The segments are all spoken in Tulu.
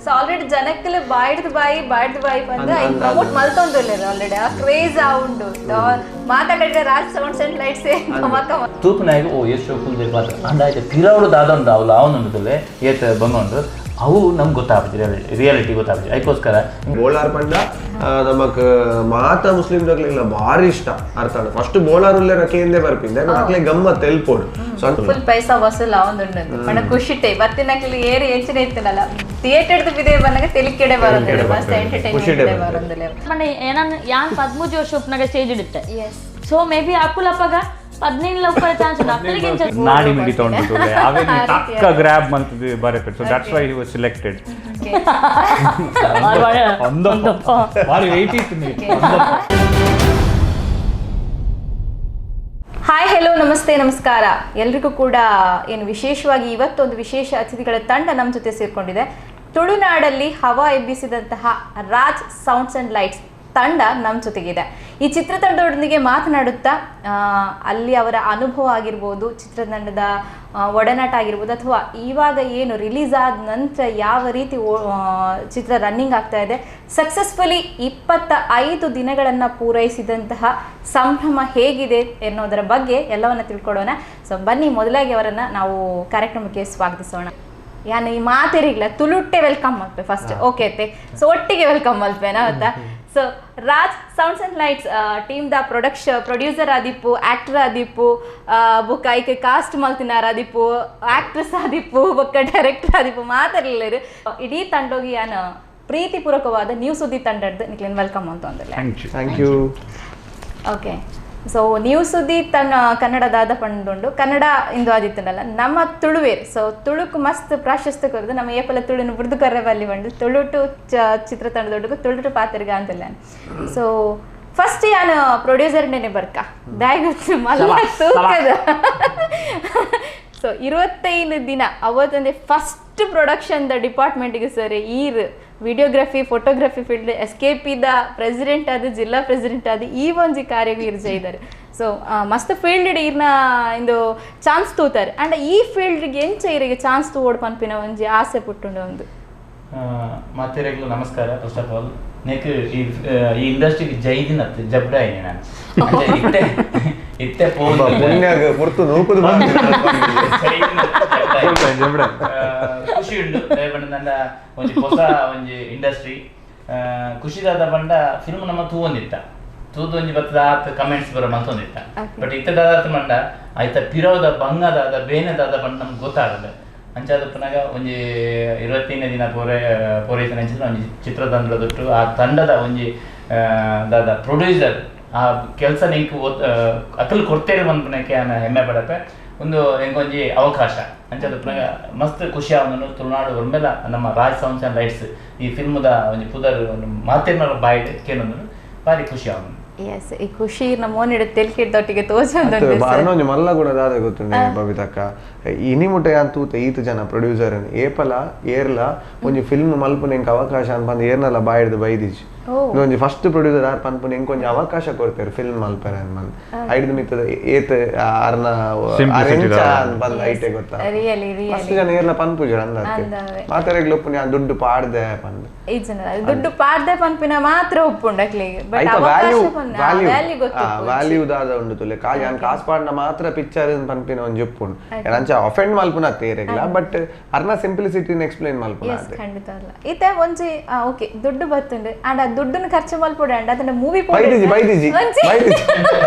ಸೊ ಆಲ್ರೆಡಿ ಜನಕ್ಕಲ ಬಾಯ್ಡ್ದು ಬಾಯಿ ಬಾಯ್ಡ್ದು ಬಾಯಿ ಬಂದು I promote ಮಲ್ತೊಂದುಲ್ಲೆರ್ ಆಲ್ರೆಡಿ. ಆ ಕ್ರೇಜ್ ಆ ಉಂಡು ಮಾತಾಡಿದ್ರೆ ರಾಜ್ ಸೌಂಡ್ಸ್ ಅಂಡ್ ಲೈಟ್ಸ್ ಕಮ. ತೂಪನಾಗ ಓ ಎಷ್ಟು ಕುಲ್ದಿರ್ ಮಾತ್ರ ಅಂಡ ಆಯ್ತು ಪಿರವಡು ದಾದೊಂದು ಅವಳು ಅವನುಂಡುದಲ್ಲೇ ಏತ ಬಂಗೊಂಡು ಅವು ನಮ್ಗೆ ಗೊತ್ತಾಗ್ತದೆ, ರಿಯಾಲಿಟಿ ಗೊತ್ತಾಗ್ತದೆ. ಅದಕ್ಕೋಸ್ಕರ ಬೋಳಾರ್ ಪಂಡ ನಮಕ್ ಮಾತ ಮುಸ್ಲಿಂ ದಕ್ಲೆಗ್ಲ ಭಾರಿ ಇಷ್ಟ ಅರ್ಥ. ಫಸ್ಟ್ ಬೋಳಾರ್ ಉಲ್ಲೆ ರಕೆಯಿಂದೆ ಬರ್ಪಿಂದೆ ಅಕ್ಲೆ ಗಮ್ಮತ್ ಎಲ್ಪೋಡು. ಸೊ ಫುಲ್ ಪೈಸಾ ವಸೂಲ್ ಆವೊಂದುಂಡು ಪಂಡ ಖುಷಿಟೆ ಬತ್ತಿನಕ್ಲು ಏರು ಎಂಚಿನ ಇತ್ತನಲ್ಲ ಥಿಯೇಟರ್ ಬಿದೆ ಬಂದಾಗ ತೆಲಿಕೆಡೆ ಬರೋದಿಲ್ಲ, ಮಸ್ತ್ ಎಂಟರ್ಟೈನ್ಮೆಂಟ್ ಬರೋದಿಲ್ಲ. ಪಂಡ ಏನನ್ ಯಾನ್ 13 ವರ್ಷ ಉಪ್ಪುನಗ ಸ್ಟೇಜ್ ಇಡುತ್ತೆ. ಎಸ್. ಸೊ ಮೇ ಬಿ ಅಕುಲಪ್ಪಗ 15 ಉಪ್ಪರ ಚಾನ್ಸ್ ಉಂಡು ಅಕ್ಕಲಿಗೆ ಎಂಚ ನಾಡಿ ಮಿಡಿ ತೊಗೊಂಡು ಅವೇನು ತಕ್ಕ ಗ್ರ್ಯಾಬ್ ಮಂತದ್ದು ಬರಪೆ. So that's why he was selected. ಭಾರಿ ವೆಯ್ಟ್ ಇತ್ತು. ಹಾಯ್, ಹೆಲೋ, ನಮಸ್ತೆ, ನಮಸ್ಕಾರ ಎಲ್ರಿಗೂ ಕೂಡ. ಏನು ವಿಶೇಷವಾಗಿ ಇವತ್ತೊಂದು ವಿಶೇಷ ಅತಿಥಿಗಳ ತಂಡ ನಮ್ಮ ಜೊತೆ ಸೇರ್ಕೊಂಡಿದೆ. ತುಳುನಾಡಲ್ಲಿ ಹವಾ ಎಬ್ಬಿಸಿದಂತಹ ರಾಜ್ ಸೌಂಡ್ಸ್ ಅಂಡ್ ಲೈಟ್ಸ್ ತಂಡ ನಮ್ಮ ಜೊತೆಗಿದೆ. ಈ ಚಿತ್ರತಂಡದೊಂದಿಗೆ ಮಾತನಾಡುತ್ತಾ ಅಲ್ಲಿ ಅವರ ಅನುಭವ ಆಗಿರ್ಬೋದು, ಚಿತ್ರತಂಡದ ಒಡನಾಟ ಆಗಿರ್ಬೋದು, ಅಥವಾ ಇವಾಗ ಏನು ರಿಲೀಸ್ ಆದ ನಂತರ ಯಾವ ರೀತಿ ಚಿತ್ರ ರನ್ನಿಂಗ್ ಆಗ್ತಾ ಇದೆ, ಸಕ್ಸಸ್ಫುಲಿ 25 ದಿನಗಳನ್ನು ಪೂರೈಸಿದಂತಹ ಸಂಭ್ರಮ ಹೇಗಿದೆ ಎನ್ನೋದರ ಬಗ್ಗೆ ಎಲ್ಲವನ್ನು ತಿಳ್ಕೊಳ್ಳೋಣ. ಸೊ ಬನ್ನಿ, ಮೊದಲಾಗಿ ಅವರನ್ನು ನಾವು ಕಾರ್ಯಕ್ರಮಕ್ಕೆ ಸ್ವಾಗತಿಸೋಣ. ಯಾನ್ ಈ ಮಾತೇರಿಗ್ಲ ತುಳುಟ್ಟೆ welcome ಮಲ್ಪೆ ಫಸ್ಟ್, ಓಕೆ ಅತ್ತೆ? ಸೊ ಒಟ್ಟಿಗೆ welcome ಮಲ್ಪೆನಾ ಗೊತ್ತಾ? So Raj sounds and lights team the producer ಆದಿಪ್ಪು, ಆಕ್ಟರ್ ಆದಿಪ್ಪು, ಬೊಕ್ಕ ಐಕೆ ಕಾಸ್ಟ್ ಮಲ್ತಿನಾರ್ ಆದಿಪ್ಪು, ಆಕ್ಟ್ರೆಸ್ ಆದಿಪ್ಪು, ಬೊಕ್ಕ ಡೈರೆಕ್ಟರ್ ಆದಿಪ್ಪು, ಮಾತಾಡ್ಲಿಲ್ಲ. ಇಡೀ ತಂಡೋಗಿ ಯಾನ್ ಪ್ರೀತಿಪೂರ್ವಕವಾದ ನ್ಯೂಸ್ ಸುದ್ದಿ ತಂಡದ್ದು ನಿಕ್ಲೇನ್ welcome ಅಂತ ಅಂದಿಲ್ಲ. Thank you. Thank you. Okay, so ನೀವು ಸುದ್ದಿ ತನ್ನ ಕನ್ನಡದಾದ ಪಂಡುಂಡು ಕನ್ನಡ ಇಂದು ಆದಿತ್ತನಲ್ಲ ನಮ್ಮ ತುಳುವೇರ್. ಸೊ ತುಳುಕು ಮಸ್ತ್ ಪ್ರಾಶಸ್ತ್ಯ ಕೊರದು ನಮ್ಮ ಏಪಲ ತುಳುನು ಬುರ್ದು ಕರ್ರೆ ಬಲ್ಲಿ ಬಂಡು ತುಳುಟು ಚಿತ್ರತಂಡದೊಡ್ಡುಗು ತುಳುಟು ಪಾತ್ರಗ ಅಂತಿಲ್ಲ. ಸೊ ಫಸ್ಟ್ ಯಾನು ಪ್ರೊಡ್ಯೂಸರ್ ನೆನೆ ಬರ್ಕ ದಾಯ್ ಮಲ್ಲ ತೂಕದ. ಸೊ 25 ದಿನ ಅವತ್ತೊಂದೇ ಫಸ್ಟ್ ಪ್ರೊಡಕ್ಷನ್ the ಡಿಪಾರ್ಟ್ಮೆಂಟ್ಗೆ ಸರ್ ಈರ್ videography photography field S K ಪಿದ ಪ್ರೆಸಿಡೆಂಟ್ ಆದ, ಜಿಲ್ಲಾ ಪ್ರೆಸಿಡೆಂಟ್ ಆದ ಈ ಒಂಜಿ ಕಾರ್ಯಗೂ ಇರ್ ಜೈದಾರೆ. ಸೊ ಮಸ್ತ್ ಫೀಲ್ಡ್ ಈರ್ನ ಇಂದು ಚಾನ್ಸ್ ತೂತಾರೆ. ಅಂಡ್ ಈ ಫೀಲ್ಡ್ಗೆ ಎಂಚ ಇರಿಗೆ ಚಾನ್ಸ್ ತೂವೋಡು ಪನ್ಪಿನ ಒಂಜಿ ಆಸೆ ಪುಟ್ಟುಂಡು ಒಂದು. ಮಾತೆರೆಗ್ಲು ನಮಸ್ಕಾರ. ಫಸ್ಟ್ ಆಫ್ ಆಲ್ ನೆಕ್ ಈ ಈ ಇಂಡಸ್ಟ್ರಿಗೆ ಜೈದಿನ ಜಬ್ಡ ಆಯ್ನೆ ನಾನು. ಅಂದ್ರೆ ಇತ್ತೆ ಇತ್ತೆ ಪೋಂದು ಪುಣ್ಯಾಗ ಪುರ್ತು ನೂಕುದು. ಖುಷಿ ಉಂಡು. ದಯಪಂಡ ನಂಡ ಒಂಜಿ ಹೊಸ ಒಂಜಿ ಇಂಡಸ್ಟ್ರಿ ಖುಷಿದಾದ ಪಂಡ ಫಿಲ್ಮ್ ನಮ್ಮ ತೂವೊಂದಿತ್ತ ತೂದು ಒಂಜಿ ಬತ್ತದ ಆತ್ ಕಮೆಂಟ್ಸ್ ಬರೋ ಮಂತೊಂದಿತ್ತ. ಬಟ್ ಇತ್ತೆ ದಾದಾತ ಮಂಡ ಆಯ್ತ ಪಿರೋದ ಬಂಗದಾದ ಬೇನೆದಾದ ಪಂಡ ನಮ್ಗೆ ಗೊತ್ತಾಗಲ್ಲ. ಅಂಚಾದ ಪುನಗ ಒಂಜಿ 25ನೇ ದಿನ ಪೂರೈಸಿನ ಅಂಚಿನ ಒಂಜಿ ಚಿತ್ರತಂಡದೊಟ್ಟು ಆ ತಂಡದ ಒಂಜಿ ದಾದ ಪ್ರೊಡ್ಯೂಸರ್ ಆ ಕೆಲಸ ನಿಂಕ್ ಅಕಲ್ ಕೊಡ್ತೇನೆ ಪನ್ಪುನಕ್ಕೆ ಆನ ಹೆಮ್ಮೆ ಪಡಪೆ. ಒಂದು ಎಂಕೊಂಜಿ ಅವಕಾಶ ಅಂಚಾದ ಪುನಗ ಮಸ್ತ್ ಖುಷಿ ಆವನು. ತುಳುನಾಡು ಒಮ್ಮೆಲ ನಮ್ಮ ರಾಜ್ ಸೌಂಡ್ಸ್ ಆ್ಯಂಡ್ ಲೈಟ್ಸ್ ಈ ಫಿಲ್ಮ್ದ ಒಂಜಿ ಪುದರ್ ಮಾತೇನ ಬಾಯ್ಡ್ ಕೇನೊಂದು ಭಾರಿ ಖುಷಿ ಆವನು. ಎಸ್, ಈ ಖುಷಿ ನಮ್ಮ ಮೋನಿಡ ತೆಲ್ಕಿಡ್ದೊಟ್ಟಿಗೆ ತೋಜೊಂದುಂಡು. ಅರ್ನೊಂಜಿ ಮಲ್ಲ ಗುಣ ದಾದ ಗೊತ್ತುಂಡೆ ಬಬಿತಕ್ಕ? ಇನಿ ಮುಟ್ಟ ಯಾನ್ ತೂತ ಈತ ಜನ ಪ್ರೊಡ್ಯೂಸರ್ ಏಪಲ ಏರ್ಲ ಒಂಜಿ ಫಿಲ್ಮ್ ಮಲ್ಪುನ ಎಂಕ್ ಅವಕಾಶ ಅನ್ಪಂದು ಏರ್ನಲ ಬಾಯಿಡ್ದು ಬೈದಿಜ್. ಒಂಜಿ ಫಸ್ಟ್ ಪ್ರೊಡ್ಯೂಸರ್ ಆರ್ ಪನ್ಪುನ ಎಂಕ್ ಒಂಜಿ ಅವಕಾಶ ಕೊಡ್ತಾರೆ ಫಿಲ್ಮ್ ಮಲ್ಪರೆ ಅನ್ಪಂದು. ಐಡ್ದು ಮಿತ್ತದ ಏತ್ ಅರ್ನ Simplicity ಅರೆಂಚ ದಾದ. ಅನ್ಪಂದು ಐಟೆ ಗೊತ್ತಾ? ರಿಯಲಿ. ಮಸ್ತ್ ರಿಯಲಿ. ಜನ ಏರ್ಲ ಪನ್ಪುಜರ್ ಅಂದಾತೆ. ಅಂದಾವೆ. ಮಾತೆರೆಗ್ಲ ಉಪ್ಪುನಿ ಆ ದುಡ್ಡು ಪಾಡ್ದೆ ಪಂದ್. ಈ ಜನ ದುಡ್ಡು ಪಾಡ್ದೆ ಪನ್ಪಿನ ಮಾತ್ರ ಉಪ್ಪುಂಡು ಅಕ್ಲಿಗೆ, ಬಟ್ ಐತ ವ್ಯಾಲ್ಯೂ ಅವಕಾಶ ವ್ಯಾಲ್ಯೂ ವ್ಯಾಲ್ಯೂ ಗೊತ್ತು. ವ್ಯಾಲ್ಯೂ ದಾದ ಉಂಡು ತುಲೆ ಕಾ ಯಾನ್ ಕಾಸ್ ಪಾಡ್ನ ಮಾತ್ರ ಪಿಕ್ಚರ್ ಪನ್ಪಿನ ಒಂಜಿ ಉಪ್ಪುಂಡು. ಅಂಚ ಅಫೆಂಡ್ ಮಲ್ಪುನ ತೇರೆಗ್ಲ, ಬಟ್ ಅರ್ನ ಸಿಂಪ್ಲಿಸಿಟಿನ ಎಕ್ಸ್ಪ್ಲೈನ್ ಮಲ್ಪುನ. ಎಸ್, ಖಂಡಿತ ಅಲ್ಲ. ಇತ್ತೆ ಒಂಜಿ ಓಕೆ ದುಡ್ಡು ಬತ್ತುಂಡು ಅಂಡ್ ಆ ದುಡ್ಡನ್ನು ಖರ್ಚು ಮಲ್ಪೊಡು ಅಂಡ್ ಅದನ್ನ ಮೂವಿ ಬೈದಿಜಿ, ಬೈದಿಜಿ, ಬೈದಿಜಿ.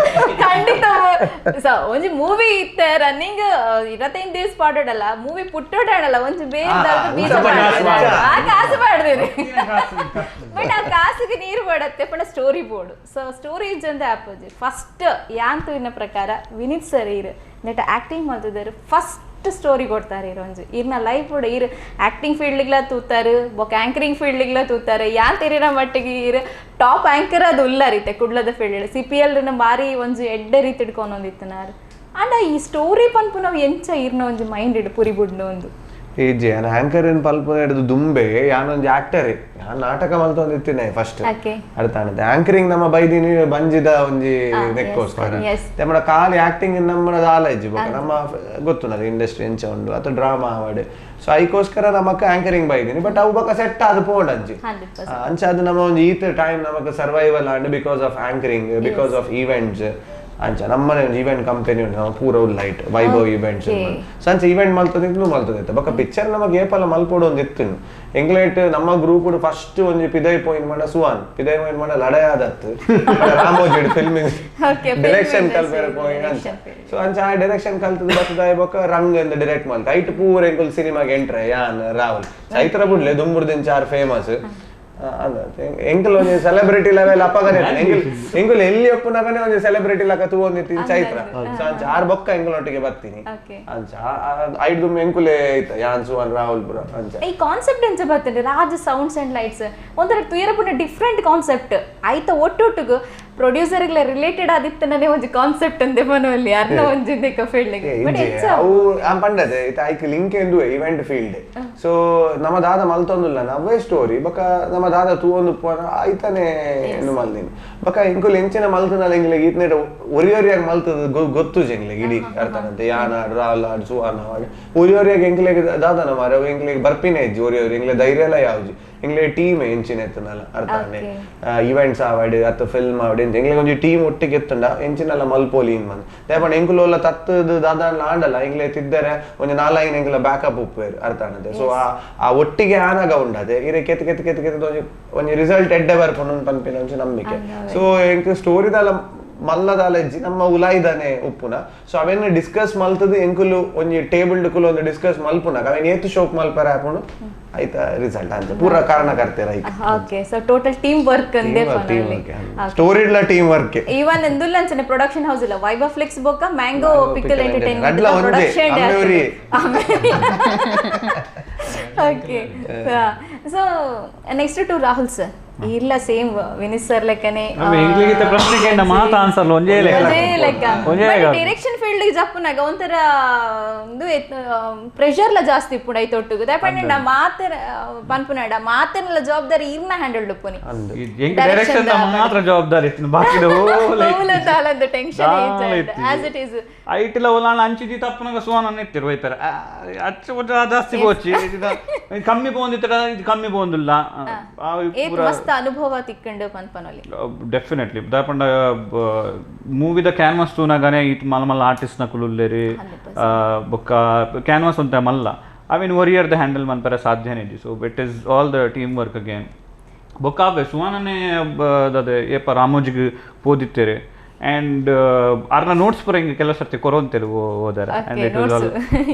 ಖಂಡಿತ. ಸೊ ಒಂಜಿ ಮೂವಿ ಇತ್ತೆ ರನ್ನಿಂಗ್ 25 ದಿವಸ ಪಾಡೋಡಲ್ಲ, ಮೂವಿ ಪುಟ್ಟೋಡಲ್ಲ, ಒಂಜಿ ಬೇರೆ ಬೀಜ ಉಂಚ ಕಾಸು ಪಾಡ್ದಿರಿ. ಆ ಕಾಸು ಪಾಡ್ದಿರಿ, ಬಟ್ ಆ ಕಾಸಿಗೆ ನೀರು ಪಡತ್ತೆ ಪಂಡ ಸ್ಟೋರಿ ಬೋರ್ಡ್. ಸೊ ಸ್ಟೋರಿ ಇಜ್ಜಂದೆ ಆಪೋಜಿ. ಫಸ್ಟ್ ಯಾನ್ ತೂಯಿನ ಪ್ರಕಾರ ವಿನೀತ್ ಸರ್ ಇರ್ ನೆಟ್ ಆಕ್ಟಿಂಗ್ ಮಲ್ತಿದ್ದಾರೆ, ಫಸ್ಟ್ ಸ್ಟೋರಿ ಕೊಡ್ತಾರೆ ಇರ್ ಒಂಜಿ ಇರ್ನ ಲೈಫ್ ಇರ್ ಆಕ್ಟಿಂಗ್ ಫೀಲ್ಡ್ಗ್ಲ ತೂತಾರೆ, ಬೊಕ ಆಂಕರಿಂಗ್ ಫೀಲ್ಡ್ಗ್ಲ ತೂತಾರೆ. ಯಾನ್ ತೆರಿನ ಮಟ್ಟಿಗೆ ಇರ್ ಟಾಪ್ ಆಂಕರ್ ಅದು ಉಲ್ಲ ರೀತೆ ಕುಡ್ಲದ ಫೀಲ್ಡ್ ಸಿಪಿಎಲ್ ಬಾರಿ ಒಂಜಿ ಎಡ್ಡೆ ರೀತಿ ಹಿಡ್ಕೊಂಡೊಂದಿತ್ತು ನಾರು. ಅಂಡ ಈ ಸ್ಟೋರಿ ಪನ್ಪು ನಾವು ಎಂಚ ಇರ್ನ ಒಂಜಿ ಮೈಂಡ್ ಇಡು ಪುರಿ ಬುಡ್ನು ಒಂದು. ಇಜ್ಜಿ ಯಾನ್ ಆಂಕರ್ ಇನ್ ಪಲ್ಪುನ ಹಿಡಿದು ದುಂಬೆ ಯಾನೊಂಜಿ ಆಕ್ಟರ್ ಯಾನ್ ನಾಟಕ ಮಲ್ತೊಂದಿತ್ತಿನ ಫಸ್ಟ್ ಅರ್ಥ ಆನಂತೆ ಆಂಕರಿಂಗ್ ನಮ್ಮ ಬೈದಿನಿ ಬಂಜಿದ ಒಂಜಿ ನೆಕ್ಕೋಸ್ಕರ ನಮ್ಮ ಖಾಲಿ ಆಕ್ಟಿಂಗ್ ನಮ್ಮ ದಾಲ ಇಜ್ಜಿ ಬೊಕ ನಮ್ಮ ಗೊತ್ತು ನನಗೆ ಇಂಡಸ್ಟ್ರಿ ಎಂಚ ಉಂಡು ಅಥವಾ ಡ್ರಾಮಾ ಆವಡ್ ಸೊ ಐಕೋಸ್ಕರ ನಮಕ್ ಆಂಕರಿಂಗ್ ಬೈದಿನಿ ಬಟ್ ಅವು ಬೊಕ ಸೆಟ್ ಆದ್ ಪೋಂಡ್ ಅಂಚಿ ಅಂಚ ಅದು ನಮ್ಮ ಒಂಜಿ ಈತ ಟೈಮ್ ನಮಕ್ survival and because of anchoring because of events ಅಂಚ ನಮ್ಮನೆ ಒಂಜಿ ಇವೆಂಟ್ ಕಂಪನಿ ಉಂಟು ನಮ್ಮ ಪೂರ light Vaibhav events so ಅಂಚ ಇವೆಂಟ್ ಮಲ್ತೊಂದಿತ್ತು ಮಲ್ತೊಂದಿತ್ತು ಬೊಕ ಪಿಕ್ಚರ್ ನಮಗೆ ಏಪಲ ಮಲ್ಪೊಡು ಒಂಜಿ ಇತ್ತು ಎಂಗ್ಲೇಟ್ ನಮ್ಮ ಗ್ರೂಪ್ ಫಸ್ಟ್ ಒಂಜಿ ಪಿದೈ ಪೋಯಿನ್ ಮಾಡ ಸುವಾನ್ ಪಿದೈ ಪೋಯಿನ್ ಮಾಡ ಲಡಯಾದತ್ತು ರಾಮೋಜಿ ಫಿಲ್ಮ್ ಡೈರೆಕ್ಷನ್ ಕಲ್ಪೆರ ಪೋಯಿನ್ ಅಂಚ ಸೊ ಅಂಚ ಆ ಡೈರೆಕ್ಷನ್ ಕಲ್ತದ ಬತ್ತದ ಬೊಕ ರಂಗ್ ಎಂದ ಡೈರೆಕ್ಟ್ ಮಲ್ತ ಐಟ್ ಪೂರ ಎಂಕುಲ್ ಸಿನಿಮಾಗೆ ಎಂಟ್ರೆ ಯಾನ್ ರಾಹುಲ್ ಚೈತ್ರ ಬುಡ್ಲೆ ದುಂಬುರ್ದಿನ ಚಾರ್ ಫೇಮಸ್ ಎಂಕಲ್ ಒಂಜಿ ಸೆಲೆಬ್ರಿಟಿ ಲೆವೆಲ್ ಅಪ್ಪಗನೆ ಎಂಕುಲ್ ಎಲ್ಲಿ ಒಪ್ಪುನಗನೆ ಒಂಜಿ ಸೆಲೆಬ್ರಿಟಿ ಲಕ ತೂವೊಂದಿತ್ತಿ ಚೈತ್ರ ಸೊ ಅಂಚ ಆರ್ ಬೊಕ್ಕ ಎಂಕುಲೊಟ್ಟಿಗೆ ಬತ್ತೀನಿ ಅಂಚ ಐಡ್ ದುಮ್ಮೆ ಎಂಕುಲೇ ಐತ ಯಾನ್ ಸುವನ್ ರಾಹುಲ್ ಪುರ ಅಂಚ ಈ ಕಾನ್ಸೆಪ್ಟ್ ಎಂಚ ಬರ್ತದೆ ರಾಜ್ sounds and lights ಒಂಥರ ತುಯರಪುನ ಡಿಫ್ರೆಂಟ್ ಕಾನ್ಸೆಪ್ಟ್ ಐತ ಒಟ್ಟೊಟ್ಟುಗು ಪ್ರೊಡ್ಯೂಸರ್ಗಳ ರಿಲೇಟೆಡ್ ಆದಿತ್ತನೇ ಒಂಜಿ ಕಾನ್ಸೆಪ್ಟ್ ಅಂದೆ ಮನವಲ್ಲಿ ಅರ್ನ ಒಂಜಿ ಫೀಲ್ಡ್ ಅವು ಆ ಪಂಡದೆ ಐತ ಐಕ್ ಲಿಂಕ್ ಎಂದು event field so ನಮ್ಮ ದಾದ ಮಲ್ತೊಂದುಲ್ಲ ನವ್ವೇ ಸ್ಟೋರಿ ಬೊಕ ನಮ್ಮ ದಾದ ತೂವೊಂದು ಐತಾನೆ ಏನು ಮಲ್ದಿನಿ ಬೊಕ ಎಂಕುಲು ಎಂಚಿನ ಮಲ್ತನಲ್ಲ ಎಂಗ್ಲಿಗೆ ಈತ್ನೇಟ ಒರಿ ಒರಿಯಾಗಿ ಮಲ್ತದ ಗೊತ್ತು ಎಂಗ್ಲಿಗೆ ಇಡೀ ಅರ್ಥನಂತೆ ಯಾನಾಡ್ ರಾಹುಲ್ ಆಡ್ ಸುವಾನ್ ಆಡ್ ಒರಿ ಒರಿಯಾಗಿ ಎಂಕ್ಲೆಗ್ ದಾದನ ಮಾರ ಎಂಗ್ಲಿಗೆ ಬರ್ಪಿನೇ ಇಜ್ಜಿ ಒರಿ ಒರಿ ಎಂಗ್ಲೆ ಧೈರ್ಯ ಎಲ್ಲ ಯಾವ್ಜಿ ಎಂಗ್ಲೆ ಟೀಮ್ ಎಂಚಿನ ಎತ್ತನಲ್ಲ ಅರ್ಥಾನೆ ಇವೆಂಟ್ಸ್ ಆವಡ್ ಅಥವಾ ಫಿಲ್ಮ್ ಆವಡ್ ಎಂಗ್ಲಿಗೆ ಒಂಜಿ ಟೀಮ್ ಒಟ್ಟಿಗೆ ಎತ್ತುಂಡ ಎಂಚಿನೆಲ್ಲ ಮಲ್ಪೋಲಿ ಇನ್ ಮಂದ್ ದೇಪಂಡ ಎಂಕುಲು ತತ್ತದ ದಾದಾನ್ಲ ಆಂಡಲ್ಲ ಎಂಗ್ಲೆ ತಿದ್ದರೆ ಒಂಜಿ ನಾಲೈನ್ ಎಂಗ್ಲ ಬ್ಯಾಕಪ್ ಉಪ್ಪೇರು ಅರ್ಥಾನಂತೆ ಸೊ ಆ ಒಟ್ಟಿಗೆ ಆನಾಗ ಉಂಡದೆ ಇರೆ ಕೆತ್ ಕೆತ್ ಕೆತ್ ಕೆತ್ ಒಂಜಿ ಒಂಜಿ ರಿಸಲ್ಟ್ ಎಡ್ಡೆ ಬರ್ಪುಂಡು ಪನ್ಪಿನ ಒಂಜಿ ನಂಬಿಕೆ ಸೊ ಎಂಕ್ ಸ್ಟೋರಿದಾಲ ಮಲ್ಲದಾಲ ಇಜ್ಜಿ ನಮ್ಮ ಉಲಾಯ್ದಾನೆ ಉಪ್ಪುನ ಸೊ ಅವೇನು ಡಿಸ್ಕಸ್ ಮಲ್ತದ ಎಂಕುಲು ಒಂಜಿ ಟೇಬಲ್ ಡುಕುಲು ಒಂದು ಡಿಸ್ಕಸ್ ಮಲ್ಪುನಾಗ ಅವೇನು ಏತು ಶೋಕ್ ಮಲ್ಪರ ಆಪುಂಡು ಆಯ್ತಾ ರಿಸಲ್ಟ್ ಅಂಚ ಪೂರ ಕಾರಣಕರ್ತೆರ್ ಐಕ್ okay so total team work ಅಂದೆ ಸ್ಟೋರಿ ಇಡ್ಲ team work even ಎಂದುಲ್ಲ ಅಂಚನೆ ಪ್ರೊಡಕ್ಷನ್ ಹೌಸ್ ಇಲ್ಲ ವೈಭವ್ ಫ್ಲೆಕ್ಸ್ ಬೊಕ್ಕ mango pickle entertainment production okay so next to Rahul sir ಇಲ್ಲ ಸೇಮ್ ವಿನಿತ್ ಸರ್ ಲೆಕ್ಕನೆ ಇಂಗ್ಲಿಷ್ ಪ್ರಶ್ನೆಗೆ ಮಾತ ಆನ್ಸರ್ ಒಂಜೇ ಲೆಕ್ಕ ಡೈರೆಕ್ಷನ್ ಫೀಲ್ಡ್ ಜಪ್ಪುನಾಗ ಒಂಥರ ಇದು ಪ್ರೆಷರ್ ಲ ಜಾಸ್ತಿ ಇಪ್ಪುಂಡು ಐತ ಒಟ್ಟುಗು ದಾಯೆ ಮಾತ್ರ ಪನ್ಪುನಾಡ ಮಾತನೆಲ್ಲ ಜವಾಬ್ದಾರಿ ಇರ್ನ ಹ್ಯಾಂಡಲ್ ಉಪ್ಪುನಿ ಡೈರೆಕ್ಷನ್ ಮಾತ್ರ ಜವಾಬ್ದಾರಿ ಬಾಕಿ tension as it is ಐಟಿಲ ಒಲಾಣ ಅಂಚಿದಿ ತಪ್ಪುನಾಗ ಸುವಾನ ಇತ್ತಿರು ವೈಪರ ಅಚ್ಚ ಜಾಸ್ತಿ ಪೋಚಿ ಕಮ್ಮಿ ಪೋಂದಿತ್ತ ಇದು ಕಮ್ಮಿ ಪೋಂದಿಲ್ಲ ಮಸ್ತ್ ಅನುಭವ ತಿಕ್ಕಂಡು ಪನ್ಪನಲ್ಲಿ ಡೆಫಿನೆಟ್ಲಿ ದಾಪಂಡ ಮೂವಿದ ಕ್ಯಾನ್ವಾಸ್ ತೂನಾಗನೆ ಈಟ್ ಮಲ್ಲ ಮಲ್ಲ ಆರ್ಟಿಸ್ಟ್ ನಕುಲು ಉಲ್ಲೇರಿ ಬೊಕ್ಕ ಕ್ಯಾನ್ವಾಸ್ ಅಂತ ಮಲ್ಲ I mean ಒರಿಯರ್ದ handle ಮನ್ಪರ ಸಾಧ್ಯನೇ ಇಜ್ಜಿ so it is all the team work again ಬೊಕ್ಕ ಅವೇ ಸುವಾನನೇ ಅದೇ ಏಪ ರಾಮೋಜಿಗೆ ಪೋದಿತ್ತೇರೆ ಆ್ಯಂಡ್ ಅರ್ನ ನೋಟ್ಸ್ ಪೂರ ಹಿಂಗೆ ಕೆಲವು ಸರ್ತಿ ಕೊರೊಂತೇರು ಹೋದಾರೆ and it was all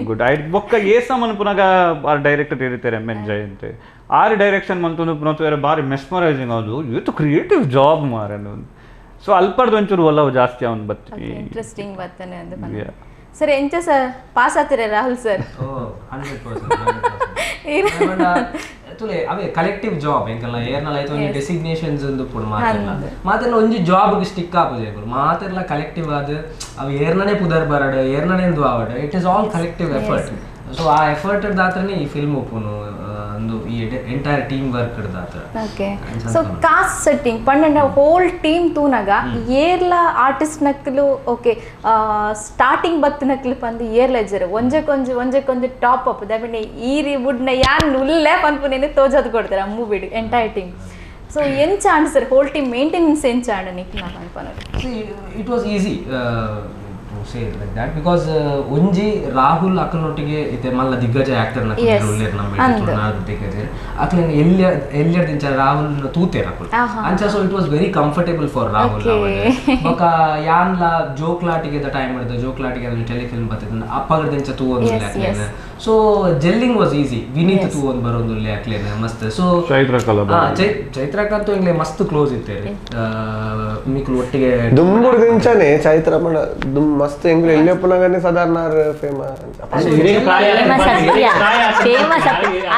good I ಬೊಕ್ಕ ಏಸ ಮನ್ಪುನಾಗ ಆರ್ ಡೈರೆಕ್ಟರ್ ಇರ್ತಾರೆ ಎಮ್ ಎನ್ ಜಯಂತೆ ಆರ್ ಡೈರೆಕ್ಷನ್ ಮಂತೊಂದು ಪುನಃ ಭಾರಿ ಮೆಸ್ಮರೈಸಿಂಗ್ ಅದು ಇವತ್ತು ಕ್ರಿಯೇಟಿವ್ ಜಾಬ್ ಮಾರ ಸೊ ಅಲ್ಪರ್ದು ಒಂಚೂರು ಒಲವು ಜಾಸ್ತಿ ಅವ್ನು ಬತ್ತಿ ಇಂಟ್ರೆಸ್ಟಿಂಗ್ ಬರ್ತಾನೆ ಅಂತ ಸರ್ ಎಂಚ ಸರ್ ಪಾಸ್ ಆತಿರ ರಾಹುಲ್ ಸರ್ 100% ತುಲೆ ಅವೇ ಕಲೆಕ್ಟಿವ್ ಜಾಬ್ ಎಂಕಲ್ಲ ಏರ್ನಲ ಐತ ಒಂಜಿ ಡೆಸಿಗ್ನೇಷನ್ಸ್ ಒಂದು ಪುಡ್ ಮಾತೆಲ್ಲ ಮಾತೆಲ್ಲ ಒಂಜಿ ಜಾಬ್ ಗೆ ಸ್ಟಿಕ್ ಆಪುಜೆ ಎಂಕುಲು ಮಾತೆಲ್ಲ ಕಲೆಕ್ಟಿವ್ ಆದ್ ಅವು ಏರ್ನನೆ ಪುದರ್ ಬರಡ್ ಏರ್ನನೆ ಇಂದು ಆವಡ್ it is all collective effort so ಆ ಎಫರ್ಟ್ ದಾತ್ರನೆ ಈ ಫಿಲ್ಮ್ ಉಪ್ಪುನು ಒಂದು ಈ entire team work ದಾತ್ರ okay so cost setting ಪಂಡ ಹೋಲ್ ಟೀಮ್ ತೂನಾಗ ಏರ್ಲ ಆರ್ಟಿಸ್ಟ್ ನಕ್ಲು ಓಕೆ ಸ್ಟಾರ್ಟಿಂಗ್ ಬತ್ತು ನಕ್ಲು ಪಂದು ಏರ್ಲ ಇಜ್ಜರು ಒಂಜಕ್ಕೊಂಜಿ ಒಂಜಕ್ಕೊಂಜಿ ಟಾಪ್ ಅಪ್ ದಾಪಿಂಡ ಈರಿ ಬುಡ್ನ ಯಾನ್ ಉಲ್ಲೆ ಪನ್ಪುನೇನೆ ತೋಜಾದ್ ಕೊಡ್ತಾರೆ ಆ ಮೂವಿಡ್ entire team so ಎಂಚ and sir whole team maintenance ಎಂಚ and ನಿಕ್ಲ ಪನ್ಪನರು it was easy to say like that because ಒಂಜಿ ರಾಹುಲ್ ಅಕಲ್ನೊಟ್ಟಿಗೆ ಇತ್ತೆ ಮಲ್ಲ ದಿಗ್ಗಜ ಆಕ್ಟರ್ ನಕುಲು ನಮ್ಮ ತುಳುನಾಡು ದಿಗ್ಗಜ ಅಕ್ಲೆನ್ ಎಲ್ಲಿ ಎಲ್ಲಿರ್ದಿಂಚ ರಾಹುಲ್ ತೂತೇರ್ ಅಕುಲು ಅಂಚ so it was very comfortable for Rahul ಬೊಕ ಯಾನ್ಲ ಜೋಕ್ಲಾಟಿಗೆ the time ಇಡ್ದು ಜೋಕ್ಲಾಟಿಗೆ ಅದನ್ನ ಟೆಲಿಫಿಲ್ಮ್ ಬತ್ತಿದ್ ಅಪ್ಪಗರ್ದಿಂಚ ತೂವೊಂದುಲ್ಲೆ ಅಕ್ಲೆನ್ so gelling was easy Vineeth ತೂವೊಂದು ಬರೋದುಲ್ಲೆ ಅಕ್ಲೆನ್ ಮಸ್ತ್ ಸೊ ಚೈತ್ರಕಂತೂ ಇಂಗ್ಲೆ ಮಸ್ತ್ ಕ್ಲೋಸ್ ಇತ್ತೇರಿ ಮಿಕ್ಲು ಒಟ್ಟಿಗೆ ದುಂಬುರ್ದಿಂಚನೆ ಚೈತ್ರ ಪಂಡ ದುಮ್ ಮಸ್ತ್ ಎಂಗ್ಲು ಎಲ್ಲಿ ಒಪ್ಪುನಗನೆ ಸಾಧಾರಣ ಫೇಮಸ್ ಫೇಮಸ್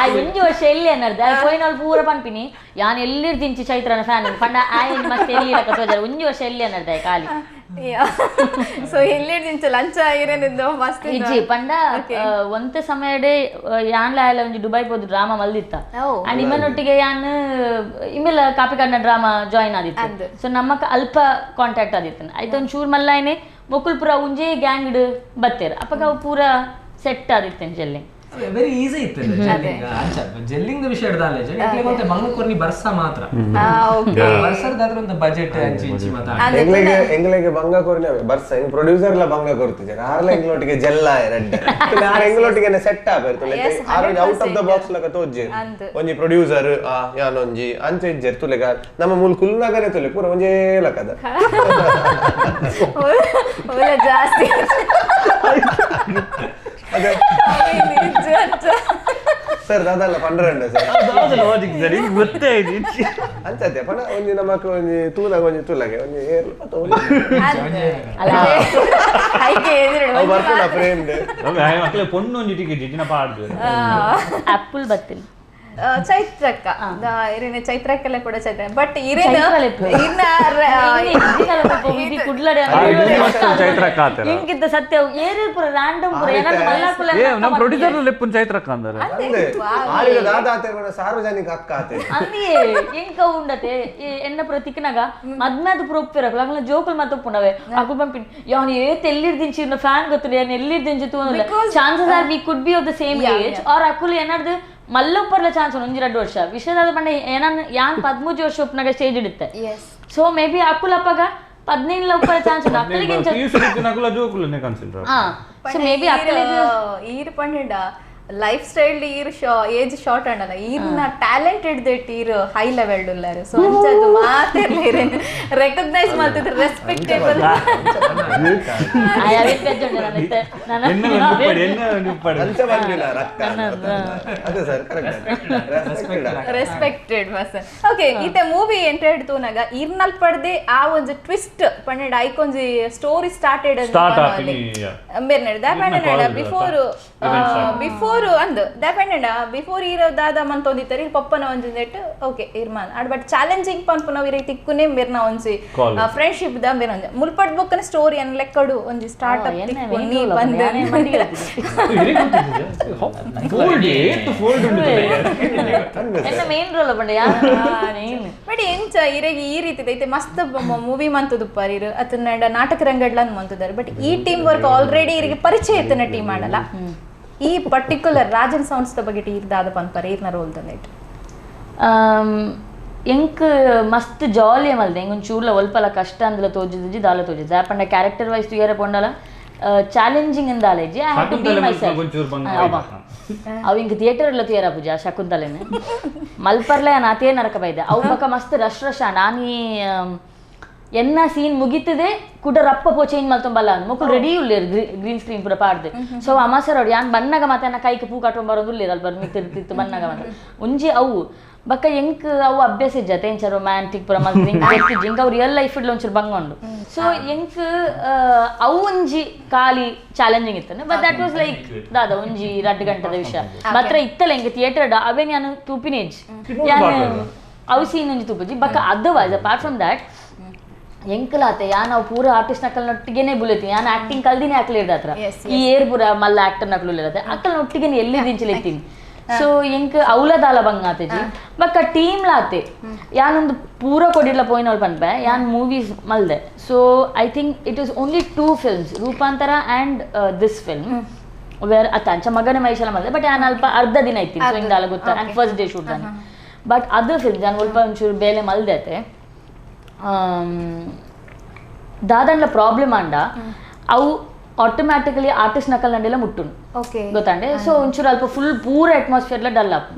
ಆ ಒಂಜಿ ವರ್ಷ ಎಲ್ಲಿ ಅನ್ನರ್ದು ಅದು ಪೋಯಿನೋಳು ಪೂರ ಪನ್ಪಿನಿ ಯಾನ್ ಎಲ್ಲಿರ್ದಿಂಚಿ ಚೈತ್ರನ ಫ್ಯಾನ್ ಪಂಡ ಆಯ್ ಮಸ್ತ್ ಎಲ್ಲಿ ತೋಜಾರ ಒಂಜಿ ವರ್ಷ ಎಲ್ಲಿ ಅನ್ನರ್ದು ಖಾಲಿ So ಎಲ್ಲಿಡ್ದಿಂಚ ಲಂಚ ಇರೇನಿದ್ದು ಮಸ್ತ್ ಇಜ್ಜಿ ಪಂಡ ಒಂತೆ ಸಮಯಡೆ ಯಾನ್ಲ ಆಯಲ ಒಂಜಿ ದುಬೈ ಪೋದು ಡ್ರಾಮಾ ಮಲ್ದಿತ್ತ ಅಂಡ್ ಇಮ್ಮನೊಟ್ಟಿಗೆ ಯಾನ್ ಇಮ್ಮೆಲ್ಲ ಕಾಪಿಕಾಡ್ನ ಡ್ರಾಮಾ ಜಾಯಿನ್ ಆದಿತ್ತು. ಸೊ ನಮ್ಮಕ್ಕ ಅಲ್ಪ ಕಾಂಟ್ಯಾಕ್ಟ್ ಆದಿತ್ತು. ಆಯ್ತು ಒಂದ್ ಚೂರ್ ಮಲ್ಲಾಯನೆ ಮೊಕುಲ್ ಪೂರ ಒಂಜೇ ಗ್ಯಾಂಗ್ ಬತ್ತೇರ್ ಅಪ್ಪಗ ಅವು ಪೂರ ಸೆಟ್ ಆದಿತ್ತೇನೆ jelling. Very easy ಇತ್ತು ಜೆಲ್ಲಿಂಗ್. ಅಂಚ ಜೆಲ್ಲಿಂಗ್ ವಿಷಯ ಹಿಡ್ದಾಲೆ ಮತ್ತೆ ಬಂಗ ಕೊರ್ನಿ ಬರ್ಸ ಮಾತ್ರ ಬರ್ಸದಾದ್ರೆ ಒಂದು ಬಜೆಟ್ ಅಂಚಿ ಇಂಚಿ ಮಾತ್ರ ಎಂಗ್ಲೆಗೆ ಎಂಗ್ಲೆಗೆ ಬಂಗ ಕೊರ್ನಿ ಬರ್ಸ ಹೆಂಗ್ ಪ್ರೊಡ್ಯೂಸರ್ ಎಲ್ಲ ಬಂಗ ಕೊರ್ತಿದ್ದಾರೆ ಆರ್ಲ ಎಂಗ್ಲೊಟ್ಟಿಗೆ ಜೆಲ್ಲ ರೆಡ್ ಆರ್ ಎಂಗ್ಲೊಟ್ಟಿಗೆ ಸೆಟ್ ಆಪೇರ್ತುಲೆ are out of the box ಲಕ ತೋಜ್ಜೆ ಒಂಜಿ ಪ್ರೊಡ್ಯೂಸರ್ ಆ ಯಾನೊಂಜಿ ಅಂಚೆ ಇಜ್ಜೆರ್ ತುಲೆಗ ನಮ್ಮ ಮೂಲ ಕುಲ್ನಾಗನೆ ತುಲೆ ಪೂರ ಒಂಜೇ ಲಕದ ಜಾಸ್ತಿ ಸರ್ ದಾದಲ್ಲ 12 ಸರ್ ಲಾಜಿಕ್ ಸರಿ ಗೊತ್ತೇ ಇದೆ ಅಂಚತೆ ಪಣ ಒಂಜಿ ನಮಕ್ ಒಂಜಿ ತೂಲಾಗ ಒಂಜಿ ತೂಲಾಗೆ ಒಂಜಿ ಏರ್ಲ ಪತ ಅಲ್ಲ ಐಕೆ ಎದುರು ಅವು ಬರ್ಪುನ ಫ್ರೇಮ್ ಮಕ್ಕಳ ಪೊಣ್ಣು ಒಂಜಿ ಟಿಕೆಟ್ ಇಜ್ಜಿನ ಪಾಡ್ದು ಆಪಲ್ ಬತ್ತಿಲ್ಲ ಚೈತ್ರಕ್ಕ ಇರೇನೆ ಚೈತ್ರಕ್ಕೆಲ್ಲ ಕೂಡ ಚೈತ್ರ ಬಟ್ ಇರೇನ ಹಿಂಗಿದ್ದ ಸತ್ಯ ಏರು ಪೂರ ರ್ಯಾಂಡಮ್ ಪೂರ ಏನಾದ್ರು ಮಲ್ಲಾಕುಲ ಏ ನಮ್ಮ ಪ್ರೊಡ್ಯೂಸರ್ ಲೆಪ್ಪುನ್ ಚೈತ್ರಕ್ಕ ಅಂತಾರೆ ಆರಿಗ ದಾದ ಆತೆ ಸಾರ್ವಜನಿಕ ಅಕ್ಕ ಆತೆ ಅಂದಿಯೇ ಎಂಕ ಉಂಡತೆ ಎನ್ನ ಪೂರ ತಿಕ್ಕನಾಗ ಮದ್ಮೆ ಅದು ಪೂರ ಒಪ್ಪಿರಕುಲ ಅಕಲ್ನ ಜೋಕುಲ್ ಮಾತ ಒಪ್ಪುಂಡವೆ ಅಕುಲ್ ಪಂಪಿನ್ ಯಾನ್ ಏತ್ ಎಲ್ಲಿರ್ದಿಂಚಿ ಫ್ಯಾನ್ ಗೊತ್ತಿಲ್ಲ ಯಾನ್ ಎಲ್ಲಿರ್ದಿಂಚಿ ತೂವೊಂದುಲ್ಲ chances are we could be of the same age or ಅಕುಲ್ ಏನಾದ್ರು ಮಲ್ಲೊಪ್ಪರ್ಲ ಚಾನ್ಸ್ ಒಂಜಿ 2 ವರ್ಷ ವಿಷಯದಾದ ಪಂಡ ಏನನ್ ಯಾನ್ 13 ವರ್ಷ ಒಪ್ಪನಾಗ ಸ್ಟೇಜ್ ಇಡುತ್ತೆ. So may be ಅಕುಲ್ ಅಪ್ಪಗ 15 ಒಪ್ಪರ ಚಾನ್ಸ್ ಉಂಡು ಅಕುಲಿಗೆ so may be ಅಕುಲಿಗೆ ಈರ್ ಪಂಡ ಲೈಫ್ ಸ್ಟೈಲ್ ಈರ್ ಏಜ್ ಶಾರ್ಟ್ ಅಂಡಲ್ಲ ಈರ್ನ ಟ್ಯಾಲೆಂಟೆಡ್ that ಈರ್ ಹೈ ಲೆವೆಲ್ ಉಲ್ಲಾರು. ಸೊ ಅಂಚದು ಮಾತಿರ್ಲಿ ರೆಕಗ್ನೈಸ್ ಮಾಡ್ತಿದ್ರು ರೆಸ್ಪೆಕ್ಟೇಬಲ್ respected person. Okay ಈತ ಮೂವಿ ಎಂಟರ್ ತೂನಾಗ ಈರ್ನಲ್ ಪಡ್ದೆ ಆ ಒಂಜಿ ಟ್ವಿಸ್ಟ್ ಪನ್ನೆರಡು ಐಕೊಂಜಿ ಸ್ಟೋರಿ ಸ್ಟಾರ್ಟೆಡ್ ಬೇರೆ ಬಿಫೋರ್ ಬಿಫೋರ್ ಅಂದ್ ದಾಪಂಡ ಬಿಫೋರ್ ಈರೋ ದಾದ ಮಂತೊಂದಿತ್ತಾರೆ ಇರ್ ಪಪ್ಪನ ಒಂಜಿ ನೆಟ್ ಓಕೆ ಇರ್ಮಾನ್ add but challenging ಪನ್ಪುನ ಇರ ತಿಕ್ಕುನೆ ಮೇರ್ನ ಒಂಜಿ ಫ್ರೆಂಡ್ಶಿಪ್ the ಮೇರ್ ಒಂಜಿ ಮುಲ್ಪಡ್ ಬೊಕ್ಕನ ಸ್ಟೋರಿ ಅನ್ ಲೆಕ್ಕಡು ಒಂಜಿ ಸ್ಟಾರ್ಟ್ ಅಪ್ ತಿಕ್ಕುನಿ ಬಂದ ಎನ್ನ ಮೇನ್ ರೋಲ್ ಪಂಡ ಯಾರ್ ಬಟ್ ಎಂಚ ಇರೆಗೆ ಈ ರೀತಿ ಐತೆ ಮಸ್ತ್ ಮೂವಿ ಮಂತುದುಪ್ಪಾರ್ ಇರು ಅತನ ನಾಟಕ ರಂಗಡ್ಲನ್ ಮಂತುದಾರೆ ಬಟ್ ಈ team work already ಇರಿಗೆ ಪರಿಚಯ ಇತ್ತನ ಟೀಮ್ ಮಾಡಲ್ಲ ಈ ಪರ್ಟಿಕ್ಯುಲರ್ ರಾಜನ್ ಸೌಂಡ್ಸ್ ಬಗ್ಗೆ ಇರ್ದಾದ ಪನ್ಪರ್ ಈರ್ನ ರೋಲ್ ತಂದಿಟ್ಟು ಎಂಕ್ ಮಸ್ತ್ ಜಾಲಿ ಮಲ್ದೆ ಎಂಗ್ ಒಂಚೂರ್ಲ ಒಲ್ಪಲ ಕಷ್ಟ ಅಂದಲ ತೋಜಿದ್ಜಿ ದಾಲ ತೋಜಿದ್ದೆ ಪಂಡ ಕ್ಯಾರೆಕ್ಟರ್ ವೈಸ್ ತುಯರ ಪೊಂಡಲ ಚಾಲೆಂಜಿಂಗ್ ಅಂದಾಲೇಜಿ I have to be myself. ಅವು ಇಂಕ್ ಥಿಯೇಟರ್ ಎಲ್ಲ ತುಯರ ಪೂಜಾ ಶಕುಂತಲೆನೆ ಮಲ್ಪರ್ಲೆ ನಾತೇ ನರಕ ಬೈದೆ ಅವು ಪಕ್ಕ ಮಸ್ತ್ ರಶ್ ರಶ್ ನಾನಿ ಎನ್ನ ಸೀನ್ ಮುಗಿತದೆ ಕುಡ ರಪ್ಪ ಪೋ ಚೇಂಜ್ ಮಲ್ತೊಂಬಲ್ಲ ಮೊಕ್ಕಳು ರೆಡಿ ಉಲ್ಲೇರು ಗ್ರೀನ್ ಸ್ಕ್ರೀನ್ ಪೂರ ಪಾಡ್ದೆ. ಸೊ ಅಮ್ಮ ಸರ್ ಅವ್ರು ಯಾನ್ ಬಣ್ಣಗ ಮಾತ ಎನ್ನ ಕೈಗೆ ಪೂ ಕಟ್ಟೊಂಬರೋದು ಉಲ್ಲೇರು ಅಲ್ಲಿ ಬರ್ ಮಿತ್ತಿರ್ತಿತ್ತು ಬಣ್ಣಗ ಮಾತ ಒಂಜಿ ಅವು ಬಕ್ಕ ಎಂಕ್ ಅವು ಅಭ್ಯಾಸ ಇಜ್ಜತೆ ಎಂಚ ರೊಮ್ಯಾಂಟಿಕ್ ಪೂರ ಮಲ್ತ್ ಎಂಕ್ ಗೊತ್ತಿಜ್ಜಿ ಎಂಕ್ ಅವು ರಿಯಲ್ ಲೈಫ್ ಇಡ್ಲ ಒಂಚೂರು ಬಂಗ ಉಂಡು. ಸೊ ಎಂಕ್ ಅವು ಒಂಜಿ ಖಾಲಿ ಚಾಲೆಂಜಿಂಗ್ ಇತ್ತು but that was like ದಾದ ಒಂಜಿ 2 ಗಂಟೆದ ವಿಷಯ ಮಾತ್ರ ಇತ್ತಲ್ಲ ಎಂಕ್ ಥಿಯೇಟರ್ ಅವೇ ನಾನು ತೂಪಿನೇಜ್ ಯಾನ್ ಅವು ಸೀನ್ ಒಂಜಿ ತೂಪುಜಿ ಬಕ್ಕ otherwise apart from that ಎಂಕಲಾತೆ ಯಾ ನಾವು ಪೂರ ಆರ್ಟಿಸ್ಟ್ ನಕ್ಕಲ್ನೊಟ್ಟಿಗೆನೆ ಬುಲೆತಿ ಯಾನ್ ಆಕ್ಟಿಂಗ್ ಕಲ್ದಿನೇ ಹಾಕ್ಲಿರ್ದ ಹತ್ರ ಈ ಏರ್ ಪೂರ ಮಲ್ಲ ಆಕ್ಟರ್ ನಕ್ಕಲು ಇರತ್ತೆ ಅಕ್ಕಲ್ನೊಟ್ಟಿಗೆನೆ ಎಲ್ಲಿ ದಿಂಚಲೆತ್ತೀನಿ. ಸೊ ಎಂಕ್ ಅವಲದಾಲ ಬಂಗ ಆತೆಜಿ ಬಕ್ಕ ಟೀಮ್ ಲಾತೆ ಯಾನೊಂದು ಪೂರ ಕೊಡಿರ್ಲ ಪೋಯಿನೋಳ್ ಪನ್ಪೆ ಯಾನ್ movies ಮಲ್ದೆ. So I think it is only 2 films Roopantara and this film where ಅತ್ತ ಅಂಚ ಮಗನ ಮೈಶಲ ಮಲ್ದೆ ಬಟ್ ಯಾನ್ ಅಲ್ಪ ಅರ್ಧ ದಿನ ಇತ್ತೀನಿ ಸೊ ಹಿಂಗಾಲ ಗೊತ್ತ and first day shoot ದಾನೆ but other films ಯಾನ್ ಒಲ್ಪ ಒಂಚೂರು ಬೇಲೆ ಮಲ್ದೆ ಅತೆ ದಾದಂಡ್ಲ ಪ್ರಾಬ್ಲಮ್ ಅಂಡ ಅವು ಆಟೋಮ್ಯಾಟಿಕಲಿ ಆರ್ಟಿಸ್ಟ್ ನಕಲ್ ನಂಡೆಲ್ಲ ಮುಟ್ಟುಂಡು ಗೊತ್ತಾಂಡೆ. ಸೊ ಒಂಚೂರು ಅಲ್ಪ ಫುಲ್ ಪೂರ ಅಟ್ಮಾಸ್ಫಿಯರ್ಲ ಡಲ್ ಅಪ್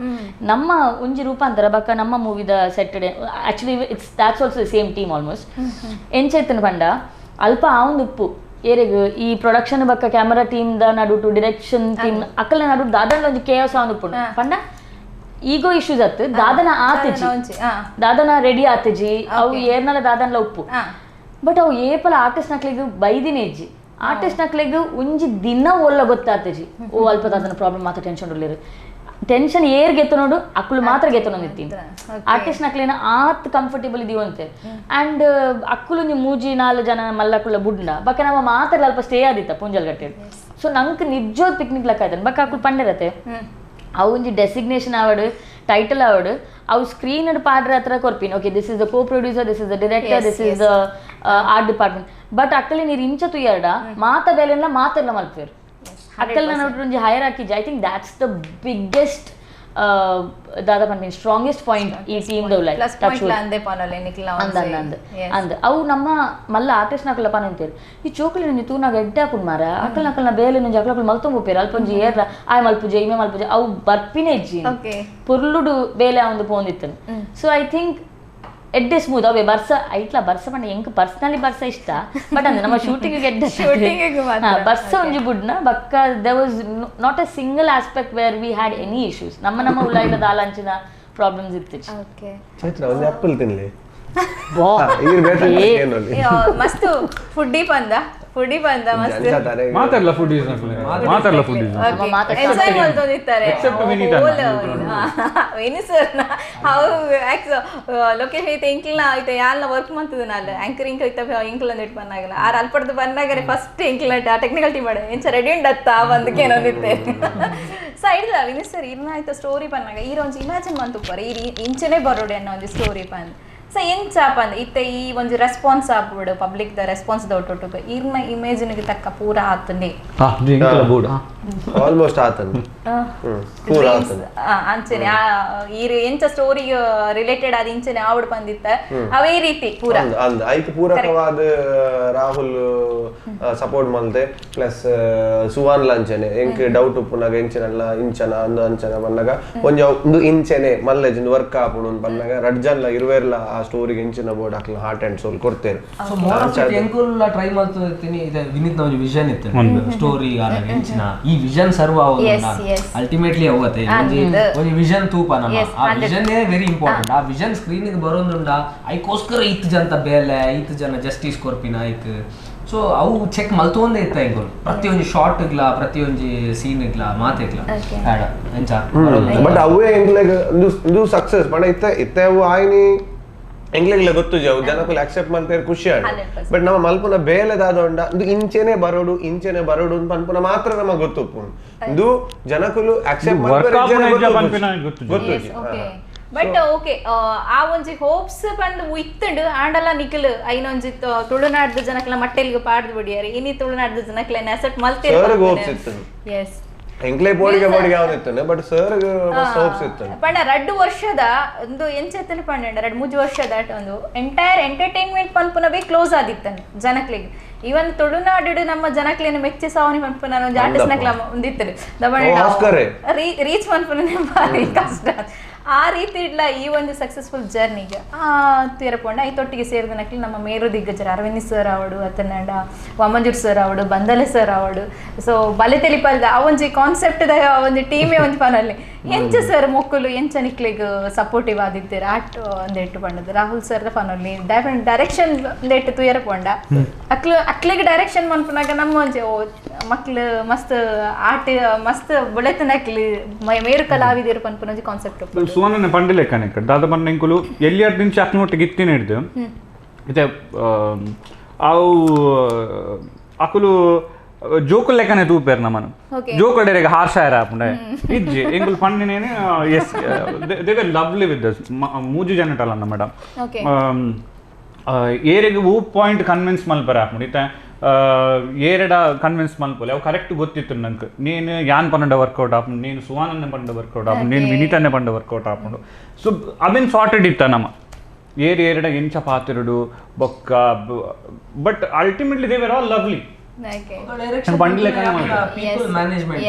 ನಮ್ಮ ಒಂಜಿ ರೂಪಾಂತರ ಬಕ್ಕ ನಮ್ಮ ಮೂವಿದ Saturday actually it's that's also the same team almost ಎಂಚೈತನ ಪಂಡ ಅಲ್ಪ ಆವೊಂದು ಉಪ್ಪು ಏರೆಗ್ ಈ ಪ್ರೊಡಕ್ಷನ್ ಬಕ್ಕ camera team the ನಡುಟು direction team ಅಕ್ಕಲ ನಡು ದಾದಂಡ ಒಂಜಿ ಕೇವಸ ಆವೊಂದು ಉಪ್ಪುಂಡು ಪಂಡ ಈಗೋ ಇಶ್ಯೂಸ್ ಅತ್ತು ದಾದನ ಆತಿಜಿ ದಾದನ ರೆಡಿ ಆತಿಜಿ ಅವು ಏರ್ನಲ ದಾದನ್ಲ ಉಪ್ಪು ಬಟ್ ಅವು ಏಪಲ ಆರ್ಟಿಸ್ಟ್ ನಕ್ಲಿಗೆ ಬೈದಿನ ಇಜ್ಜಿ ಆರ್ಟಿಸ್ಟ್ ನಕ್ಲಿಗೆ ಒಂಜಿ ದಿನ ಒಲ್ಲ ಗೊತ್ತಾತಿಜಿ ಓ ಅಲ್ಪ ದಾದನ ಪ್ರಾಬ್ಲಮ್ ಮಾತ್ರ ಟೆನ್ಷನ್ ಉಲ್ಲೇರು Tension air ಗೆತ್ತನೋಡು ಅಕ್ಕಳು ಮಾತ್ರ ಗೆತ್ತನೊಂದಿತ್ತೀನಿ ಆರ್ಟಿಸ್ಟ್ ನಕ್ಲೇನ ಆತ್ ಕಂಫರ್ಟೇಬಲ್ ಇದೀವಿ ಅಂತೆ ಆ್ಯಂಡ್ ಅಕ್ಕುಲು ನೀವು ಮೂಜಿ ನಾಲ್ ಜನ ಮಲ್ಲಕ್ಕುಳ ಬುಡ್ನ ಬಕ್ಕ ನಮ್ಮ ಮಾತ್ರ ಅಲ್ಪ ಸ್ಟೇ ಆದಿತ್ತ ಪೂಂಜಲ್ ಗಟ್ಟೆ ಸೊ ನಂಗೆ ನಿಜೋದ್ ಪಿಕ್ನಿಕ್ ಲೆಕ್ಕ ಆಯ್ತಾನೆ ಬಕ್ಕ ಅಕ್ಕುಳು ಪಂಡಿರತ್ತೆ ಅವು ಒಂಜಿ ಡೆಸಿಗ್ನೇಷನ್ ಆವಡು ಟೈಟಲ್ ಆವಡು ಅವು ಸ್ಕ್ರೀನ್ ಪಾಡ್ರ ಹತ್ರ ಕೊರ್ಪಿನ okay this is the co producer this is the director this is the art department but ಅಕ್ಕಲಿ ನೀರು ಇಂಚ ತುಯ್ಯಾಡ ಮಾತ ಬೇಲೆಲ್ಲ ಮಾತೆಲ್ಲ ಮಲ್ಪೇರು ಅಕ್ಕಲ್ ನನ್ನ ಒಂಜಿ ಹೈಯರ್ ಹಾಕಿಜ I think that's the biggest ದಾದಾ ಪನ್ಪಿನ ಸ್ಟ್ರಾಂಗೆಸ್ಟ್ ಪಾಯಿಂಟ್ ಈ ಟೀಮ್ ದೌಲ ಅಂದ ಅಂದ ಅಂದ ಅವು ನಮ್ಮ ಮಲ್ಲ ಆರ್ಟಿಸ್ಟ್ ನಕಲ ಪನಂತೇರು ಈ ಚೋಕಲಿ ನಂಜಿ ತೂನಾಗ ಎಡ್ಡೆ ಹಾಕೊಂಡು ಮಾರ ಅಕ್ಕಲ್ ನಕಲ್ನ ಬೇಲೆ ನಂಜಿ ಅಕ್ಕಲ ಮಲ್ತೊಂಬೋಪೇರು ಅಲ್ಪ ಒಂಜಿ ಏರ್ಲ ಆಯ್ ಮಲ್ಪುಜೆ ಇಮೆ ಮಲ್ಪುಜೆ ಅವು ಬರ್ಪಿನೇ ಇಜ್ಜಿ ಪೊರ್ಲುಡು ಬೇಲೆ ಅವಂದು ಪೋಂದಿತ್ತನು so I think ಎಡ್ಡೆ ಸ್ಮೂತ್ ಅವೇ ಬರ್ಸ ಐಟ್ಲ ಬರ್ಸ ಪಂಡ ಎಂಕ್ ಪರ್ಸನಲಿ ಬರ್ಸ ಇಷ್ಟ ಬಟ್ ಅಂದ್ರೆ ನಮ್ಮ ಶೂಟಿಂಗ್ ಎಡ್ಡೆ ಬರ್ಸ ಒಂಜಿ ಬುಡ್ನ ಬಕ್ಕ there was not a single aspect where we had any issues ನಮ್ಮ ನಮ್ಮ ಉಲಾಯಿಲ ದಾಲಾಂಚಿನ ಪ್ರಾಬ್ಲಮ್ಸ್ ಇತ್ತು ಆಪಲ್ ತಿನ್ಲಿ ಮಸ್ತ್ ಫುಡ್ಡಿ ಪಂದ ಫುಡ್ಡಿ ಪಂದ ಮಸ್ತ್ ಮಾತಾಡಲ್ಲ ಫುಡ್ ಮಾತಾಡಲ್ಲ ಫುಡ್ ಎಂಜಾಯ್ ಮಾಡ್ಕೊಂಡಿರ್ತಾರೆ ವಿನಿ ಸರ್ how Lokesh ಐತೆ ಎಂಕ್ಲ ಐತೆ ಯಾಲ್ನ ವರ್ಕ್ ಮಾಡ್ತದ ನಾಲ್ ಆಂಕರಿಂಗ್ ಐತೆ ಎಂಕ್ಲ ಅಂದಿಟ್ಟು ಬಂದಾಗಲ್ಲ ಆರ್ ಅಲ್ಪಡ್ದು ಬಂದಾಗರೆ ಫಸ್ಟ್ ಎಂಕ್ಲ ಟೆಕ್ನಿಕಲ್ ಟೀಮ್ ಮಾಡ ಎಂಚ ರೆಡಿ ಉಂಡತ್ತ ಬಂದಕ್ಕೆ ಏನೊಂದಿತ್ತೆ ಸೊ ಇಲ್ಲ ವಿನಿ ಸರ್ ಇರ್ನ ಆಯ್ತು ಸ್ಟೋರಿ ಬಂದಾಗ ಈರ ಒಂಜಿ ಇಮ್ಯಾಜಿನ್ ಮಂತುಪ್ಪರೆ ಈ ಇಂಚನೆ ಬರೋಡೆ ಅನ್ನೋ ಒಂಜಿ ಸ್ಟೋರಿ ಬಂದ್ ಸೊ ಎಂಚಾಪ ಅಂದ್ ಇತ್ತೆ ಈ ಒಂಜಿ ರೆಸ್ಪಾನ್ಸ್ ಆಪುಡು public the response ದೊಡ್ಡ ಇರ್ನ ಇಮೇಜಿನಿಗೆ ತಕ್ಕ ಪೂರ ಆತಂದೆ ಆಲ್ಮೋಸ್ಟ್ ಆತಂದೆ ಪೂರ ಆತಂದೆ ಅಂಚನೆ ಈ ಎಂಚ ಸ್ಟೋರಿ ರಿಲೇಟೆಡ್ ಆದ ಇಂಚನೆ ಆವಡ್ ಬಂದಿತ್ತ ಅವೇ ರೀತಿ ಪೂರ ಅಂದ್ ಐಕ್ ಪೂರಕವಾದ ರಾಹುಲ್ ಸಪೋರ್ಟ್ ಮಲ್ತೆ ಪ್ಲಸ್ ಸುವಾನ್ ಲಂಚನೆ ಎಂಕ್ ಡೌಟ್ ಉಪ್ಪುನಾಗ ಎಂಚನಲ್ಲ ಇಂಚನ ಅಂದು ಅಂಚನ ಬಂದಾಗ ಒಂಜಿ ಒಂದು ಇಂಚನೆ ಮಲ್ಲೆಜ್ ವರ್ಕ್ ಆಪುಡು ಬಂದಾಗ ರಡ್ಜನ್ಲ ಇರುವೆರ್ಲ ಆ ಸ್ಟೋರಿಗೆ ಎಂಚಿನ ಬೋರ್ಡ್ ಹಾಕ್ಲ heart and ಸೋಲ್ ಕೊಡ್ತೇನೆ so more of it ಎಂಕುಲ್ಲ try ಮಾಡ್ತಿರ್ತೀನಿ ಇದೆ ವಿನೀತ್ ನ ಒಂದು ವಿಷನ್ ಇತ್ತು ಸ್ಟೋರಿ ಆದಾಗ ಎಂಚಿನ ಈ ವಿಷನ್ ಸರ್ವ್ ಆಗೋದು ಅಲ್ಟಿಮೇಟ್ಲಿ ಅವತ್ತೆ ಒಂಜಿ ಒಂಜಿ ವಿಷನ್ ತೂಪ ನಮ್ಮ ಆ vision very important ಆ ವಿಷನ್ ಸ್ಕ್ರೀನ್ ಗೆ ಬರೋದುಂಡ ಐಕೋಸ್ಕರ ಇತ್ತು ಜನ ಬೇಲೆ ಇತ್ತು ಜನ ಜಸ್ಟಿಸ್ ಕೊರ್ಪಿನ ಐಕ್ ಸೊ ಅವು ಚೆಕ್ ಮಲ್ತೊಂದೇ ಇತ್ತ ಎಂಕುಲು ಪ್ರತಿಯೊಂಜಿ ಶಾರ್ಟ್ ಇಗ್ಲ ಪ್ರತಿಯೊಂಜಿ ಸೀನ್ ಇಗ್ಲ ಮಾತೆಗ್ಲ ಆಡ ಎಂಚ ಬಟ್ ಅವೇ ಎಂಕ್ಲೆಗ್ ಒಂದು ಸಕ್ಸಸ್ ಪಂಡ ಇತ್ತೆ ಇತ್ತೆ ಅವು ಆಯ್ನಿ ಎಂಗ್ಲೆಗ್ಲ ಗೊತ್ತು ಜವು ಜನಕುಲು ಅಕ್ಸೆಪ್ಟ್ ಮಲ್ತೇರು ಖುಷಿ ಆಡ ಬಟ್ ನಮ್ಮ ಮಲ್ಪುನ ಬೇಲೆ ದಾದೊಂಡ ಇಂದು ಇಂಚೆನೆ ಬರೋಡು ಇಂಚೆನೆ ಬರೋಡು ಪನ್ಪುನ ಮಾತ್ರ ನಮಗೆ ಗೊತ್ತು ಇಂದು ಜನಕುಲು accept ಗೊತ್ತು ಬಟ್ ಓಕೆ ಆ ಒಂಜಿ ಹೋಪ್ಸ್ ಬಂದು ಇತ್ತುಂಡು ಆಂಡಲ ನಿಖಲ್ ಐನೊಂಜಿ ತುಳುನಾಡ್ದ ಜನಕ್ಲ ಮಟ್ಟೆಲ್ಗೆ ಪಾಡ್ದು ಬಿಡಿಯಾರೆ ಇನಿ ತುಳುನಾಡ್ದ ಜನಕ್ಲ ಅಸೆಪ್ಟ್ ಮಲ್ತೇರು ಎಸ್ ಎಂಕ್ಲೆ ಬೋಡಿಗೆ ಬೋಡಿಗೆ ಯಾವ್ದಿತ್ತು but sir hopes ಇತ್ತು ಪಂಡ ರಡ್ಡು ವರ್ಷದ ಒಂದು ಎಂಚೆತ್ತನ ಪಂಡ ರಡ್ಡು ಮೂಜು ವರ್ಷದ ಒಂದು ಎಂಟೈರ್ ಎಂಟರ್ಟೈನ್ಮೆಂಟ್ ಪನ್ಪುನವೇ ಕ್ಲೋಸ್ ಆದಿತ್ತನು ಜನಕ್ಲಿಗೆ ಇವನ್ ತುಳುನಾಡು ನಮ್ಮ ಜನಕ್ಲೇನ ಮೆಚ್ಚಿ ಸಾವನಿ ಪನ್ಪುನ ಒಂಜಿ ಆರ್ಟಿಸ್ಟ್ ನಕ್ಲ ಒಂದಿತ್ತು ರೀಚ್ ಪನ್ಪುನ ಭಾರಿ ಕಷ್ಟ ಆ ರೀತಿ ಇಡ್ಲ ಈ ಒಂದು ಸಕ್ಸಸ್ಫುಲ್ ಜರ್ನಿಗೆ ತೀರಪೊಂಡ ಐತೊಟ್ಟಿಗೆ ಸೇರಿದ ನಕ್ಲಿ ನಮ್ಮ ಮೇರು ದಿಗ್ಗಜರು ಅರವಿಂದ್ ಸರ್ ಅವಡು ಅತನಂಡ ವಾಮಂಜೂರ್ ಸರ್ ಅವಡು ಬಂದಲೆ ಸರ್ ಅವಡು ಸೊ ಬಲೆ ತೆಲಿಪಲ್ದ ಆ ಒಂಜಿ ಕಾನ್ಸೆಪ್ಟ್ the ಒಂಜಿ ಟೀಮೇ ಒಂಜಿ ಪನಲ್ಲಿ ಎಂಚ ಸರ್ ಮೊಕ್ಕಲು ಎಂಚ ನಿಕ್ಲಿಗ್ ಸಪೋರ್ಟಿವ್ ಆದಿತ್ತೀರ ಆಟ ಒಂದೆಟ್ಟು ಪಂಡದು ರಾಹುಲ್ ಸರ್ ಫನಲ್ಲಿ ಡೈರೆಕ್ಷನ್ ಒಂದೆಟ್ಟು ತುಯರ ಪೊಂಡ ಅಕ್ಲು ಅಕ್ಲಿಗೆ ಡೈರೆಕ್ಷನ್ ಮನ್ಪುನಾಗ ನಮ್ಮ ಒಂಜಿ ಓ ಮಕ್ಳು ಮಸ್ತ್ ಆಟ ಮಸ್ತ್ ಬುಳೆತನಕ್ಲಿ ಮೇರು ಕಲಾವಿದರು ಪನ್ಪುನ ಒಂಜಿ ಕಾನ್ಸೆಪ್ಟ್ ಸುವರ್ಣ ಪಂಡಿಲೆ ಕನೆಕ್ಟ್ ದಾದ ಪಂಡ ಎಂಕುಲು ಎಲ್ಲಿಯರ್ ನಿಂಚ ಅಕ್ನೊಟ್ಟಿಗೆ ಇತ್ತಿನ ಹಿಡ್ದು ಇತ್ತೆ ಅವು ಅಕುಲು ಜೋಕುಲ್ ಲೆಕ್ಕನೆ ತೂಪೇರ್ ನಮ್ಮನು ಜೋಕುಲ್ ಡೈರೆಕ್ಟ್ ಹಾರ್ಷ ಆಪುಂಡ ಇಜ್ಜಿ ಎಂಕುಲು ಪಂಡಿನೇನೆ yes they were lovely with us ಮೂಜಿ ಜನ ಅಲ್ಲ ಮೇಡಮ್ ಏರೆಗ್ ಹೂ ಪಾಯಿಂಟ್ ಕನ್ವಿನ್ಸ್ ಮಲ್ಪರ ಆಪುಂಡು ಇತ್ತೆ ಏರೆಡ ಕನ್ವಿನ್ಸ್ ಮಲ್ಪೊಲೆ ಅವು ಕರೆಕ್ಟ್ ಗೊತ್ತಿತ್ತು ನಂಗೆ ನೀನು ಯಾನ್ ಪನ್ನಡ ವರ್ಕೌಟ್ ಆಪುಂಡು ನೀನು ಸುವಾನನ್ನೇ ಪಂಡ ವರ್ಕೌಟ್ ಆಪುಂಡು ನೀನು ವಿನೀತನ್ನೇ ಪಂಡ ವರ್ಕೌಟ್ ಆಪುಂಡು ಸೊ ಅವೆನ್ ಸಾರ್ಟೆಡ್ ಇತ್ತ ನಮ್ಮ ಏರ್ ಏರೆಡ ಎಂಚ ಪಾತಿರುಡು ಬೊಕ್ಕ but ultimately they were all lovely people management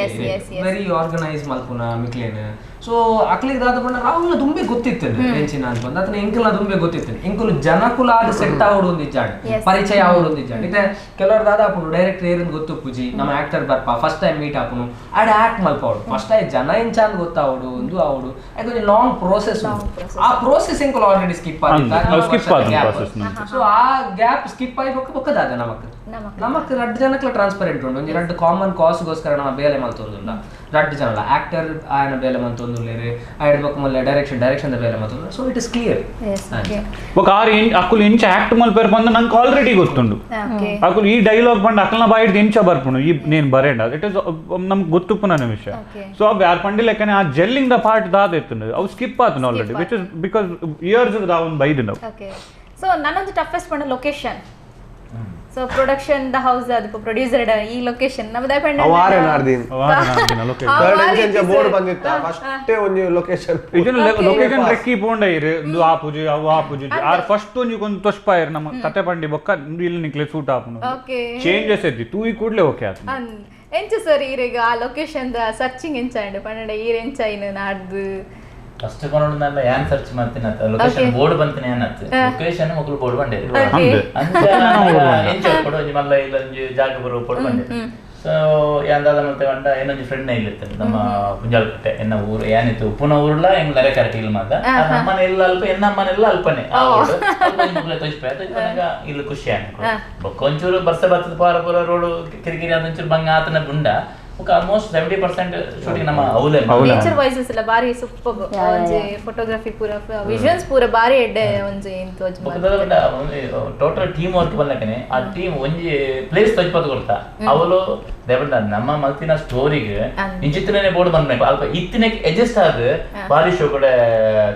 very organise ಮಲ್ಪುನ ಮಿಕ್ಲೇನ್ so ಅಕ್ಲಿಗೆ ದಾದ ಪಂಡ ರಾಹುಲ್ನ ದುಂಬೆ ಗೊತ್ತಿತ್ತು ಎಂಚಿನ ಅಂತ ಅತನ ಎಂಕಲ್ನ ದುಂಬೆ ಗೊತ್ತಿತ್ತು ಎಂಕುಲು ಜನಕುಲ ಆದ ಸೆಟ್ ಆವಡು ಒಂದು ಇಜ್ಜಾಡ್ ಪರಿಚಯ ಆವಡು ಒಂದು ಇಜ್ಜಾಡ್ ಇತ್ತೆ ಕೆಲವರು ದಾದ ಆಪುಂಡು ಡೈರೆಕ್ಟರ್ ಏರಿಂದ ಗೊತ್ತು ಪೂಜಿ ನಮ್ಮ ಆಕ್ಟರ್ ಬರ್ಪ first time meet ಆಪುನು ಆಡ ಆಕ್ಟ್ ಮಲ್ಪಾವಡು ಫಸ್ಟ್ ಟೈಮ್ ಜನ ಎಂಚ ಅಂತ ಗೊತ್ತಾವಡು ಒಂದು ಆವಡು ಅದು ಲಾಂಗ್ ಪ್ರೋಸೆಸ್ ಆ ಪ್ರೋಸೆಸ್ ಎಂಕುಲು ಆಲ್ರೆಡಿ ಸ್ಕಿಪ್ ಆದಿತ್ತ ಸೊ ಆ ಗ್ಯಾಪ್ ಸ್ಕಿಪ್ ಆಗಿ ಬೊಕ್ಕ ಬೊಕ್ಕದಾದ ನಮಕ್ ನಮಕ್ ರಡ್ಡ್ ಜನಕ್ಲ ಟ್ರಾನ್ಸ್ಪರೆಂಟ್ ಉಂಡು ಒಂಜಿ ರಡ್ಡ್ ಕಾಮನ್ ಕಾಸ್ಗೋಸ್ಕರ ನಮ್ಮ ಬೇಲೆ ಮಲ್ತೊಂದುಲ್ಲ ರಡ್ಡ್ ಜನಲ ಆಕ್ಟರ್ ಆಯನ ಬೇಲೆ ಮಲ್ತೊಂದುಲ್ಲೆರ್ ಆಯಡ್ ಬೊಕ್ಕ ಮಲ್ಲ ಡೈರೆಕ್ಷನ್ ಡೈರೆಕ್ಷನ್ the ಬೇಲೆ ಮಲ್ತೊಂದು so it is clear ಬೊಕ್ಕ ಆರ್ ಅಕುಲು ಇಂಚ ಆಕ್ಟ್ ಮಲ್ಪೆರ್ ಪಂದ್ ನಂಗೆ ಆಲ್ರೆಡಿ ಗೊತ್ತುಂಡು ಅಕುಲು ಈ ಡೈಲಾಗ್ ಪಂಡ ಅಕಲ್ನ ಬಾಯಿಡ್ ಇಂಚ ಬರ್ಪುಂಡು ಈ ನೇನ್ ಬರೇಂಡ it is ನಮ್ಗೆ ಗೊತ್ತುಪ್ಪುನ ವಿಷಯ ಸೊ ಅವ್ ಯಾರ್ ಪಂಡಿ ಲೆಕ್ಕನೆ ಆ gelling the part ದಾದ ಇತ್ತುಂಡು ಅವು ಸ್ಕಿಪ್ ಆತುಂಡು already which is because years ದಾವೊಂದು ಬೈದುಂಡು okay so ನನ್ನೊಂದು ಟಫೆಸ್ಟ್ ಪಂಡ location so production the house ಅದು ಪ್ರೊಡ್ಯೂಸರ್ ಈ ಲೊಕೇಶನ್ ನಮ್ಮದೇ ಪಂಡ ಅವಾರೆ ನಾರ್ದಿನ್ ಥರ್ಡ್ ಬೋರ್ಡ್ ಬಂದಿತ್ತ ಫಸ್ಟ್ ಒಂಜಿ ಲೊಕೇಶನ್ ಇದನ್ನ ಲೊಕೇಶನ್ ರೆಕ್ಕಿ ಪೋಂಡ ಇರು ಇಂದು ಆ ಪೂಜೆ ಅವು ಆ ಪೂಜೆ ಆರ್ ಫಸ್ಟ್ ಒಂಜಿ ಕೊಂದು ತೊಸ್ಪಾಯಿರ್ ನಮ್ಮ ಕತೆ ಪಂಡಿ ಬೊಕ್ಕ ಇಲ್ಲಿ ನಿಕ್ಲೆ ಸೂಟ್ ಆಪುನು ಚೇಂಜಸ್ ಎದ್ದಿ ತೂಯಿ ಕೂಡ್ಲೆ ಓಕೆ ಆತು ಎಂಚ ಸರ್ ಈರೆಗ ಆ location the searching ಎಂಚ ಅಂಡ್ ಪಂಡ ಈರ್ ಎಂಚ ಇನ್ನು ನಾಡ್ದು ಫಸ್ಟ್ ಕೊನೊಡು ನನ್ನ ಯಾನ್ ಸರ್ಚ್ ಮಾಡ್ತೀನಿ ಅಂತ ಲೊಕೇಶನ್ ಬೋರ್ಡ್ ಬಂತೀನಿ ಏನತ್ತು ಲೊಕೇಶನ್ ಮೊಕಲು ಬೋರ್ಡ್ ಬಂಡೆ ಅಂಚ ಎಂಚ ಕೊಡು ಒಂಜಿ ಮಲ್ಲ ಇಲ್ಲ ಒಂಜಿ ಜಾಗ ಬರೋ ಪೊಡು ಬಂಡೆ ಸೊ ಯಾಂದಾದ ಮತ್ತೆ ಬಂಡ ಏನೊಂಜಿ ಫ್ರೆಂಡ್ ಇಲ್ಲಿತ್ತು ನಮ್ಮ ಪುಂಜಾಲಕಟ್ಟೆ ಎನ್ನ ಊರು ಏನಿತ್ತು ಉಪ್ಪುನ ಊರುಲ ಎಂಗ್ ನರೆ ಕರೆಕ್ಟ್ ಇಲ್ಲ ಮಾತ ನಮ್ಮನೆ ಇಲ್ಲ ಅಲ್ಪ ಎನ್ನ ಅಮ್ಮನೆಲ್ಲ ಅಲ್ಪನೆ ಆ ಊರು ಮೊಕಲೆ ತೊಜ್ಪೆ ತೊಜ್ಪನಾಗ ಇಲ್ಲಿ ಖುಷಿ ಆಯ್ತು ಬೊಕ್ಕ ಒಂಚೂರು ಬರ್ಸ ಬರ್ತದ ಪಾರ ಪೂರ ರೋಡು ಕಿರಿಕಿರಿ ಅಂತ ಒಂಚೂರು ಬಂಗ ಆತನ ಗುಂಡ ಆಲ್ಮೋಸ್ಟ್ 70% ಶೂಟಿಂಗ್ ನಮ್ಮ ಅವಲೇ ನೇಚರ್ ವೈಸಸ್ ಎಲ್ಲ ಬಾರಿ ಸೂಪರ್ ಒಂಜಿ ಫೋಟೋಗ್ರಫಿ ಪೂರ ವಿಜುವಲ್ಸ್ ಪೂರ ಬಾರಿ ಎಡ್ಡೆ ಒಂಜಿ ಇಂತೋಜ್ total team work ಬಂದಕನೆ ಆ ಟೀಮ್ ಒಂಜಿ ಪ್ಲೇಸ್ ತೊಜ್ಪತ್ ಕೊಡ್ತಾ ಅವಳು ದೇವಂಡ ನಮ್ಮ ಮಲ್ತಿನ ಸ್ಟೋರಿಗೆ ಇಂಚಿತ್ತನೇ ಬೋರ್ಡ್ ಬಂದ್ಬೇಕು ಅಲ್ಪ ಇತ್ತಿನ ಅಡ್ಜಸ್ಟ್ ಆದ ಬಾರಿ ಶೋ ಕೂಡ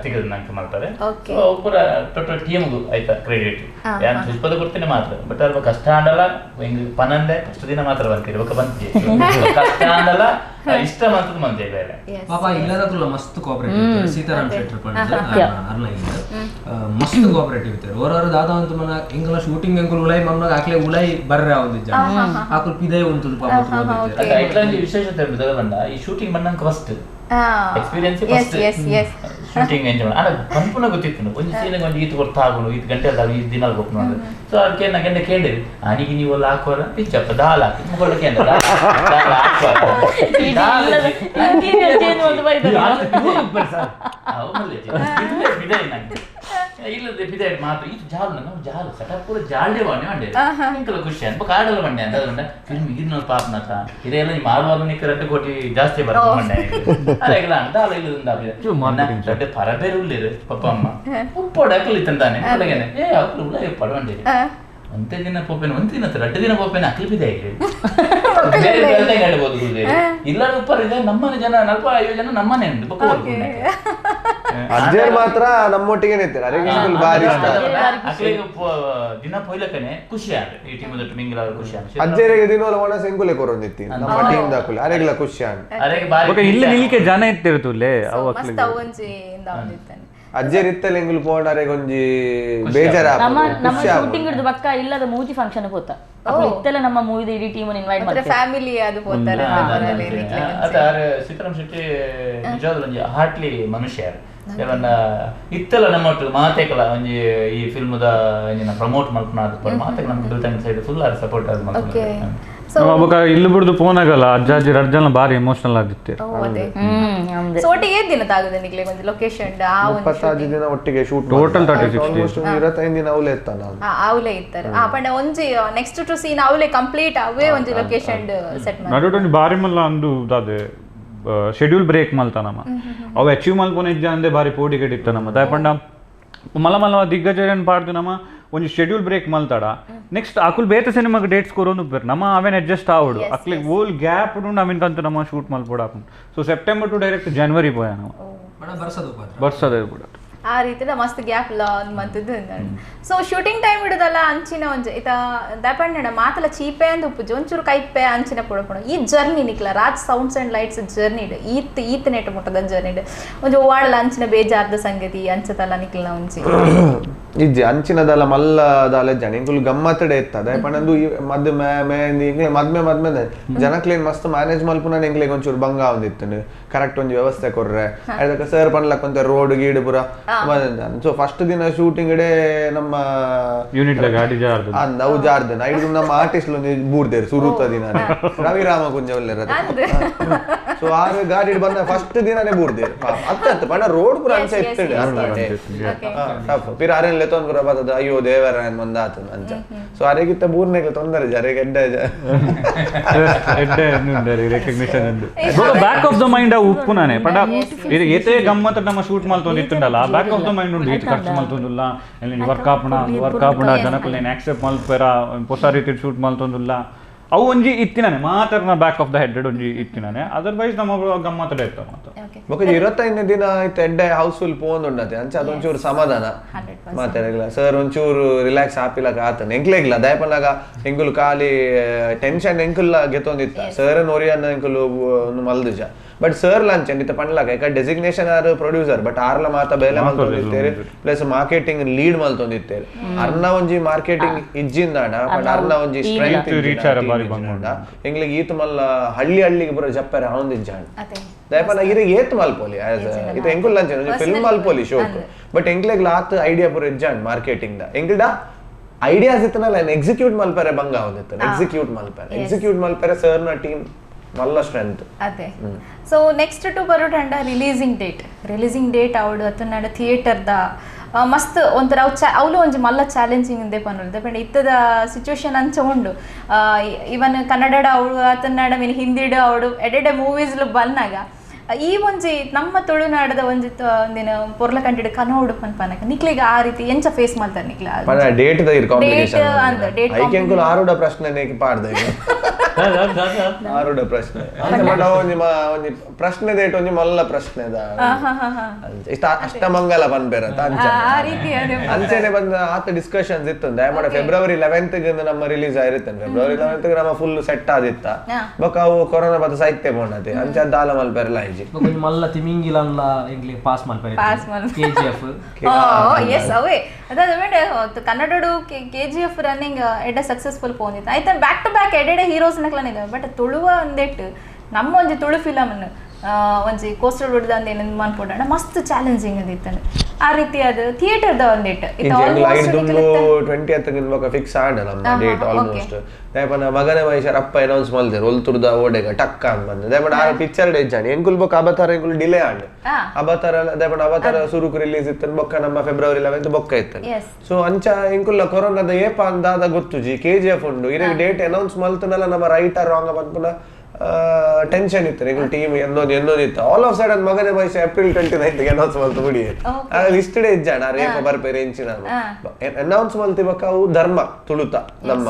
ತಿಗದು ನಂಗೆ ಮಾಡ್ತಾರೆ ಸೊ ಪೂರ ಟೋಟಲ್ ಟೀಮ್ಗೂ ಆಯ್ತಾ ಕ್ರೆಡಿಟ್ ಯಾನ್ ತೊಜ್ಪದ ಕೊಡ್ತೀನಿ ಮಾತ್ರ ಬಟ್ ಅಲ್ಪ ಕಷ್ಟ ಆಂಡಲ್ಲ ಹಿಂಗ್ ಪನಂದೆ ಫಸ್ಟ್ ದಿನ ಮಾತ್ರ ಬಂತೀರಿ ಬೊಕ್ಕ ಬಂತಿ ಕಷ್ಟ ಆಂಡಲ್ಲ ಇಷ್ಟ ಮಾತ್ರ ಮಂದಿ ಬೇರೆ ಪಾಪ ಇಲ್ಲದಕ್ಕೂ ಮಸ್ತ್ ಕೋಆಪರೇಟಿವ್ ಸೀತಾರಾಮ್ ಶೆಟ್ಟರ್ ಪಂಡ ಅರ್ನ ಇಲ್ಲ ಮಸ್ತ್ ಕೋಆಪರೇಟಿವ್ ಇರ್ತಾರೆ ಓರವರು ದಾದ ಅಂತ ಮನ ಎಂಗಲ ಶೂಟಿಂಗ್ ಎಂಕುಲು ಉಳೈ ಮಮ್ಮಗ ಆಕ್ಲೆ ಉಳೈ ಬರ್ರೆ ಒಂದು ಜನ ಆಕುಲು ಪಿದೈ ಉಂಟು ಪಾಪ ಐಟ್ಲಂಜಿ ವಿಶೇಷತೆ ಉಂಟು ಬಂಡ ಈ shooting ಬಂದಂಕ first experience first shooting enjoy ಅಣ್ಣ ಪನ್ಪುನ ಗೊತ್ತಿತ್ತು ಒಂಜಿ ಸೀನಿಗೆ ಒಂಜಿ ಈತು ಕೊಡ್ತಾ ಆಗುನು ಈತು ಗಂಟೆ ಅಲ್ಲ ಈ ದಿನ ಹೋಗ್ನು ಅಂದ್ರೆ ಸೊ ಅದಕ್ಕೆ ನಾ ಗಂಟೆ ಕೇಳಿರಿ ಆನಿಗೆ ನೀವು ಅಲ್ಲಿ ಹಾಕುವರ ಪಿಚ್ಚಪ್ಪ ದಾಲ್ ಹಾಕಿ ಮುಗೊಳ್ಳ ಕೇಂದ್ರ ದಾಲ್ ಹಾಕುವ ಇಲ್ಲದೆ ಬಿದೆ ಮಾತ್ರ ಇದು ಜಾಲು ನಾವು ಜಾಲು ಸೆಟಪ್ ಪೂರ ಜಾಲ್ಡೆ ಬಾಣೆ ಮಂಡೆ ಇಂಕಲ ಖುಷಿ ಅಂತ ಕಾಡಲ್ಲ ಮಂಡೆ ಅಂತ ಅದನ್ನ ಫಿಲ್ಮ್ ಇದನ್ನ ಪಾಪನಾಥ ಇದೆಲ್ಲ ನಿಮ್ಮ ಆರು ನಿಕ್ಕ 2 ಕೋಟಿ ಜಾಸ್ತಿ ಬರ್ತದೆ ಮಂಡೆ ಅರೆಗಲ ಅಂತ ಅಲ್ಲ ಇಲ್ಲದಿಂದ ದೊಡ್ಡ ಪರಬೇರು ಉಳ್ಳೇರು ಪಪ್ಪ ಅಮ್ಮ ಉಪ್ಪೋಡ ಅಕ್ಕಲಿ ತಂದಾನೆ ಅಲ್ಲಗೇನೆ ಏ ಅಕ್ಕಲು ಉಳ್ಳ ಪಡವಂಡೆ ಒಂದೇ ದಿನ ಪೋಪೇನೆ ಒಂದ್ ದಿನ 2 ದಿನ ಪೋಪೇನೆ ಅಕ್ಕಲಿ ಬಿದೆ ಬೇರೆ ಬೇರೆ ಹೇಳ್ಬೋದು ಇಲ್ಲ ಉಪ್ಪರ್ ಇದೆ ನಮ್ಮನೆ ಜನ 45 ಜನ ನಮ್ಮನೆ ಉಂಟು ಬೊಕ್ಕ ಅಜ್ಜರ್ ಮಾತ್ರ ನಮ್ಮೊಟ್ಟಿಗೆ ಬಾರಿ ಇಷ್ಟ ದಿನ ಪೊಯ್ಲಕನೆ ಖುಷಿ ಆಗ ಈ ಟೀಮ್ ಮಿಂಗಲ್ ಆಗ ಖುಷಿ ಆಗ ಅಜ್ಜರಿಗೆ ದಿನ ಒಣ ಸೆಂಕುಲೆ ಕೊರೊಂದಿತ್ತಿ ನಮ್ಮ ಟೀಮ್ ದಾಕುಲೆ ಅರೆಗ್ಲ ಖುಷಿ ಆಗ ಅರೆಗೆ ಬಾರಿ ಇಲ್ಲಿ ನಿಲ್ಕೆ ಜನ ಇತ್ತಿರ್ತುಲೆ ಅವು ಮಸ್ತ್ ಅವಂಜಿ ಇಂದ ಅಜ್ಜರ್ ಇತ್ತಲ್ಲ ಎಂಗುಲು ಪೋಂಡ ಅರೆಗೊಂಜಿ ಬೇಜಾರ ನಮ್ಮ ನಮ್ಮ ಶೂಟಿಂಗ್ ಹಿಡಿದು ಬಕ್ಕ ಇಲ್ಲದ ಮೂತಿ ಫಂಕ್ಷನ್ ಹೋತ ಇತ್ತೆಲ್ಲ ನಮ್ಮ ಮೂವಿದ ಇಡೀ ಟೀಮ್ ಇನ್ವೈಟ್ ಮಾಡ್ತಾರೆ ಫ್ಯಾಮಿಲಿ ಅದು ಹೋತಾರೆ ಅದ ಸೀತಾರಾಮ್ ಶೆಟ್ಟಿ ನಿಜವಾದ ಒಂಜಿ ಹಾರ್ಟ್ಲಿ ಮನುಷ್ಯ ಇತ್ತೆಲ್ಲ ನಮ್ಮ ಮಾತೆಕಲ ಒಂಜಿ ಈ ಫಿಲ್ಮ್ದ ಪ್ರಮೋಟ್ ಮಲ್ಪನ ಮಾತೆಕ ನಮ್ಗೆ Belthangady side full R support ಅದು ಓಕೆ ಅವಾಗ ಇಲ್ಲಿ ಬಿಡ್ದು ಫೋನ್ ಆಗಲ್ಲ ಅಜ್ಜಾಜಿ ರಡ್ಡು ಜನ ಬಾರಿ ಎಮೋಷನಲ್ ಆಗಿತ್ತು. ಸೊ ಒಟ್ಟಿಗೆ ಏನ್ ದಿನ ತಾಗುದೆ ನಿಗ್ಲೆ ಒಂದು ಲೊಕೇಶನ್ ಆ ಒಂದು 35 ದಿನ ಒಟ್ಟಿಗೆ shoot total 36 almost 25 ದಿನ ಅವಲೇ ಇತ್ತ ನಾನು ಅವಲೇ ಇತ್ತಾರೆ ಆ ಪಂಡ ಒಂಜಿ next to scene ಅವಲೇ ಕಂಪ್ಲೀಟ್ ಅವೇ ಒಂಜಿ ಲೊಕೇಶನ್ ಸೆಟ್ ಮಾಡಿ ನಡುಟು ಒಂಜಿ ಬಾರಿ ಮಲ್ಲ ಅಂದು ದಾದೆ ಶೆಡ್ಯೂಲ್ ಬ್ರೇಕ್ ಮಲ್ತ ನಮ್ಮ ಅವು ಅಚೀವ್ ಮಲ್ಪೊನ ಇಜ್ಜ ಅಂದೆ ಬಾರಿ ಪೋಡಿಗೆಡ್ ಇತ್ತ ನಮ್ಮ ದಾಯ ಪಂಡ ಮಲ್ಲ ಮಲ್ಲ ದಿಗ್ಗಜರನ್ ಪಾಡ್ದು ನಮ್ಮ ಒಂಜಿ ಶೆಡ್ಯೂಲ್ ಬ್ರೇಕ್ ಮಲ್ತಾಡ ನೆಕ್ಸ್ಟ್ ಅಕುಲ್ ಬೇತೆ ಸಿನಿಮಾಗೆ ಡೇಟ್ಸ್ ಕೊರೋನು ಬೇರೆ ನಮ್ಮ ಅವೇನ್ ಅಡ್ಜಸ್ಟ್ ಆವಡು ಅಕ್ಲಿಗೆ ಓಲ್ ಗ್ಯಾಪ್ ಉಂಡು ಅವಿನ್ ಕಂತು ನಮ್ಮ ಶೂಟ್ ಮಲ್ಪೊಡು ಆಪುಂಡು. So September to direct January ಪೋಯ ನಾವು ಬರ್ಸದ ಕೂಡ ಆ ರೀತಿದ ಮಸ್ತ್ ಗ್ಯಾಪ್ ಲ ಒಂದು ಮಂತದ್ದು. So shooting time ಇಡೋದಲ್ಲ ಅಂಚಿನ ಒಂಜಿ ಇತ ದಪಂಡ ಮಾತಲ ಚೀಪೆ ಅಂದ್ ಉಪ್ಪುಜಿ ಒಂಚೂರು ಕೈಪೆ ಅಂಚಿನ ಪೊಡಪುಣ ಈ journey ನಿಕ್ಲ Raj sounds and lights journey ಇಡು ಈತ್ ಈತ್ ನೆಟ್ ಮುಟ್ಟದ ಜರ್ನಿ ಇಡು ಒಂಜಿ ಓವಾಡಲ ಅಂಚಿನ ಬೇಜಾರ್ದ ಸಂಗತಿ ಅಂಚತಲ್ಲ ನಿಕ್ಲ ಒಂಜಿ ಇಜ್ಜಿ ಅಂಚಿನದಲ್ಲ ಮಲ್ಲದಾಲ ಜನ ಇಂಕುಲು ಗಮ್ಮತ್ತಡೆ ಇತ್ತ ದಯಪಂಡು ಮದ್ಮೆ ಮೆಹಂದಿ ಇಂಕ್ಲೆ ಮದ್ಮೆ ಮದ್ಮೆ ಜನಕ್ಲೇನ್ ಮಸ್ತ್ ಮ್ಯಾನೇಜ್ ಮಲ್ಪುನ ಎಂಕ್ಲೆಗ್ ಒಂಚೂರು ಬಂಗ ಒಂದಿತ್ತು ಕರೆಕ್ಟ್ ಒಂಜಿ ವ್ಯವಸ್ಥೆ ಕೊರ್ರೆ ಅದಕ್ಕೆ ಸರ್ ಪನ್ಲಕ್ ಒಂತೆ ರೋಡ್ ಗೀಡು ಪೂರ So first ದಿನ ಶೂಟಿಂಗ್ ಇಡೆ ನಮ್ಮ ಯೂನಿಟ್ ಗಾಡಿ ಜಾರ್ದು ಅವು ಜಾರ್ದನ ಐದು ನಮ್ಮ ಆರ್ಟಿಸ್ಟ್ ಒಂಜಿ ಬೂರ್ದೇರು ಸುರುತ ದಿನ ರವಿ ರಾಮ ಕುಂಜ ಒಲ್ಲೆರ. ಸೊ ಆರು ಗಾಡಿ ಬಂದ ಫಸ್ಟ್ ದಿನನೇ ಬೂರ್ದೇರು ಅತ್ತ ಪಂಡ ರೋಡ್ ಪೂರ ಅಂಚ ಇತ್ತಂಡೆ ಟಫ್ ಪಿರ ಅರೇನ್ ಲೆತ್ತೊಂದು ಪೂರ ಬತ್ತದ ಅಯ್ಯೋ ದೇವರ ಬಂದ ಆತನ ಅಂಚ. ಸೊ ಅರೆಗಿತ್ತ ಬೂರ್ನೆಗ್ಲ ತೊಂದರೆ ಅರೆಗೆ ಎಡ್ಡೆ ಎಡ್ಡೆ recognition back of the mind ಉಪ್ಪುನಾನೆ ಪಂಡ ಇದು ಏತೇ ಗಮ್ಮತ್ ನಮ್ಮ ಶೂಟ್ ಮಲ್ತೊಂದು ಇತ್ತುಂಡಲ್ಲ back of the mind ಉಂಡು ಈತ್ ಖರ್ಚು ಮಲ್ತೊಂದುಲ್ಲ ವರ್ಕ್ ಆಪುಣ ವರ್ಕ್ ಆಪುಣ ಜನಕುಲು ಏನು ಆಕ್ಸೆಪ್ಟ್ ಮಲ್ಪೆರ ಹೊಸ ರೀತಿ ಶೂಟ್ ಮಲ್ತೊಂದುಲ್ಲ ಅವು ಒಂಜಿ ಇತ್ತಿನಾನೆ ಮಾತ್ರ back of the head ಒಂಜಿ ಇತ್ತಿನಾನೆ. ಅದರ್ವೈಸ್ ನಮ್ಮ ಗಮ್ಮತ್ತಡೆ ಇತ್ತ ಮಾತ್ರ. ಬೊಕ 25ನೇ ದಿನ ಇತ್ತ ಎಡ್ಡೆ ಹೌಸ್ಫುಲ್ ಪೋಂದುಂಡತೆ ಅಂಚ ಅದೊಂಚೂರು ಸಮಾಧಾನ ಮಾತಾಡಿಲ್ಲ ಸರ್ ಒಂಚೂರು ರಿಲ್ಯಾಕ್ಸ್ ಆಪಿಲಕ ಆತನ ಎಂಕ್ಲೆಗ್ಲ ದಯಪನ್ನಾಗ ಎಂಕುಲು ಖಾಲಿ ಟೆನ್ಷನ್ ಎಂಕುಲ್ಲ ಗೆತ್ತೊಂದಿತ್ತ ಸರ್ ಒರಿಯನ್ನ ಎಂಕುಲು ಮಲ್ದುಜ ಬಟ್ ಸರ್ ಲಂಚ್ ಇತ್ತ ಪಂಡ್ಲಾಕ ಯಾಕ designation R producer but ಆರ್ಲ ಮಾತ ಬೇಲೆ ಮಲ್ತೊಂದಿತ್ತೇರಿ plus marketing lead ಮಲ್ತೊಂದಿತ್ತೇರಿ ಅರ್ನ ಒಂಜಿ ಮಾರ್ಕೆಟಿಂಗ್ ಇಜ್ಜಿಂದಾಡ ಬಟ್ ಅರ್ನ ಒಂಜಿ ಸ್ಟ್ರೆಂತ್ ಎಂಗ್ಲಿಗೆ ಈತ ಮಲ್ಲ ಹಳ್ಳಿ ಹಳ್ಳಿಗೆ ಪೂರ ಜಪ್ಪರೆ ಅವೊಂದಿಜ್ಜಾಂಡ್ ದಯಪನ ಇರೆಗ್ ಏತ್ ಮಲ್ಪೊಲಿ ಇತ್ತ ಎಂಕುಲ್ ಲಂಚ್ ಫಿಲ್ಮ್ ಮಲ್ಪೊಲಿ ಶೋಕ್ ಬಟ್ ಎಂಕ್ಲೆಗ್ ಲಾತ್ ಐಡಿಯಾ ಪೂರ ಇಜ್ಜಾಂಡ್ ಮಾರ್ಕೆಟಿಂಗ್ the ಎಂಕ್ಲ್ಡ ಐಡಿಯಾಸ್ ಇತ್ತನಲ್ಲ ಎಕ್ಸಿಕ್ಯೂಟ್ ಮಲ್ಪರೆ ಬಂಗ ಅವನಿತ್ತ ಎಕ್ಸಿಕ್ಯೂಟ್ ಮಲ್ಪರೆ ಎಕ್ಸಿಕ್ಯೂಟ್ ಮಲ್ಪರೆ ಸರ್ನ ಟೀಮ್ ಮಲ್ಲ ಸ್ಟ್ರೆಂತ್ ಅದೇ. So next to ಬರೋಟಂಡ releasing date releasing date ಅವಡು ಅತನಾಡ ಥಿಯೇಟರ್ದ ಮಸ್ತ್ ಒಂಥರ ಅವು ಅವಳು ಒಂಜಿ ಮಲ್ಲ ಚಾಲೆಂಜಿಂಗ್ ಇಂದೆ ಪನ್ನೊಲ್ದೆ ಪಂಡ ಇತ್ತದ ಸಿಚುವೇಶನ್ ಅಂಚ ಉಂಡು ಇವನ್ ಕನ್ನಡ ಅವಳು ಆತನಾಡ ಮೀನ್ ಹಿಂದಿಡು ಅವಳು ಎಡೆಡೆ ಮೂವೀಸ್ಲು ಬಂದಾಗ ಈ ಒಂಜಿ ನಮ್ಮ ತುಳುನಾಡದ ಒಂಜಿ ಒಂದಿನ ಪೊರ್ಲಕಂಟಿಡು ಕನೋಡು ಪನ್ಪನಕ ನಿಕ್ಲಿಗ ಆ ರೀತಿ ಎಂಚ ಫೇಸ್ ಮಾಡ್ತಾರೆ ನಿಕ್ಲ ಡೇಟ್ the ಇರ್ ಕಾಂಪ್ಲಿಕೇಶನ್ ಅಂದ ಡೇಟ್ ಐಕೆಂಕುಲು ಆರುಡ ಪ್ರಶ್ನೆ ನೇಕಿ ಪಾಡ್ದ ಆರುಡ ಪ್ರಶ್ನೆ ಅಂಚ ಪಂಡ ಒಂಜಿ ಒಂಜಿ ಪ್ರಶ್ನೆ ಡೇಟ್ ಒಂಜಿ ಮಲ್ಲ ಪ್ರಶ್ನೆ the ಇಷ್ಟ ಅಷ್ಟಮಂಗಲ ಪನ್ಪೆರ ಅಂಚ ಆ ರೀತಿ ಅಂಚನೆ ಬಂದ ಆತ ಡಿಸ್ಕಷನ್ಸ್ ಇತ್ತು ದಯಮಾಡ ಫೆಬ್ರವರಿ 11th ನಮ್ಮ ರಿಲೀಸ್ ಆಗಿರುತ್ತೆ ಫೆಬ್ರವರಿ 11th ನಮ್ಮ ಫುಲ್ ಸೆಟ್ ಆದಿತ್ತ ಬೊಕ ಅವು ಕೊರೋನಾ ಬತ್ತ ಸಾಹಿತ್ಯ ಪೋಂಡತೆ ಅಂಚ ದಾಲ ಮಲ್ಪೆರಲ ಆಯ್ಜಿ ಒಂಜಿ ಮಲ್ಲ ತಿಮಿಂಗಿಲನ್ಲ ಎಂಕ್ಲೆ ಪಾಸ್ ಮಲ್ಪೆರೆ ಪಾಸ್ ಮಲ್ಪೆರೆ ಕೆಜಿಎಫ್ ಎಸ್ ಅವೇ ಅದಾದ ಮೇಲೆ ಕನ್ನಡಡು ಕೆಜಿಎಫ್ ರನ್ನಿಂಗ್ ಎಡ್ಡೆ ಸಕ್ಸಸ್ಫುಲ್ ಪೋಂದಿತ್ತು ಆಯ್ತಾ back to back ಎಡೆಡೆ heroes ನಕ್ಲನ ಇದಾವೆ ಬಟ್ ತುಳುವ ಒಂದೆಟ್ಟು ನಮ್ಮ ಒಂಜಿ ತುಳು ಫಿಲಮ್ ಒಂಜಿ ಕೋಸ್ಟಲ್ ವುಡ್ದ ಅಂದ ಏನಂದ್ ಮನ್ಪೊಡಣ ಮಸ್ತ್ ಚಾಲೆಂಜಿಂಗ್ ಅದಿತ್ತಾನೆ ಆ ರೀತಿ ಅದು ಥಿಯೇಟರ್ದ ಒಂದಿಟ್ಟು 20th fix ಆಂಡ ನಮ್ಮ ಡೇಟ್ ಆಲ್ಮೋಸ್ಟ್ ದಯಪನ ಮಗನ ಮಹೇಶರ್ ಅಪ್ಪ ಅನೌನ್ಸ್ ಮಲ್ದೇರು ಒಲ್ತುರ್ದ ಓಡೆಗ ಟಕ್ಕ ಅಂತ ಬಂದ ದಯಪನ ಆ ಪಿಕ್ಚರ್ ಡೇ ಜಾಣಿ ಎಂಕುಲ್ ಬೊಕ್ಕ ಅಬತಾರ ಎಂಕುಲ್ ಡಿಲೇ ಆಂಡ್ ಅಬತಾರ ದಯಪನ ಅವತಾರ ಸುರುಕು ರಿಲೀಸ್ ಇತ್ತು ಬೊಕ್ಕ ನಮ್ಮ ಫೆಬ್ರವರಿ 11th ಬೊಕ್ಕ ಇತ್ತು. ಸೊ ಅಂಚ ಎಂಕುಲ್ಲ ಕೊರೋನಾದ ಏಪ ಅಂದಾದ ಗೊತ್ತುಜಿ ಕೆಜಿಎಫ್ ಉಂಡು ಇರಗ್ ಡೇಟ್ ಅನೌನ್ಸ್ ಮಲ್ತನಲ್ಲ ನಮ್ಮ ರೈಟ್ ಆರ್ ರಾಂಗ್ ಪನ್ಪುನ ಟೆನ್ಷನ್ ಇತ್ತು ಎಂಕುಲ್ ಟೀಮ್ ಎನ್ನೊಂದು ಎನ್ನೊಂದು ಇತ್ತು all of sudden ಮಗನೇ ಮಹೇಶ April 29th announce ಮಲ್ತು ಬಿಡಿ ಲಿಸ್ಟ್ ಡೇ ಇಜ್ಜಾಣ ರೇಪ ಬರ್ಪೇರೆ ಎಂಚಿನ ಅನೌನ್ಸ್ ಮಲ್ತಿ ಬೊಕ್ಕ ಅವು ಧರ್ಮ ತುಳುತ ನಮ್ಮ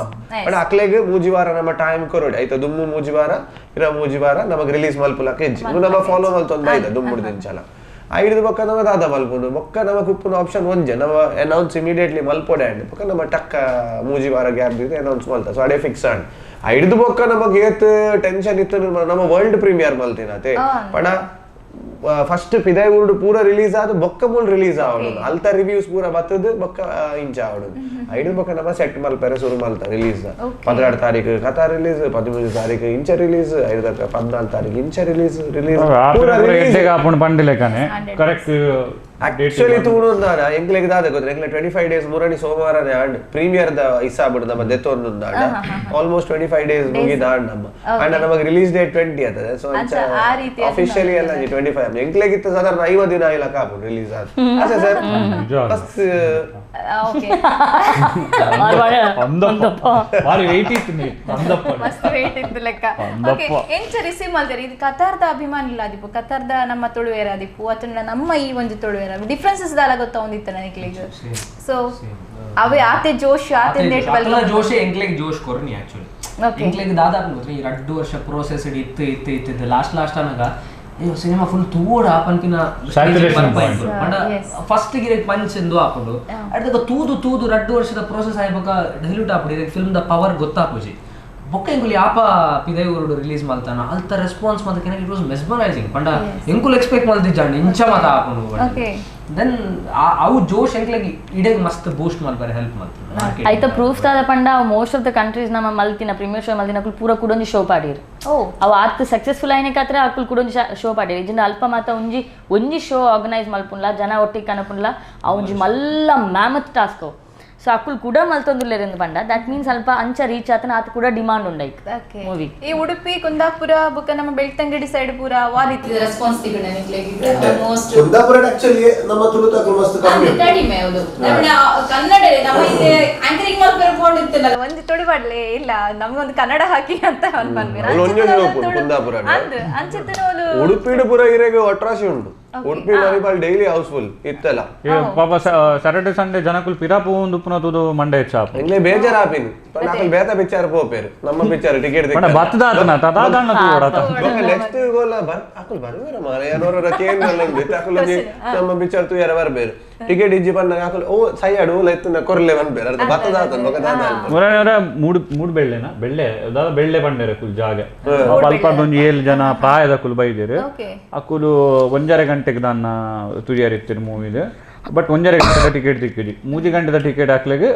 ಬಟ್ ಅಕ್ಲೆಗ್ ಮೂಜಿ ವಾರ ನಮ್ಮ ಟೈಮ್ ಕೊರೊಡಿ ಆಯ್ತಾ ದುಮ್ಮು ಮೂಜಿ ವಾರ ಇರ ಮೂಜಿ ವಾರ ನಮಗ್ ರಿಲೀಸ್ ಮಲ್ಪುಲಕ ಇಜ್ಜಿ ನಮ್ಮ ಫಾಲೋ ಮಲ್ತೊಂದು ಬೈದ ದುಮ್ಮುಡ್ದು ಇಂಚಲ ಐದು ಬೊಕ್ಕ ನಮ್ಮ ದಾದ ಮಲ್ಪುಂಡು ಬೊಕ್ಕ ನಮಕ್ ಉಪ್ಪುನ ಆಪ್ಷನ್ ಒಂಜೆ ನಮ್ಮ ಅನೌನ್ಸ್ ಇಮಿಡಿಯೇಟ್ಲಿ ಮಲ್ಪೊಡೆ ಅಂಡ್ ಬೊಕ್ಕ ನಮ್ಮ ಟಕ್ಕ ಮೂಜಿ ವಾರ ಗ್ಯಾಪ್ ದಿದ್ದು ಅನೌನ್ಸ್ ಮಲ್ತ ಸೊ ಅಡೇ ಫಿಕ್ಸ್ ಅಂಡ್ ಐದು ಬೊಕ್ಕ ನಮಗ್ ಏತ್ ಟೆನ್ಷನ್ ಇತ್ತು ನಮ್ಮ ವರ್ಲ್ಡ್ ಪ್ರೀಮಿಯರ್ ಮಲ್ತಿನತೆ ಪಣ ಫಸ್ಟ್ ಪಿದೈ ಊರುಡು ಪೂರ ರಿಲೀಸ್ ಆದ ಬೊಕ್ಕ ಮೂಲ ರಿಲೀಸ್ ಆವಡು ಅಲ್ತ ರಿವ್ಯೂಸ್ ಪೂರ ಬತ್ತದು ಬೊಕ್ಕ ಇಂಚ ಆವಡು ಐದು ಬೊಕ್ಕ ನಮ್ಮ ಸೆಟ್ ಮಲ್ಪೆರೆ ಸುರು ಮಲ್ತ ರಿಲೀಸ್ 12 ತಾರೀಕು ಕಥಾ ರಿಲೀಸ್ 13 ತಾರೀಕು ಇಂಚ ರಿಲೀಸ್ 14 ತಾರೀಕು ಇಂಚ release release correct actually ತೂಣುಂದಾನ ಎಂಕ್ಲೆಗ್ ದಾದ ಗೊತ್ತ ಎಂಕ್ಲೆ 25 ಡೇಸ್ ಮೂರನೇ ಸೋಮವಾರನೇ and premier the ಇಸಾಬಿಡು ನಮ್ಮ ದೆತ್ತೊಂದುಂದಾಂಡ ಆಲ್ಮೋಸ್ಟ್ 25 ಡೇಸ್ ಮುಗಿದಾಂಡ್ ನಮ್ಮ ಅಂಡ್ ನಮಗೆ ರಿಲೀಸ್ ಡೇಟ್ 20 ಆತದೆ. ಸೊ ಅಫಿಷಿಯಲಿ ಎಲ್ಲ 25 ಎಂಕ್ಲೆಗ್ ಇತ್ತು ಸಾಧಾರಣ 50 ದಿನ ಇಲ್ಲ ಕಾಪು ರಿಲೀಸ್ ಆದ ಅದೇ sir bus okay ಮಸ್ತ್ ವೇಟ್ ಇತ್ತು ಲೆಕ್ಕ. ಓಕೆ ಎಂಚ ರಿಸೀವ್ ಮಾಡ್ತಾರೆ ಇದು ಕತಾರ್ದ ಅಭಿಮಾನಿಲ್ಲ ಆದಿಪ್ಪು ಕತಾರ್ದ ನಮ್ಮ ತುಳುವೇರ ಆದಿಪ್ಪು ಅಥವಾ ನಮ್ಮ ಈ ಒಂದು ತುಳುವೇರ ಡಿಫ್ರೆನ್ಸಸ್ ದಾಲ ಗೊತ್ತಾ ಒಂದಿತ್ತು ನನಗೆ. ಸೊ ಅವೇ ಆತೆ ಜೋಶ್ ಆತೆ ಜೋಶ್ ಎಂಕ್ಲೆಗ್ ಜೋಶ್ ಕೊರ್ನಿ ಆಕ್ಚುಲಿ ಎಂಕ್ಲೆಗ್ ದಾದಾ ಗೊತ್ತಾ ಈ 2 ವರ್ಷ ಪ್ರೋಸೆಸ್ ಇತ್ತು ಇತ್ತು ಇತ್ತಿದ್ದು ಲಾಸ್ಟ್ ಲಾಸ್ಟ್ ಅನಗ ಅಯ್ಯೋ ಸಿನಿಮಾ ಫುಲ್ ತೂಡ ಪನ್ಪಿನ ಫಸ್ಟ್ ಗಿರೆ ಪಂಚ್ ಎಂದು ಹಾಕೊಂಡು ಅಡ್ದಗ ತೂದು ತೂದು 2 ವರ್ಷದ ಪ್ರೋಸೆಸ್ ಆಯ್ಬಕ ಡೈಲ್ಯೂಟ್ ಆಪುಡಿ film the power ಗೊತ್ತಾಪುಜಿ ಬೊಕ್ಕ ಎಂಕುಲು ಯಾಪ ಪಿದೈ ಊರುಡು ರಿಲೀಸ್ ಮಲ್ತಾನ ಅಲ್ತ ರೆಸ್ಪಾನ್ಸ್ ಮಾತ it was mesmerising ಪಂಡ ಎಂಕುಲು ಎಕ್ಸ್ಪೆಕ್ಟ್ ಮಲ್ತಿಜ್ಜಾಂಡ್ ಇಂಚ ಮಾತ ಹಾಕೊಂಡು then ಅವು ಜೋಶ್ ಎಂಕ್ಲೆಗ್ ಇಡೆಗ್ ಮಸ್ತ್ ಬೂಸ್ಟ್ ಮಲ್ಪರೆ ಹೆಲ್ಪ್ ಮಲ್ತಾನ ಐತ ಪ್ರೂಫ್ ದಾದ ಪಂಡ most of the countries ನಮ್ಮ ಮಲ್ತಿನ ಪ್ರೀಮಿಯರ್ ಶೋ ಮಲ್ತಿನ ಪೂರ ಕುಡೊಂಜಿ ಶೋ ಪಾಡೀರ್. ಅವು ಆತ್ ಸಕ್ಸಸ್ಫುಲ್ ಆಯ್ನೆ ಕಾತ್ರ ಅಕುಲು ಕೂಡ ಒಂಜಿ ಶೋ ಪಾಡೇರು ಇಜ್ಜಿಂಡ ಅಲ್ಪ ಮಾತ ಒಂಜಿ ಒಂಜಿ ಶೋ ಆರ್ಗನೈಸ್ ಮಲ್ಪುನ್ಲ ಜನ ಒಟ್ಟಿಗೆ ಕನಪುನ್ಲ ಆ ಒಂಜಿ ಮಲ್ಲ ಮ್ಯಾಮತ್ ಟಾಸ್ಕ್ ಅವು. ಸೊ ಅಕುಲು ಕೂಡ ಮಲ್ತೊಂದುಲ್ಲೆರ್ ಪಂಡ that means ಅಲ್ಪ ಅಂಚ ರೀಚ್ ಆತನ ಆತ ಕೂಡ ಡಿಮಾಂಡ್ ಉಂಡೈಕ್ ಮೂವಿ. ಈ ಉಡುಪಿ ಕುಂದಾಪುರ ಬುಕ್ಕ ನಮ್ಮ ಬೆಳ್ತಂಗಡಿ ಸೈಡ್ ಪೂರ ವಾ ರೀತಿ ರೆಸ್ಪಾನ್ಸ್ ತಿಕ್ಕುಂಡು ನಿಕ್ಲೆಗ್ ಆಲ್ಮೋಸ್ಟ್ ಕುಂದಾಪುರ ಆಕ್ಚುಲಿ ನಮ್ಮ ತುಳುತಕುಲು ಮಸ್ತ್ ಕಮ್ಮಿ ಕಡಿಮೆ ಹೌದು. ನಮ್ಮ ಕನ್ನಡ ನಮ್ಮ ಇದೆ ಆಂಕರಿಂಗ್ ಮಲ್ಪೆರೆ ಪೋಂಡಿತ್ತಲ್ಲ ಒಂಜಿ ತುಳುವಾಡ್ಲೆ ಇಲ್ಲ ನಮಗೊಂದು ಕನ್ನಡ ಹಾಕಿ ಅಂತ ಅವ್ನು ಪನ್ಪೆರ್. ಅವ್ಲು ಒಂಜಿ ಒಂಜಿ ಉಪ್ಪುಂಡು ಕುಂದಾಪುರ ಅಂಚಿತ್ತನ ಅವ್ಲು ಉಡುಪಿಡು ಪೂರ ಇರೆಗ್ ಒಟ್ರಾಶಿ ಉಂಡು. Udupi Manipal daily house full ಇತ್ತಲ್ಲ. ಪಾಪ ಸ್ಯಾಟರ್ಡೆ ಸಂಡೇ ಜನಕುಲು ಪಿರಾ ಪೋವೊಂದು ಉಪ್ಪುನ ತೂದು ಮಂಡೆ ಹೆಚ್ಚಾಪ ಎಂಗ್ಲೆ ಬೇಜಾರಾಪಿನ್ ಪಂಡ ಬೇತ ಪಿಕ್ಚರ್ ಪೋಪೇರು ನಮ್ಮ ಪಿಕ್ಚರ್ ಟಿಕೆಟ್ ಪಂಡ ಬತ್ತದ ಆತನ ತದಾದಣ್ಣ ತೂವಡತ ನೆಕ್ಸ್ಟ್ ಗೋಲ ಬರ್ ಅಕುಲು ಬರ್ಬೇರ ಮಾರ ಏನೋರ ಕೇನ್ ಮಲ್ಲೊಂದು ಅಕುಲು ನಮ್ಮ ಪಿಕ್ಚರ್ ತೂಯರ ಬರ್ಬೇರು ಟಿಕೆಟ್ ಇಜ್ಜಿ ಪನ್ನ ಅಕುಲು ಓ ಸೈಯಾಡು ಓಲ ಇತ್ತುನ ಕೊರ್ಲೆ ಬನ್ಬೇರು ಅರ್ಧ ಬತ್ತದ ಆತನ ಬೊಕ ದಾದ ಮೊರನೆ ಮೂಡು ಮೂಡು ಬೆಳ್ಳೆನ ಬೆಳ್ಳೆ ದಾದ ಬೆಳ್ಳೆ ಬಂಡೇರೆ ಕುಲ್ ಜಾಗೆ ಅಲ್ಪ ಒಂಜಿ 7 ಜನ ಪ್ರಾಯದ ಕುಲ್ ಬೈದೇರು ಅಕುಲು 1.5 ಗಂಟೆಗೆ ದಾನ್ನ ತುರಿಯರ್ ಇತ್ತಿರು ಮೂವಿದು ಬಟ್ 1.5 ಗಂಟೆದ ಟಿಕೆಟ್ ತಿಕ್ಕಿದಿ 3 ಗಂಟೆದ ಟಿಕೆಟ್ ಹಾಕ್ಲಿಗೆ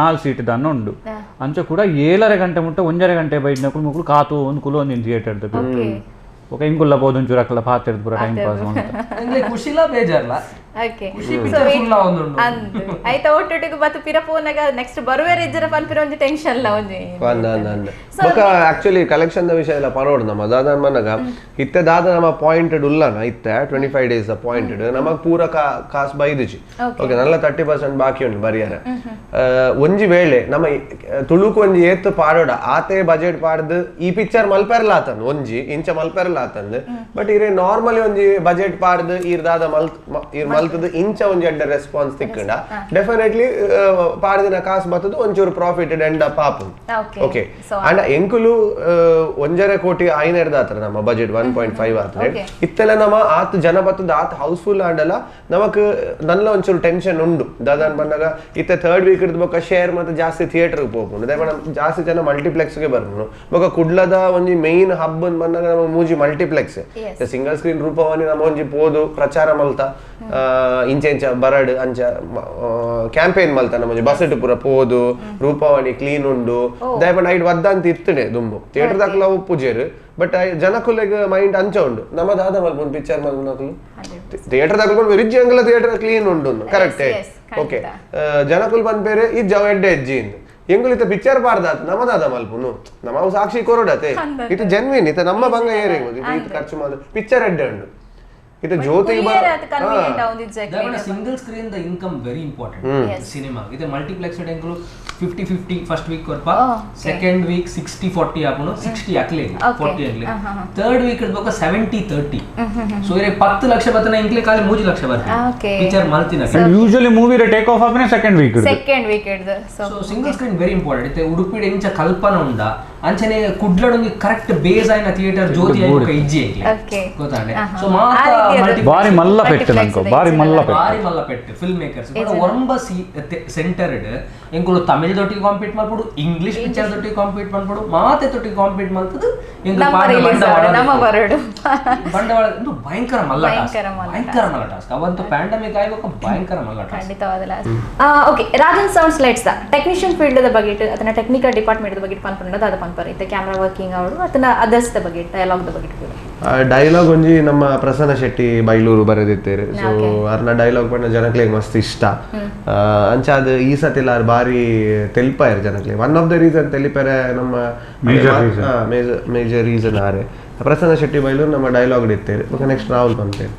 4 ಸೀಟ್ ದಾನ್ನ ಉಂಡು ಅಂಚ ಕೂಡ 7.5 ಗಂಟೆ ಮುಟ್ಟ 1.5 ಗಂಟೆ ಬೈದ್ನಕುಲು ಮುಕುಲು ಕಾತು ಒಂದು ಕುಲು ಒಂದಿನ ಥಿಯೇಟರ್ ಓಕೆ ಇಂಕುಲ್ಲ ಬೋದು ಒಂಚೂರು ಅಕ್ಕಲ ಪಾತಿರ್ದು ಪೂರ ಟೈಮ್ ಪಾಸ್ ಎಂಗ್ಲೆ ಖುಷಿಲ ಬೇಜಾರ್ಲ ಓಕೆ ಖುಷಿ ಪಿಕ್ಚರ್ ಫುಲ್ ಒಂದುಂಡು ಅಂದ್ ಐತ ಒಟ್ಟೊಟ್ಟಿಗೆ ಬತ್ತು ಪಿರ ಪೋನಾಗ ನೆಕ್ಸ್ಟ್ ಬರುವೇರ ಇಜ್ಜರ ಪನ್ಪಿರ ಒಂಜಿ ಟೆನ್ಷನ್ ಲ ಒಂಜಿ ಬೊಕ ಆಕ್ಚುಲಿ ಕಲೆಕ್ಷನ್ the ವಿಷಯ ಎಲ್ಲ ಪನೋಡು ನಮ್ಮ ದಾದ ಮನಗ ಇತ್ತೆ ದಾದ ನಮ್ಮ ಪಾಯಿಂಟೆಡ್ ಉಲ್ಲನ ಇತ್ತೆ 25 ಡೇಸ್ ಪಾಯಿಂಟೆಡ್ ನಮಗ್ ಪೂರ ಕಾಸು ಬೈದಿಜಿ ಓಕೆ ನಲ್ಲ 30% ಬಾಕಿ ಉಂಟು ಬರಿಯಾರ. ಒಂಜಿ ವೇಳೆ ನಮ್ಮ ತುಳುಕು ಒಂಜಿ ಏತ್ ಪಾಡೋಡ ಆತೆ ಬಜೆಟ್ ಪಾಡ್ದು ಈ ಪಿಕ್ಚರ್ ಮಲ್ಪೆರ್ಲ ಆತಂದು ಒಂಜಿ ಇಂಚ ಮಲ್ಪೆರ್ಲ ಆತಂದು ಬಟ್ ಇರೆ ನಾರ್ಮಲಿ ಒಂಜಿ ಬಜೆಟ್ ಪಾಡ್ದು ಈರ್ ದಾದ ಈರ್ ಮಲ್ತದ ಇಂಚ ಒಂಜಿ ಅಡ್ಡ ರೆಸ್ಪಾನ್ಸ್ ತಿಕ್ಕಂಡ ಡೆಫಿನೆಟ್ಲಿ ಪಾಡ್ದಿನ ಕಾಸು ಬತ್ತದು ಒಂಚೂರು profit end up ಆಪುಂಡು. ಓಕೆ ಅಂಡ್ ಎಂಕುಲು 1.5 ಕೋಟಿ ಐನೆರ್ದ ಆತರ ನಮ್ಮ ಬಜೆಟ್ 1.5 ಆತರ ಇತ್ತೆಲ್ಲ ನಮ್ಮ ಆತ್ ಜನ ಬತ್ತದ ಆತ್ ಹೌಸ್ಫುಲ್ ಆಂಡಲ್ಲ ನಮಕ್ ನಲ್ಲ ಒಂಚೂರು ಟೆನ್ಷನ್ ಉಂಡು ದಾದಾನ್ ಬಂದಾಗ ಇತ್ತೆ ಥರ್ಡ್ ವೀಕ್ ಇರ್ದ ಬೊಕ ಶೇರ್ ಮತ್ತೆ ಜಾಸ್ತಿ ಥಿಯೇಟರ್ ಪೋಪುಂಡು ಅದೇ ಜಾಸ್ತಿ ಜನ ಮಲ್ಟಿಪ್ಲೆಕ್ಸ್ಗೆ ಬರ್ಪುಂಡು ಬೊಕ ಕುಡ್ಲದ ಒಂಜಿ ಮೇನ್ ಹಬ್ ಬಂದಾಗ ನಮ್ಮ ಮೂಜಿ multiplex single screen ರೂಪವಾನಿ ನಮ್ಮ ಒಂಜಿ ಪೋದು ಪ್ರಚಾರ ಮಲ್ತ ಇಂಚ ಇಂಚ ಬರಡ್ ಅಂಚ ಕ್ಯಾಂಪೇನ್ ಮಲ್ತ ನಮ್ಮ ಬಸ್ ಪೂರ ಪೋದು ರೂಪವಾಣಿ ಕ್ಲೀನ್ ಉಂಡು ದಯಪಂಡ ಐಟ್ ವದ್ದ ಅಂತ ಇತ್ತಡೆ ದುಂಬು ಥಿಯೇಟರ್ ದಾಖಲ ಉಪ್ಪುಜೇರು ಬಟ್ ಜನಕುಲೆಗ್ ಮೈಂಡ್ ಅಂಚ ಉಂಡು ನಮ್ಮ ದಾದ ಮಲ್ಪುಂಡು ಪಿಕ್ಚರ್ ಮಲ್ಪುನಕುಲು ಥಿಯೇಟರ್ ದಾಖಲು ರಿಜ್ಜಿ ಅಂಗಲ ಥಿಯೇಟರ್ ಕ್ಲೀನ್ ಉಂಡು ಕರೆಕ್ಟ್ ಓಕೆ ಜನಕುಲು ಬಂದ್ಬೇರೆ ಈ ಜವ ಎಡ್ಡೆ ಹೆಜ್ಜಿ ಎಂಗುಲು ಇತ್ತ ಪಿಕ್ಚರ್ ಪಾಡ್ದಾತ್ ನಮ್ಮ ದಾದ ಮಲ್ಪುನು ನಮ್ಮ ಅವು ಸಾಕ್ಷಿ ಕೊರಡತೆ ಇದು ಜೆನ್ವಿನ್ ಇತ್ತ ನಮ್ಮ ಬಂಗ ಏರಿ ಇದು ಖರ್ಚು ಮಾಡ ಪಿಕ್ಚರ್ ಎಡ್ಡೆ ಉಂಡು ಇದು ಜ್ಯೋತಿಗೆ single screen the income very important cinema ಇದು ಮಲ್ಟಿಪ್ಲೆಕ್ಸ್ ಎಂಕುಲು 50-50 ಫಸ್ಟ್ ವೀಕ್ ಕೊರ್ಪ ಸೆಕೆಂಡ್ ವೀಕ್ 60-40 ಆಪುಂಡು 60 ಅಕ್ಲೆ 40 ಅಕ್ಲೆ ಥರ್ಡ್ ವೀಕ್ ಇಡ್ಬೇಕ 70-30 ಸೊ ಇರೆ 10 ಲಕ್ಷ ಬತ್ತನ ಇಂಕ್ಲೆ ಖಾಲಿ 3 ಲಕ್ಷ ಬರ್ತ ಪಿಕ್ಚರ್ ಮಲ್ತಿನ usually movie take off ಆಪನೆ second week week so single screen very important ಇತ್ತೆ ಉಡುಪಿಡ್ ಎಂಚ ಕಲ್ಪನೆ ಉಂಡ ಅಂಚನೆ ಕುಡ್ಲಡೊಂಜಿ ಕರೆಕ್ಟ್ ಬೇಸ್ ಆಯ್ನ ಥಿಯೇಟರ್ ಜ್ಯೋತಿ ಆಯ್ಕ ಇಜ್ಜಿ ಎಂಕ್ಲೆ ಗೊತ್ತಾಂಡೆ ಸೊ ಮಾತ ಬಾರಿ ಮಲ್ಲ ಪೆಟ್ಟು ನಂಕು ಬಾರಿ ಮಲ್ಲ ಪೆಟ್ಟು ಬಾರಿ ಮಲ್ಲ ಪೆಟ್ಟು film makers but ಒರಂಬ centred ಎಂಕುಲು ತಮಿಳ್ ದೊಟ್ಟಿಗೆ ಕಾಂಪೀಟ್ ಮಲ್ಪೊಡು ಇಂಗ್ಲಿಷ್ ಪಿಕ್ಚರ್ ದೊಟ್ಟಿಗೆ ಕಾಂಪೀಟ್ ಮಲ್ಪೊಡು ಮಾತೆ ದೊಟ್ಟಿಗೆ ಕಾಂಪೀಟ್ ಮಲ್ತದು ಎಂಕುಲು ನಮ್ಮ ಬರಡು ಬಂಡವಾಳ ಇದು ಭಯಂಕರ ಮಲ್ಲ ಟಾಸ್ಕ್ ಭಯಂಕರ ಮಲ್ಲ ಟಾಸ್ಕ್ ಅವಂತು ಪ್ಯಾಂಡಮಿಕ್ ಆಯ್ಬೇಕು ಭಯಂಕರ ಮಲ್ಲ task ಖಂಡಿತವಾದಲ್ಲ. Okay Rajan sounds lights technician field the ಬಗ್ಗೆ ಅದನ್ನ ಟೆಕ್ನಿಕಲ್ ಡಿಪಾರ್ಟ್ಮೆಂಟ್ ಬಗ್ಗೆ ಪನ್ಪುಂಡು ಅದ ಪನ್ಪರ್ ಇತ್ತೆ ಕ್ಯಾಮ್ರಾ ವರ್ಕಿಂಗ್ ಅವರು ಅದನ್ನ ಅದರ್ಸ್ the ಬಗ್ಗೆ ಡೈಲಾಗ್ the ಬಗ್ಗೆ ಡೈಲಾಗ್ ಒಂಜಿ ನಮ್ಮ ಪ್ರಸನ್ನ ಶೆಟ್ಟಿ ಬೈಲೂರು ಬರೆದಿತ್ತೇರು ಸೊ ಅರ್ನ ಡೈಲಾಗ್ ಪಂಡ ಜನಕ್ಲೆಗ್ ಮಸ್ತ್ ಇಷ್ಟ ಅಂಚ ಅದು ಈ ಸತಿಲ ಆರ್ ಬಾರಿ ತೆಲ್ಪಾಯರ್ ಜನಕ್ಲೆ one of the reason ತೆಲಿಪರೆ ನಮ್ಮ ಮೇಜರ್ ರೀಸನ್ ಆರೆ ಪ್ರಸನ್ನ ಶೆಟ್ಟಿ ಬೈಲೂರು ನಮ್ಮ ಡೈಲಾಗ್ ಇತ್ತೇರು ಬೊಕ ನೆಕ್ಸ್ಟ್ ರಾಹುಲ್ ಪಂತೇರು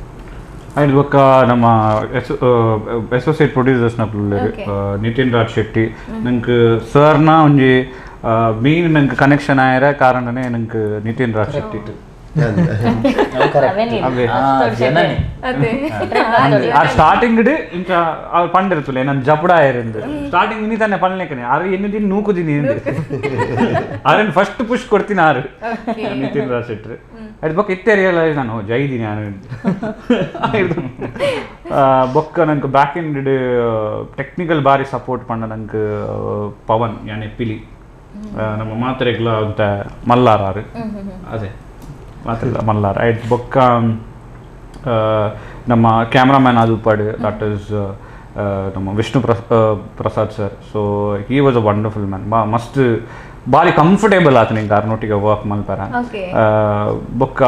ಅಂಡ್ ಬೊಕ್ಕ ನಮ್ಮ ಅಸೋಸಿಯೇಟ್ ಪ್ರೊಡ್ಯೂಸರ್ಸ್ ನಕುಲು ನಿತಿನ್ ರಾಜ್ ಶೆಟ್ಟಿ ನಂಗೆ ಸರ್ನ ಒಂಜಿ ಮೀನ್ ನಂಗೆ ಕನೆಕ್ಷನ್ ಆಯರ ಕಾರಣನೇ ನಂಗೆ ನಿತಿನ್ ರಾಜ್ ಶೆಟ್ಟಿ ಸ್ಟಾರ್ಟಿಂಗ್ ಇಂಚ ಅವ್ರು ಪಂಡಿರ್ತಲೆ ನಾನು ಜಪಡ ಆಯರಿಂದ ಸ್ಟಾರ್ಟಿಂಗ್ ಇನ್ನಿ ತಾನೆ ಪನ್ಲೇಕನೆ ಆರು ಎನ್ನು ದಿನ ನೂಕುದಿನಿ ಆರನ್ ಫಸ್ಟ್ ಪುಷ್ ಕೊಡ್ತೀನಿ ಆರು ನಿತಿನ್ ರಾಜ್ ಶೆಟ್ಟಿ ಅದು ಬೊಕ್ಕ ಇತ್ತೆ ರಿಯಲೈಸ್ ನಾನು ಜೈದಿನಿ ನಾನು ಬೊಕ್ಕ ನಂಗೆ back end technical ಬಾರಿ ಸಪೋರ್ಟ್ ಪಂಡ ನಂಗೆ ಪವನ್ ಯಾನೆ ಪಿಲಿ ನಮ್ಮ ಮಾತ್ರೆಗ್ಲ ಅಂತ ಮಲ್ಲಾರ ಆರು ಅದೇ ಮಾತ್ರ ಮಲ್ಲಾರ ಆಯ್ತು ಬೊಕ್ಕ ನಮ್ಮ ಕ್ಯಾಮ್ರಾಮ್ಯಾನ್ ಅದು ಪಾಡು that is ನಮ್ಮ Vishnu Prasad sir so he was a wonderful man ಮಸ್ತ್ ಬಾರಿ ಕಂಫರ್ಟೇಬಲ್ ಆತನ ಇಂಕ ಅರ್ನೊಟ್ಟಿಗೆ ವರ್ಕ್ ಮಲ್ಪರ ಬೊಕ್ಕ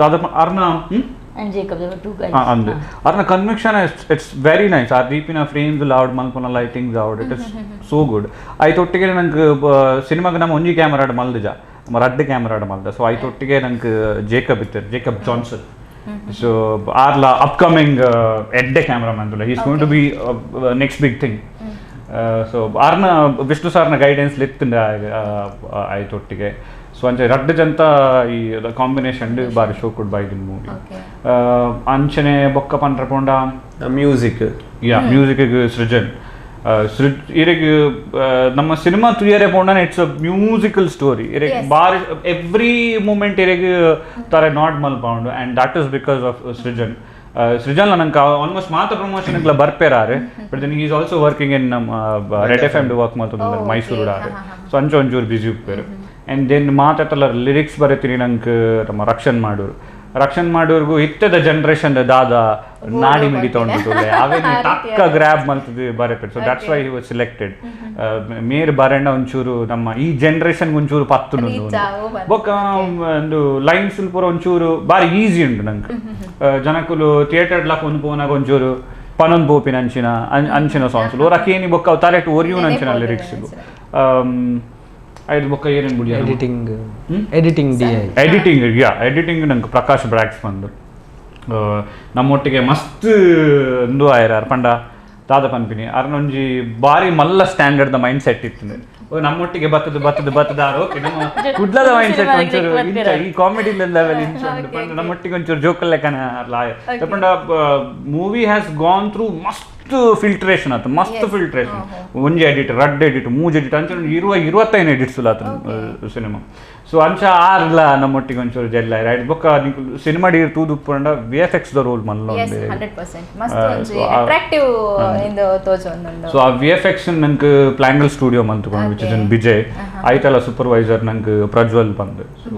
ದಾದ ಅರ್ನ and Jacob, there were two guys. ಅಂದು ಅರ್ನ conviction it's very nice. ಆ ದೀಪಿನ ಫ್ರೇಮ್ಸ್ ಲಾಡ್ ಮಲ್ಪುನ lightings out it is so good. ಐತೊಟ್ಟಿಗೆ ನಂಗೆ ಸಿನಿಮಾಗೆ ನಮ್ಮ ಒಂಜಿ ಕ್ಯಾಮರಾಡ್ ಮಲ್ದಿಜ, ನಮ್ಮ ರಡ್ಡ್ ಕ್ಯಾಮರಾಡ್ ಮಲ್ದ. ಸೊ ಐತೊಟ್ಟಿಗೆ ನಂಗೆ ಜೇಕಬ್ ಇತ್ತು, Jacob Johnson. So ಆರ್ಲ upcoming ಎಡ್ಡೆ cameraman ತುಲ್ಲ, he's going to be next big thing. So ಆರ್ನ ವಿಷ್ಣು ಸಾರ್ನ ಗೈಡೆನ್ಸ್ ಲಿತ್ತುಂಡ ಐತೊಟ್ಟಿಗೆ. ಸೊ ಅಂಚೆ ರಡ್ಡ್ ಜಂತ ಈ ಕಾಂಬಿನೇಷನ್ ಬಾರಿ ಶೋ ಕೊಡ್ ಬೈದಿನ ಮೂವಿ. ಅಂಚನೆ ಬೊಕ್ಕ ಪಂಡ್ರ ಪೋಂಡ ಮ್ಯೂಸಿಕ್, ಯಾ ಮ್ಯೂಸಿಕ್ ಸೃಜನ್ ಇರೆಗ್ ನಮ್ಮ cinema ತುಯರೆ ಪೋಂಡನ it's a musical story. ಇರೆಗ್ ಬಾರಿ ಎವ್ರಿ ಮೂಮೆಂಟ್ ಇರೆಗ್ ತಾರೆ not ಮಲ್ಪೌಂಡು and that is because of Srujan. Srujan ನಂಗೆ ಆಲ್ಮೋಸ್ಟ್ ಮಾತ್ರ promotion ಬರ್ಪೇರಾರೆ, but then is also working in ನಮ್ಮ red F M work ಮಾಡ್ತಂದ್ರೆ ಮೈಸೂರು ಆರೆ. ಸೊ ಅಂಚೆ ಒಂಚೂರು ಬ್ಯುಸಿ ಉಪ್ಪೇರು. ಆ್ಯಂಡ್ then ಮಾತಾಡ್ತಲ್ಲ lyrics ಬರೀತೀನಿ ನಂಗೆ ನಮ್ಮ ರಕ್ಷಣ್ ಮಾಡೋರು, ರಕ್ಷಣ್ ಮಾಡೋರ್ಗು ಇತ್ತದ ಜನ್ರೇಷನ್ ದಾದ ನಾಡಿ ಮಿಡಿ ತೊಗೊಂಡು ಅವೇನು ಟಕ್ಕ grab ಮಲ್ತದ್ದು ಬರಪೇರು. So that's why he was selected. ಮೇರ್ ಬರಣ್ಣ ಒಂಚೂರು ನಮ್ಮ ಈ ಜನ್ರೇಷನ್ಗೆ ಒಂಚೂರು ಪತ್ತು ಬೊಕ್ಕ ಒಂದು ಲೈನ್ಸ್ ಪೂರ ಒಂಚೂರು ಬಾರಿ ಈಸಿ ಉಂಟು ನಂಗೆ. ಜನಕುಲು ಥಿಯೇಟರ್ ಲಾಕ್ ಒಂದು ಪೋನಾಗ ಒಂಚೂರು ಪನೊಂದು ಪೋಪಿನ ಅಂಚಿನ ಅಂಚಿನ ಸಾಂಗ್ಸ್ ಓರಕೇನಿ ಬೊಕ್ಕ ತಲೆಟ್ ಒರಿಯೂನ್ ಅಂಚಿನ ಲಿರಿಕ್ಸ್ ಐದು ಬೊಕ್ಕ ಏನೇನು ಬಿಡಿ editing editing D I editing yeah editing ನಂಗೆ ಪ್ರಕಾಶ್ ಬ್ರಾಕ್ಸ್ ಬಂದು ನಮ್ಮೊಟ್ಟಿಗೆ ಮಸ್ತ್ ಒಂದು ಆಯ್ರಾರ್ ಪಂಡ ದಾದ ಪನ್ಪಿನಿ ಅರ್ನೊಂಜಿ ಬಾರಿ ಮಲ್ಲ standard the mind set ಇತ್ತು. ನಮ್ಮೊಟ್ಟಿಗೆ ಬತ್ತದ ಬತ್ತದ ಬತ್ತದ ಓಕೆ ನಮ್ಮ ಕುಡ್ಲದ ಮೈಂಡ್ ಸೆಟ್ ಒಂಚೂರು ಈ ಕಾಮಿಡಿ ಲೆವೆಲ್ ಇಂಚ ಪಂಡ ನಮ್ಮೊಟ್ಟಿಗೆ ಒಂಚೂರು ಜೋಕಲ್ ಲೆಕ್ಕನ ಲಾಯ ಪಂಡ movie has gone through ಮಸ್ತ್ ಫಿಲ್ಟ್ರೇಷನ್ ಆತು, ಮಸ್ತ್ ಫಿಲ್ಟ್ರೇಷನ್. ಒಂಜಿ ಎಡಿಟ್, ರಡ್ಡ್ ಎಡಿಟ್, ಮೂಜ್ ಎಡಿಟ್ ಅಂಚ 25 ಎಡಿಟ್ಸ್ ಆತು ಸಿನಿಮಾ. ಸೊ ಅಂಚ ಆರ್ಲ ನಮ್ಮೊಟ್ಟಿಗೆ ಒಂಚೂರು ಜೆಲ್ಲ ರೈಟ್ ಬೊಕ್ಕ ಸಿನಿಮಾ ಡೀರ್ ತೂದು V F X the role ಮಲ್ಲ. ಸೊ ಆ V F X ನಂಗೆ ಪ್ಲಾಂಗಲ್ ಸ್ಟುಡಿಯೋ ಮಂತ್ಕೊಂಡು which is in Vijay ಆಯ್ತಲ್ಲ ಸೂಪರ್ವೈಸರ್ ನಂಗೆ ಪ್ರಜ್ವಲ್ ಬಂದು. ಸೊ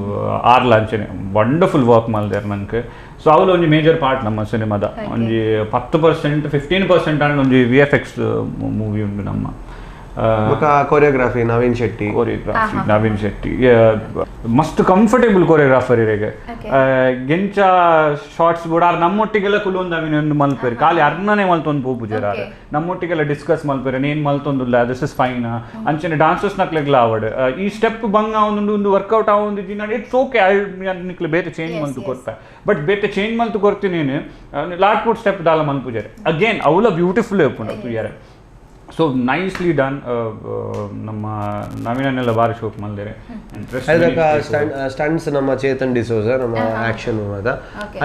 ಆರ್ಲ ಅಂಚನೆ ವಂಡರ್ಫುಲ್ ವರ್ಕ್ ಮಲ್ದೇರ್ ನಂಗೆ. ಸೊ ಅವಳು ಒಂಜಿ ಮೇಜರ್ ಪಾರ್ಟ್ ನಮ್ಮ ಸಿನಿಮಾದ ಒಂಜಿ 10% 15% ಆಂಡ್ ಒಂಜಿ V F X movie ಉಂಟು ನಮ್ಮ. ಕೊರಿಯೋಗ್ರಫಿ ನವೀನ್ ಶೆಟ್ಟಿ, ಕೊರಿಯೋಗ್ರಫಿ ನವೀನ್ ಶೆಟ್ಟಿ ಮಸ್ತ್ ಕಂಫರ್ಟೇಬಲ್ ಕೊರಿಯೋಗ್ರಾಫರ್ ಇರೆಗೆ. ಗೆಂಚ ಶಾರ್ಟ್ಸ್ ಬೋರ್ಡ್ ಆರ್ ನಮ್ಮೊಟ್ಟಿಗೆಲ್ಲ ಕುಲೊಂದು ಅವಿನ ಒಂದು ಮಲ್ಪೇರು ಖಾಲಿ ಅರ್ಣನೇ ಮಲ್ತೊಂದು ಪೋಪು ಜರ ನಮ್ಮೊಟ್ಟಿಗೆಲ್ಲ discuss ಮಲ್ಪೇರು Nenu ಮಲ್ತೊಂದುಲ್ಲ this is fine ಅಂಚನೆ ಡಾನ್ಸರ್ಸ್ ನಕ್ಲೆಗ್ಲ ಆವಡ್ ಈ ಸ್ಟೆಪ್ ಬಂಗ ಒಂದು ಒಂದು ವರ್ಕೌಟ್ ಆವೊಂದು it's okay I ನಿಕ್ಲೆ ಬೇತೆ ಚೇಂಜ್ ಮಲ್ತು ಕೊರ್ಪೆ ಬಟ್ ಬೇತೆ ಚೇಂಜ್ ಮಲ್ತು ಕೊರ್ತೀನಿ ಲಾಟ್ ಪುಟ್ ಸ್ಟೆಪ್ ದಾಲ ಮಲ್ಪುಜಾರೆ ಅಗೇನ್ ಅವಲ ಬ್ಯೂಟಿಫುಲ್ ಉಪ್ಪುಂಡು ತುಯ್ಯಾರೆ. So nicely done. ನಮ್ಮ ನವೀನನ್ನೆಲ್ಲ ಬಾರಿ ಶೋಕ್ ಮಲ್ದೇರೆ. ಸ್ಟಂಟ್ಸ್ ನಮ್ಮ ಚೇತನ್ ಡಿಸೋಜ ನಮ್ಮ ಆಕ್ಷನ್ ಅದ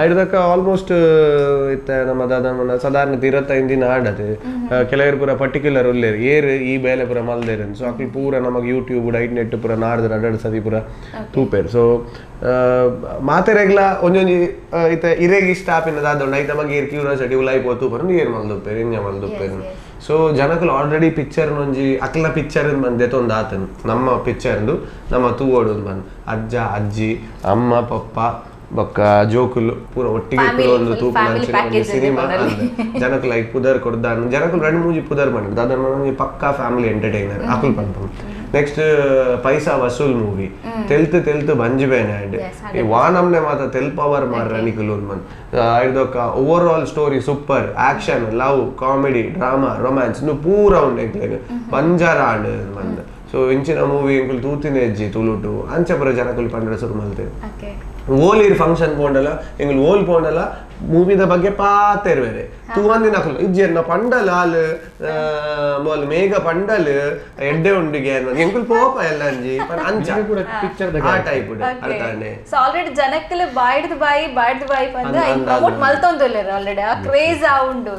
ಐದಕ್ಕ ಆಲ್ಮೋಸ್ಟ್ ಇತ್ತ ನಮ್ಮ ದಾದ ಸಾಧಾರಣ 25 ದಿನ ಆಡದೆ ಕೆಲವರು ಪೂರ ಪರ್ಟಿಕ್ಯುಲರ್ ಉಲ್ಲೇರು ಏರು ಈ ಬೇಲೆ ಪೂರ ಮಲ್ದೇರು. ಸೊ ಅಕ್ಲು ಪೂರ ನಮಗೆ ಯೂಟ್ಯೂಬ್ ಡೈಟ್ ನೆಟ್ ಪೂರ ನಾಡ್ದು ಅಡಡ್ ಸತಿ ಪೂರ ತೂಪೇರು. ಸೊ ಮಾತೆರೆಗ್ಲ ಒಂಜೊಂಜಿ ಇತ್ತ ಇರೆಗ್ ಇಷ್ಟ ಆಪಿನ ದಾದ ಉಂಡು ಐತ ನಮಗೆ ಏರ್ ಕ್ಯೂರಿಯಾಸಿಟಿ ಉಲಾಯಿ ಪೋ ತೂಪರು ಏರ್ ಮಲ್ದುಪ್ಪೇರು ಇಂಜ ಮಲ್ದುಪ್ಪೇರು. ಸೊ ಜನಕುಲು ಆಲ್ರೆಡಿ ಪಿಕ್ಚರ್ ಒಂಜಿ ಅಕ್ಲ ಪಿಕ್ಚರ್ ಬಂದೆ ತೊಂದು ಆತನು ನಮ್ಮ ಪಿಕ್ಚರ್ದು ನಮ್ಮ ತೂವೋಡು ಬಂದು ಅಜ್ಜ ಅಜ್ಜಿ ಅಮ್ಮ ಪಪ್ಪ ಬೊಕ್ಕ ಜೋಕುಲು ಪೂರ ಒಟ್ಟಿಗೆ ಒಂದು ತೂಪು ಸಿನಿಮಾ ಜನಕುಲು ಐಕ್ ಪುದರ್ ಕೊಡ್ದಾನು ಜನಕುಲು రెండు ಮೂಜಿ ಪುದರ್ ಬಂದು ಅದನ್ನ ಒಂಜಿ ಪಕ್ಕಾ ಫ್ಯಾಮಿಲಿ ಎಂಟರ್ಟೈನರ್ ಅಕುಲು ಪನ್ಪುಂಡು. ನೆಕ್ಸ್ಟ್ ಪೈಸಾ ವಸೂಲ್ ಮೂವಿ ತೆಲ್ತು ತೆಲ್ತು ಬಂಜಿ ಬೇನೆ ಆಂಡ್ ಈ ವಾನಮ್ನೆ ಮಾತ್ರ ತೆಲ್ ಪವರ್ ಮಾರ್ರ ನಿಕುಲು ಬಂದು ಐದೊಕ್ಕ overall story super action love comedy drama romance ಪೂರ ಉಂಡು ಎಂಕ್ಲೆಗ್ ಬಂಜಾರ ಆಂಡ್ ಬಂದು. ಸೊ ಇಂಚಿನ ಮೂವಿ ಎಂಕುಲು ತೂತಿನ ಹೆಜ್ಜಿ ತುಳುಟು ಅಂಚ ಪೂರ ಜನಕುಲು ಪಂಡ್ರೆ ಸುರು ಮಲ್ತೇವೆ. ಓಲ್ ಇರ್ ಫಂಕ್ಷನ್ ಪೋಂಡಲ ಎಂಗುಲು ಓಲ್ ಪೋಂಡಲ ಮೂವಿದ ಬಗ್ಗೆ ಪಾತೇರು ಬೇರೆ ತೂವಂದಿನ ಅಕುಲು ಇಜ್ಜೆರ್ನ ಪಂಡಲ ಆಲ್ ಮೋಲ್ ಮೇಘ ಪಂಡಲ್ ಎಡ್ಡೆ ಉಂಡಿಗೆ ಎಂಕುಲು ಪೋಪ ಎಲ್ಲ ಅಂಜಿ ಅಂಚ ಪಿಕ್ಚರ್ ಆ ಟೈಪ್ ಅರ್ಥಾನೆ. ಸೊ ಆಲ್ರೆಡಿ ಜನಕ್ಕಲು ಬಾಯ್ಡ್ದು ಬಾಯಿ ಬಾಯ್ಡ್ದು ಬಾಯಿ ಪಂದು I promote ಮಲ್ತೊಂದುಲ್ಲೆರ್ ಆಲ್ರೆಡಿ ಆ ಕ್ರೇಜ್ ಆ ಉಂಡು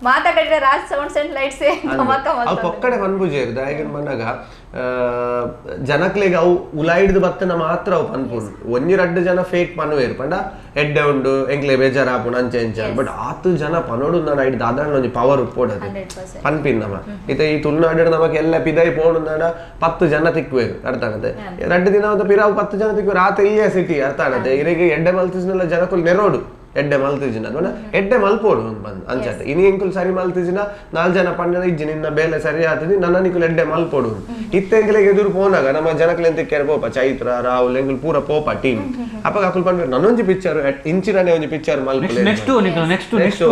ಮಾತಾಡಿದ್ರೆ Raj sounds and lights dhamaka ಅವು ಪೊಕ್ಕಡೆ ಪನ್ಪುಜೇರು ದಾಯಗನ್ ಬಂದಾಗ ಜನಕ್ಲೆಗ್ ಅವು ಉಲಾಯಿಡ್ದು ಬತ್ತನ ಮಾತ್ರ ಅವು ಪನ್ಪುಂಡು ಒಂಜಿ ರಡ್ಡು ಜನ ಫೇಕ್ ಪನ್ವೇರು ಪಂಡ ಎಡ್ಡೆ ಉಂಡು ಎಂಕ್ಲೆ ಬೇಜಾರ್ ಆಪುಂಡು ಅಂಚೆ ಅಂಚೆ ಬಟ್ ಆತು ಜನ ಪನೋಡು ನಾನು ಐಡ್ ದಾದಾಂಡ ಒಂಜಿ ಪವರ್ ಉಪ್ಪೋಡದು ಪನ್ಪಿನ್ ನಮ ಇತ್ತೆ ಈ ತುಳುನಾಡು ನಮಕ್ ಎಲ್ಲ ಪಿದೈ ಪೋಣುಂದಾಡ 10 ಜನ ತಿಕ್ವೇರು ಅರ್ಥ ಆಗತ್ತೆ ರಡ್ಡು ದಿನ ಪಿರಾವು 10 ಜನ ತಿಕ್ವೇರು ಆತ ಇಲ್ಲಿಯ ಸಿಟಿ ಅರ್ಥ ಆಗತ್ತೆ ಇರೆಗೆ ಎಡ್ಡೆ ಮಲ್ತಿಸ್ನೆಲ್ಲ ಜನಕುಲು ನೆರೋಡು ಎಡ್ಡೆ ಮಲ್ತಿಜಿನ ಪಂಡ ಎಡ್ಡೆ ಮಲ್ಪೋಡು ಬಂದ್ ಅಂಚಾತ ಇನಿ ಎಂಕುಲು ಸರಿ ಮಲ್ತಿಜಿನ 4 ಜನ ಪಂಡನ ಇಜ್ಜಿ ನಿನ್ನ ಬೇಲೆ ಸರಿ ಆತದಿ ನನ್ನ ನಿಕುಲು ಎಡ್ಡೆ ಮಲ್ಪೋಡು ಇತ್ತೆ ಎಂಕಲೆಗ್ ಎದುರು ಪೋನಾಗ ನಮ್ಮ ಜನಕ್ಲೆ ಎಂತ ಪೋಪ ಚೈತ್ರ ರಾಹುಲ್ ಎಂಕುಲು ಪೂರ ಪೋಪ ಟೀಮ್ ಅಪ್ಪಗ ಅಕುಲು ಪಂಡ ನನ್ನೊಂಜಿ ಪಿಕ್ಚರ್ ಇಂಚಿನನೆ ಒಂಜಿ ಪಿಕ್ಚರ್ ಮಲ್ಪುಲೆ ನೆಕ್ಸ್ಟ್ ನೆಕ್ಸ್ಟ್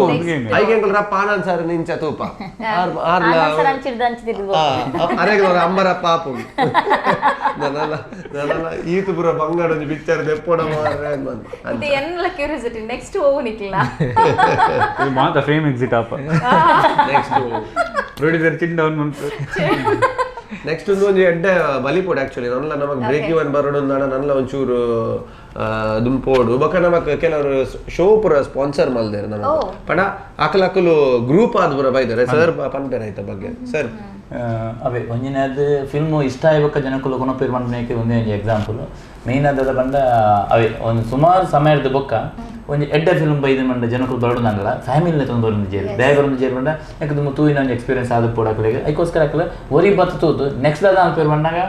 ಐಗೆ ಎಂಕುಲು ರಪ್ಪ ಆನಂದ್ ಸರ್ ನಿಂಚ ತೂಪ ಅರೆಗ್ಲ ಅಂಬರ ಪಾಪು ಈತ ಪೂರ ಬಂಗಾರ ಒಂಜಿ ಪಿಕ್ಚರ್ ದೆಪ್ಪೋಡ ಮಾರ್ರೆ ಇದು ಎಲ್ಲ ಕ್ಯೂರಿಯಾಸಿಟಿ ನೆಕ್ಸ್ಟ್ ಹೋಗು ನಿಕ್ಲ ಮಾತ ಫ್ರೇಮ್ ಎಕ್ಸಿಟ್ ಆಪ ನೆಕ್ಸ್ಟ್ ಪ್ರೊಡ್ಯೂಸರ್ ಚಿನ್ ಡೌನ್ ಮನ್ಪು ನೆಕ್ಸ್ಟ್ ಒಂದು ಎಡ್ಡೆ ಬಲಿಪೋಡು ಆಕ್ಚುಲಿ ನನ್ಲ ನಮಗ್ ಬ್ರೇಕ್ ಇವನ್ ಬರೋಡು ನನ್ಲ ಒಂಚೂರು ದುಂಪೋಡು ಬೊಕ ನಮಕ್ ಕೆಲವರು ಶೋ ಪೂರ ಸ್ಪಾನ್ಸರ್ ಮಲ್ದೇರು ನಮಕ್ ಪಂಡ ಅಕಲ್ ಅಕಲು ಗ್ರೂಪ್ ಆದ್ ಪೂರ ಬೈದಾರೆ ಸರ್ ಪನ್ಪೇರ್ ಆಯ್ತ ಬಗ್ಗೆ ಸರ್ ಅವೇ ಒಂಜಿನದು ಫಿಲ್ಮ್ ಇಷ್ಟ ಆಯ್ಬೇಕ ಜನಕ್ಕೂ ಕೊನಪೇರ್ ಪಂಡನೇಕೆ ಒಂದೇ ಒಂಜಿ ಎಕ್ಸಾಂಪಲ್ ಮೇನ್ ಆದದ ಪಂಡ ಅವೇ ಒಂದು ಸುಮಾರು ಸಮಯದ ಬೊಕ್ಕ ಒಂಜಿ ಎಡ್ಡೆ ಫಿಲ್ಮ್ ಬೈದ ಮಂಡ ಜನಕ್ಕೂ ಬರೋದಂಗಲ್ಲ ಫ್ಯಾಮಿಲಿನ ತೊಂದು ಬರೋದು ಜೇರು ಬೇಗ ಬರೋದು ಜೇರು ಪಂಡ ಯಾಕಂದ್ರೆ ತೂಯಿನ ಒಂಜಿ ಎಕ್ಸ್ಪೀರಿಯನ್ಸ್ ಆದ ಪೋಡಕ್ಲೆಗ್ ಅದಕ್ಕೋಸ್ಕರ ಅಕಲ ಒರಿ ಬತ್ತು ತೂತು ನೆಕ್ಸ್ಟ್ ದಾದ ಅನ್ಪೇರ್ ಬಂದಾಗ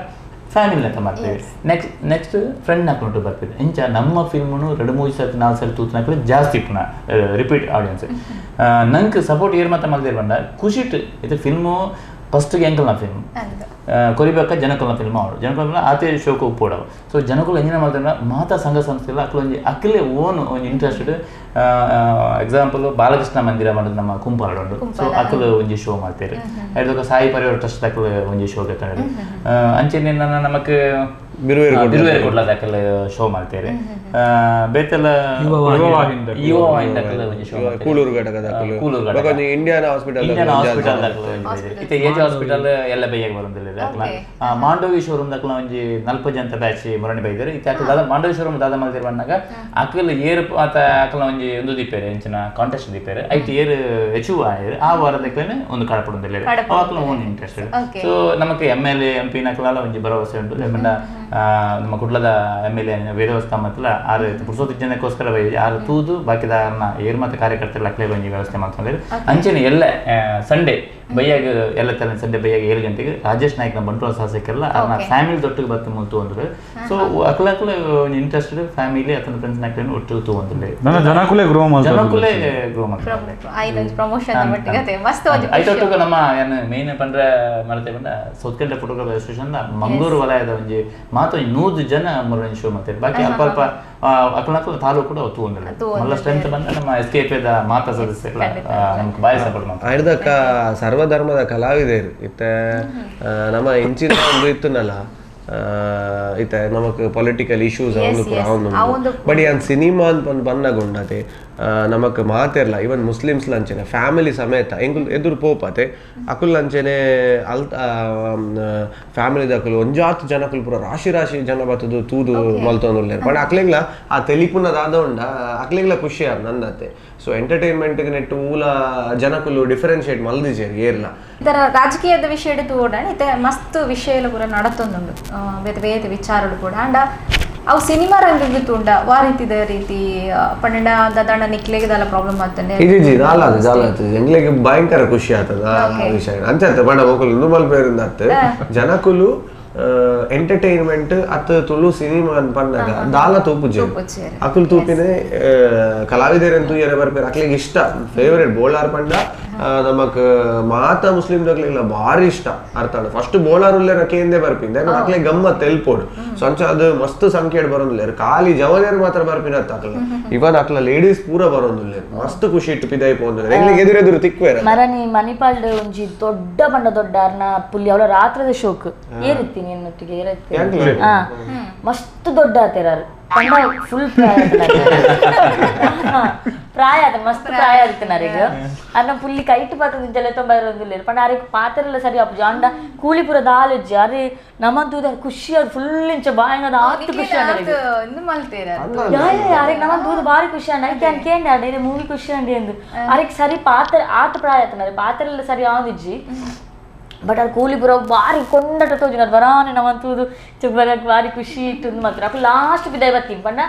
ಫ್ಯಾಮಿಲಿನ ಮಾಡ್ತೀವಿ next next friend ಹಾಕೊಂಡು ಬರ್ತೀವಿ ಇಂಚ ನಮ್ಮ ಫಿಲ್ಮನು 2 3 ಸರ್ತಿ 4 ಸರ್ತಿ ತೂತನಕಲೆ ಜಾಸ್ತಿ ಪುನಃ ರಿಪೀಟ್ ಆಡಿಯನ್ಸ್ ನಂಗೆ ಸಪೋರ್ಟ್ ಏರ್ ಮಾತ್ರ ಮಲ್ದೇರ್ ಬಂಡ ಖುಷಿಟ್ ಇದು ಫಿಲ್ಮು ಫಸ್ಟ್ಗೆ ಎಂಕಲ್ನ ಫಿಲ್ಮ್ ಕೊರಿಬೇಕ ಜನಕಲ್ನ ಫಿಲ್ಮ್ ಅವಳು ಜನಕಲ್ನ ಆತೆ ಶೋಕ ಉಪ್ಪೋಡವು ಸೊ ಜನಕುಲು ಎಂಜಿನ ಮಾಡ್ತಾರೆ ಮಾತಾ ಸಂಘ ಸಂಸ್ಥೆ ಅಕ್ಲು ಒಂಜಿ ಅಕ್ಲೆ ಓನ್ ಒಂಜಿ ಇಂಟ್ರೆಸ್ಟೆಡ್ ಎಕ್ಸಾಂಪಲ್ ಬಾಲಕೃಷ್ಣ ಮಂದಿರ ಮಾಡೋದು ನಮ್ಮ ಕುಂಪಾಲಡ್ ಉಂಡು ಸೊ ಅಕ್ಲು ಒಂಜಿ ಶೋ ಮಾಡ್ತಾರೆ ಐದೊಕ ಸಾಯಿ ಪರಿವಾರ ಟ್ರಸ್ಟ್ ಅಕ್ಲು ಒಂಜಿ ಶೋ ಬೇಕಾದ್ರೆ ಅಂಚೆನೆ ನನ್ನ ನಮಕ್ ಬಿರುವೇರು ಕೊಡ್ಲಾದ ಅಕಲ್ ಶೋ ಮಾಡ್ತಾರೆ ಬೇತೆಲ್ಲ ಯುವವಾಹಿಂದ ಒಂಜಿ ಶೋ ಕೂಳೂರು ಘಟಕದ Kuloor Indian hospital Indian hospital ಇತ್ತೆ ಏಜ್ ಹಾಸ್ಪಿಟಲ್ ಎಲ್ಲ ಬೈಯಾಗ ಬರೋದಿಲ್ಲ ಮಾಂಡವಿ ಶೋರೂಮ್ ದಕ್ಕಲ ಒಂಜಿ 40 ಜನ ಬ್ಯಾಚ್ ಮುರಣಿ ಬೈದಾರೆ ಇತ್ತೆ ಅಕಲ್ ದಾದ ಮಾಂಡವಿ ಶೋರೂಮ್ ದಾದ ಮಲ್ದಿರ್ ಬಂದಾಗ ಅಕಲ್ ಏರ್ ಆತ ಅಕಲ್ ಒಂಜಿ ಒಂದು ದೀಪೇರೆ ಎಂಚಿನ ಕಾಂಟೆಸ್ಟ್ ದೀಪೇರೆ ಐತೆ ಏರ್ ಹೆಚ್ಚು ಆ ವಾರದಕ್ಕೇನೆ ಒಂದು ಕಡಪಡೊಂದಿಲ್ಲ ಅಕಲ್ own interest so ನಮಕ್ M L A M P ನಕಲಾಲ ಒಂಜಿ ಭರವಸೆ ಉಂಟು ಪಂಡ ನಮ್ಮ ಕುಡ್ಲದ M L A Vedavyas ಕಾಮತ್ಲ ಆರು ಪುರುಷೋತ್ತ ಜನಕ್ಕೋಸ್ಕರ ಆರು ತೂದು ಬಾಕಿದಾರನ ಏರ್ ಮತ್ತೆ ಕಾರ್ಯಕರ್ತರು ಅಕ್ಲೆ ಒಂಜಿ ವ್ಯವಸ್ಥೆ ಮಾಡ್ಕೊಂಡಿದ್ರು ಅಂಚೆನೆ ಎಲ್ಲ ಸಂಡೇ ಬೈಯಾಗ ಎಲ್ಲ ತಲೆ ಸಂಡೇ ಬೈಯಾಗ 7 ಗಂಟೆಗೆ ರಾಜೇಶ್ ನಾಯ್ಕನ ಬಂಟ್ವಾಳ ಶಾಸಕರಲ್ಲ ಅವ್ರನ್ನ ಫ್ಯಾಮಿಲಿ ದೊಟ್ಟಿಗೆ ಬತ್ತು ಮುಲ್ತು ಅಂದ್ರೆ ಸೊ ಅಕ್ಲ ಅಕ್ಲ ಇಂಟ್ರೆಸ್ಟೆಡ್ ಫ್ಯಾಮಿಲಿ ಅಥವಾ ಫ್ರೆಂಡ್ಸ್ ನಾಕ್ಲೇನು ಒಟ್ಟು ತೂ ಅಂದ್ರೆ ಜನಕುಲೇ ಗ್ರೋ ಜನಕುಲೇ ಗ್ರೋ ಮಾಡ್ತಾರೆ ಐತೊಟ್ಟಿಗೆ ನಮ್ಮ ಏನು ಮೇನ್ ಪಂಡ್ರೆ ಮರತೆ ಪಂಡ south Kannada photographer association Mangaluru ವಲಯದ ಒಂಜಿ ಮಾತು 100 ಜನ ಮುರಳಿ ಶೋ ಮಾಡ್ತಾರೆ ಬಾಕಿ ಅಲ್ಪ ಅಲ್ಪ ಅಕ್ಲ ತಾಲೂಕು ಕೂಡ ತೂ ಅಂದ್ರೆ ಮಲ್ಲ ಸ್ಟ್ರೆಂತ್ ಬಂದ ನಮ್ಮ S K P ಮಾತಾ ಸದಸ್ಯರ ನಮ್ಗೆ ಬಾಯಿ ಸಪೋರ್ಟ್ ಮಾಡ್ತಾರೆ ಆಯ್ದಕ್ಕ ಸರ್ವಧರ್ಮದ ಕಲಾವಿದರು ಇತ್ತೆ ನಮ್ಮ ಇಂಚಿನ ಒಂದು ಇತ್ತುನಲ್ಲ ಇತ್ತೆ ನಮಕ್ ಪೊಲಿಟಿಕಲ್ ಇಶ್ಯೂಸ್ ಅವನು ಬಟ್ ಯಾನ್ ಸಿನಿಮಾ ಅಂತ ಬನ್ನಗುಂಡತೆ ನಮಕ್ ಮಾತಿರಲ್ಲ ಇವನ್ ಮುಸ್ಲಿಮ್ಸ್ ಲಂಚನೆ ಫ್ಯಾಮಿಲಿ ಸಮೇತ ಎಂಕುಲ್ ಎದುರು ಪೋಪತೆ ಅಕುಲ್ ಲಂಚನೆ ಅಲ್ ಫ್ಯಾಮಿಲಿದ ಅಕುಲು ಒಂಜಾತ್ ಜನಕುಲು ಪೂರ ರಾಶಿ ರಾಶಿ ಜನ ಬತ್ತದು ತೂದು ಮಲ್ತೊಂದುಲ್ಲೇರು ಬಟ್ ಅಕ್ಲೆಗ್ಲ ಆ ತೆಲಿಪುನ ದಾದ ಉಂಡ ಅಕ್ಲೆಗ್ಲ ಖುಷಿ ಆರ್ ನಂದತೆ ಸೊ ಎಂಟರ್ಟೈನ್ಮೆಂಟ್ಗೆ ನೆಟ್ಟು ಮೂಲ ಜನಕುಲು ಡಿಫರೆನ್ಶಿಯೇಟ್ ಮಲ್ದಿಜೇರು ಏರ್ಲ ಇದರ ರಾಜಕೀಯದ ವಿಷಯ ತೋಡಣ ಇತ್ತೆ ಮಸ್ತ್ ವಿಷಯ ಪೂರ ನಡತೊಂದುಂಡು ಬೇತೆ ಬೇತೆ ವಿಚಾರಗಳು ಕೂಡ ಅಂಡ ಅವು ಸಿನಿಮಾ ರಂಗಕ್ಕೆ ತೂಂಡ ವಾ ರೀತಿದ ರೀತಿ ಪನ್ನಡ ದದಾಣ ನಿಕ್ಲೆಗೆ ಪ್ರಾಬ್ಲಮ್ ಆಗ್ತದೆ ಇಜಿ ದಾಲ ದಾಲ ಎಂಗ್ಲೆಗೆ ಭಯಂಕರ ಖುಷಿ ಆಗ್ತದ ಆ ವಿಷಯ ಅಂಚೆ ಬಣ್ಣ ಮಕ್ಕಳು ನುಮಲ್ ಬೇರಿಂದ ಜನಕುಲು ಎಂಟರ್ಟೈನ್ಮೆಂಟ್ ಅತ್ತ ತುಳು ಸಿನಿಮಾ ಅಂತ ಪನ್ನಗ ದಾಲ ತೂಪುಜೆ ಅಕುಲ್ ತೂಪಿನೇ ಕಲಾವಿದರಂತೂ ಏನೇ ಬರ್ಪೇರು ಅಕ್ಲಿಗೆ ಇಷ್ಟ ಫೇವರೇಟ್ ಬೋಳಾರ್ ಪಂಡ ನಮಕ್ ಮಾತಾ ಮುಸ್ಲಿಂ ದಕ್ಲೆಗ್ಲ ಭಾರಿ ಇಷ್ಟ ಅರ್ಥ ಫಸ್ಟ್ ಬೋಳಾರ್ ಉಲ್ಲೇರ ಕೇಂದೇ ಬರ್ಪಿಂದ ಅಕ್ಲೆ ಗಮ್ಮತ್ ಎಲ್ಪೋಡ್ ಸೊ ಅಂಚ ಅದು ಮಸ್ತ್ ಸಂಖ್ಯೆಡ್ ಬರೋದಿಲ್ಲ ಖಾಲಿ ಜವನಿಯರು ಮಾತ್ರ ಬರ್ಪಿನ ಅಕ್ಲ ಇವನ್ ಅಕ್ಲ ಲೇಡೀಸ್ ಪೂರ ಬರೋದಿಲ್ಲ ಮಸ್ತ್ ಖುಷಿ ಇಟ್ಟು ಪಿದಾಯಿ ಪೋಂದ್ರೆ ಎಂಗ್ಲಿಗೆ ಎದುರೆದುರು ತಿಕ್ವೇರ ಮರನಿ ಮಣಿಪಾಲ್ಡ್ ಒಂಜಿ ದೊಡ್ಡ ಪಂಡ ದೊಡ್ಡ ಅರ್ನ ಪುಲ್ಲಿ ಅವಳ ರಾತ್ರದ ಶೋಕ್ ಏರಿತ್ತೀನಿ ಎನ್ನೊಟ್ಟಿಗೆ ಏರಿತ್ತೀನಿ ಮಸ್ತ್ ದೊಡ್ಡ ಆತೇರಾರು ಪಂಡ ಫುಲ್ ಪ್ರಾಯ ಪ್ರಾಯ ಆತ ಮಸ್ತ್ ಪ್ರಾಯ ಆದಿತ್ತನಾರಿಗೆ ಅನ್ನ ಪುಲ್ಲಿ ಕೈಟ್ ಪಾತ್ರ ಜಲೆ ತುಂಬ ಇರೋದಿಲ್ಲ ಪಂಡ ಅರೆ ಪಾತ್ರೆಲ್ಲ ಸರಿ ಅಪ್ಪು ಅಂಡ ಕೂಲಿಪುರ ದಾಲಜ್ಜಿ ಅರೆ ನಮ್ಮಂತೂ ಖುಷಿ ಅದು ಫುಲ್ ಇಂಚ ಬಾಯಂಗದ ಆತು ಖುಷಿ ಅರೆ ನಮ್ಮಂತೂ ಭಾರಿ ಖುಷಿ ಅಂಡ ಐತೆ ಅನ್ ಕೇಂಡ ಅಡೆ ಮೂವಿ ಖುಷಿ ಅಂಡಿ ಎಂದು ಅರೆಗೆ ಸರಿ ಪಾತ್ರ ಆತ ಪ್ರಾಯ ಆತನಾರೆ ಪಾತ್ರೆಲ್ಲ ಸರಿ ಆದಿಜ್ಜಿ ಬಟ್ ಅದು ಕೂಲಿಪುರ ಭಾರಿ ಕೊಂಡಟ ತೋಜಿನ ಬರಾನೆ ನಮ್ಮಂತೂದು ಚುಬ್ಬರಕ್ಕೆ ಭಾರಿ ಖುಷಿ ಇಟ್ಟು ಮಾತ್ರ ಅಪ್ಪ ಲಾಸ್ಟ್ ಬಿದ್ದಾಯ್ ಬರ್ತೀನಿ ಪಂಡ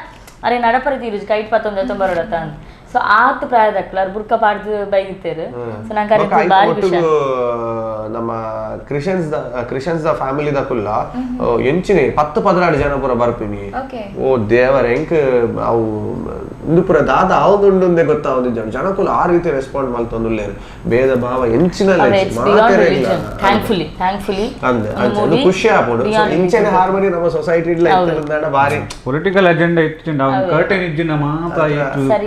ಅರೆ ನಡಪರ ತೀರು ಕೈಟ್ ಪತ್ತೊಂದು ತೊಂಬರೋಡತ್ತ ಅಂತ ಸೊ ಆತ ಪ್ರಾಯದಕ್ಕಲ ಅವ್ರು ಬುರ್ಕ ಪಾಡ್ದು ಬೈದಿತ್ತೇರು ಸೊ ನಂಗೆ ಭಾರಿ ಖುಷಿ. ನಮ್ಮ Christians the family ದಕುಲ್ಲ ಎಂಚಿನೆ 10 16 ಜನ ಪೂರ ಬರ್ಪಿನಿ. ಓ ದೇವರ ಎಂಕ್ ಅವು ಇಂದು ಪೂರ ದಾದ ಆವೊಂದುಂಡುಂದೇ ಗೊತ್ತಾವೊಂದು ಜನಕುಲು ಆ ರೀತಿ ರೆಸ್ಪಾಂಡ್ ಮಲ್ತೊಂದುಲ್ಲೇರು ಭೇದ ಭಾವ ಎಂಚಿನ ಖುಷಿ ಆಪುಂಡು. ಇಂಚನೆ ಹಾರ್ಮನಿ ನಮ್ಮ ಸೊಸೈಟಿ ಬಾರಿ ಪೊಲಿಟಿಕಲ್ ಅಜೆಂಡಾ ಇತ್ತಿಂಡ ಕರ್ಟನ್ ಇಜ್ಜಿನ ಮಾತ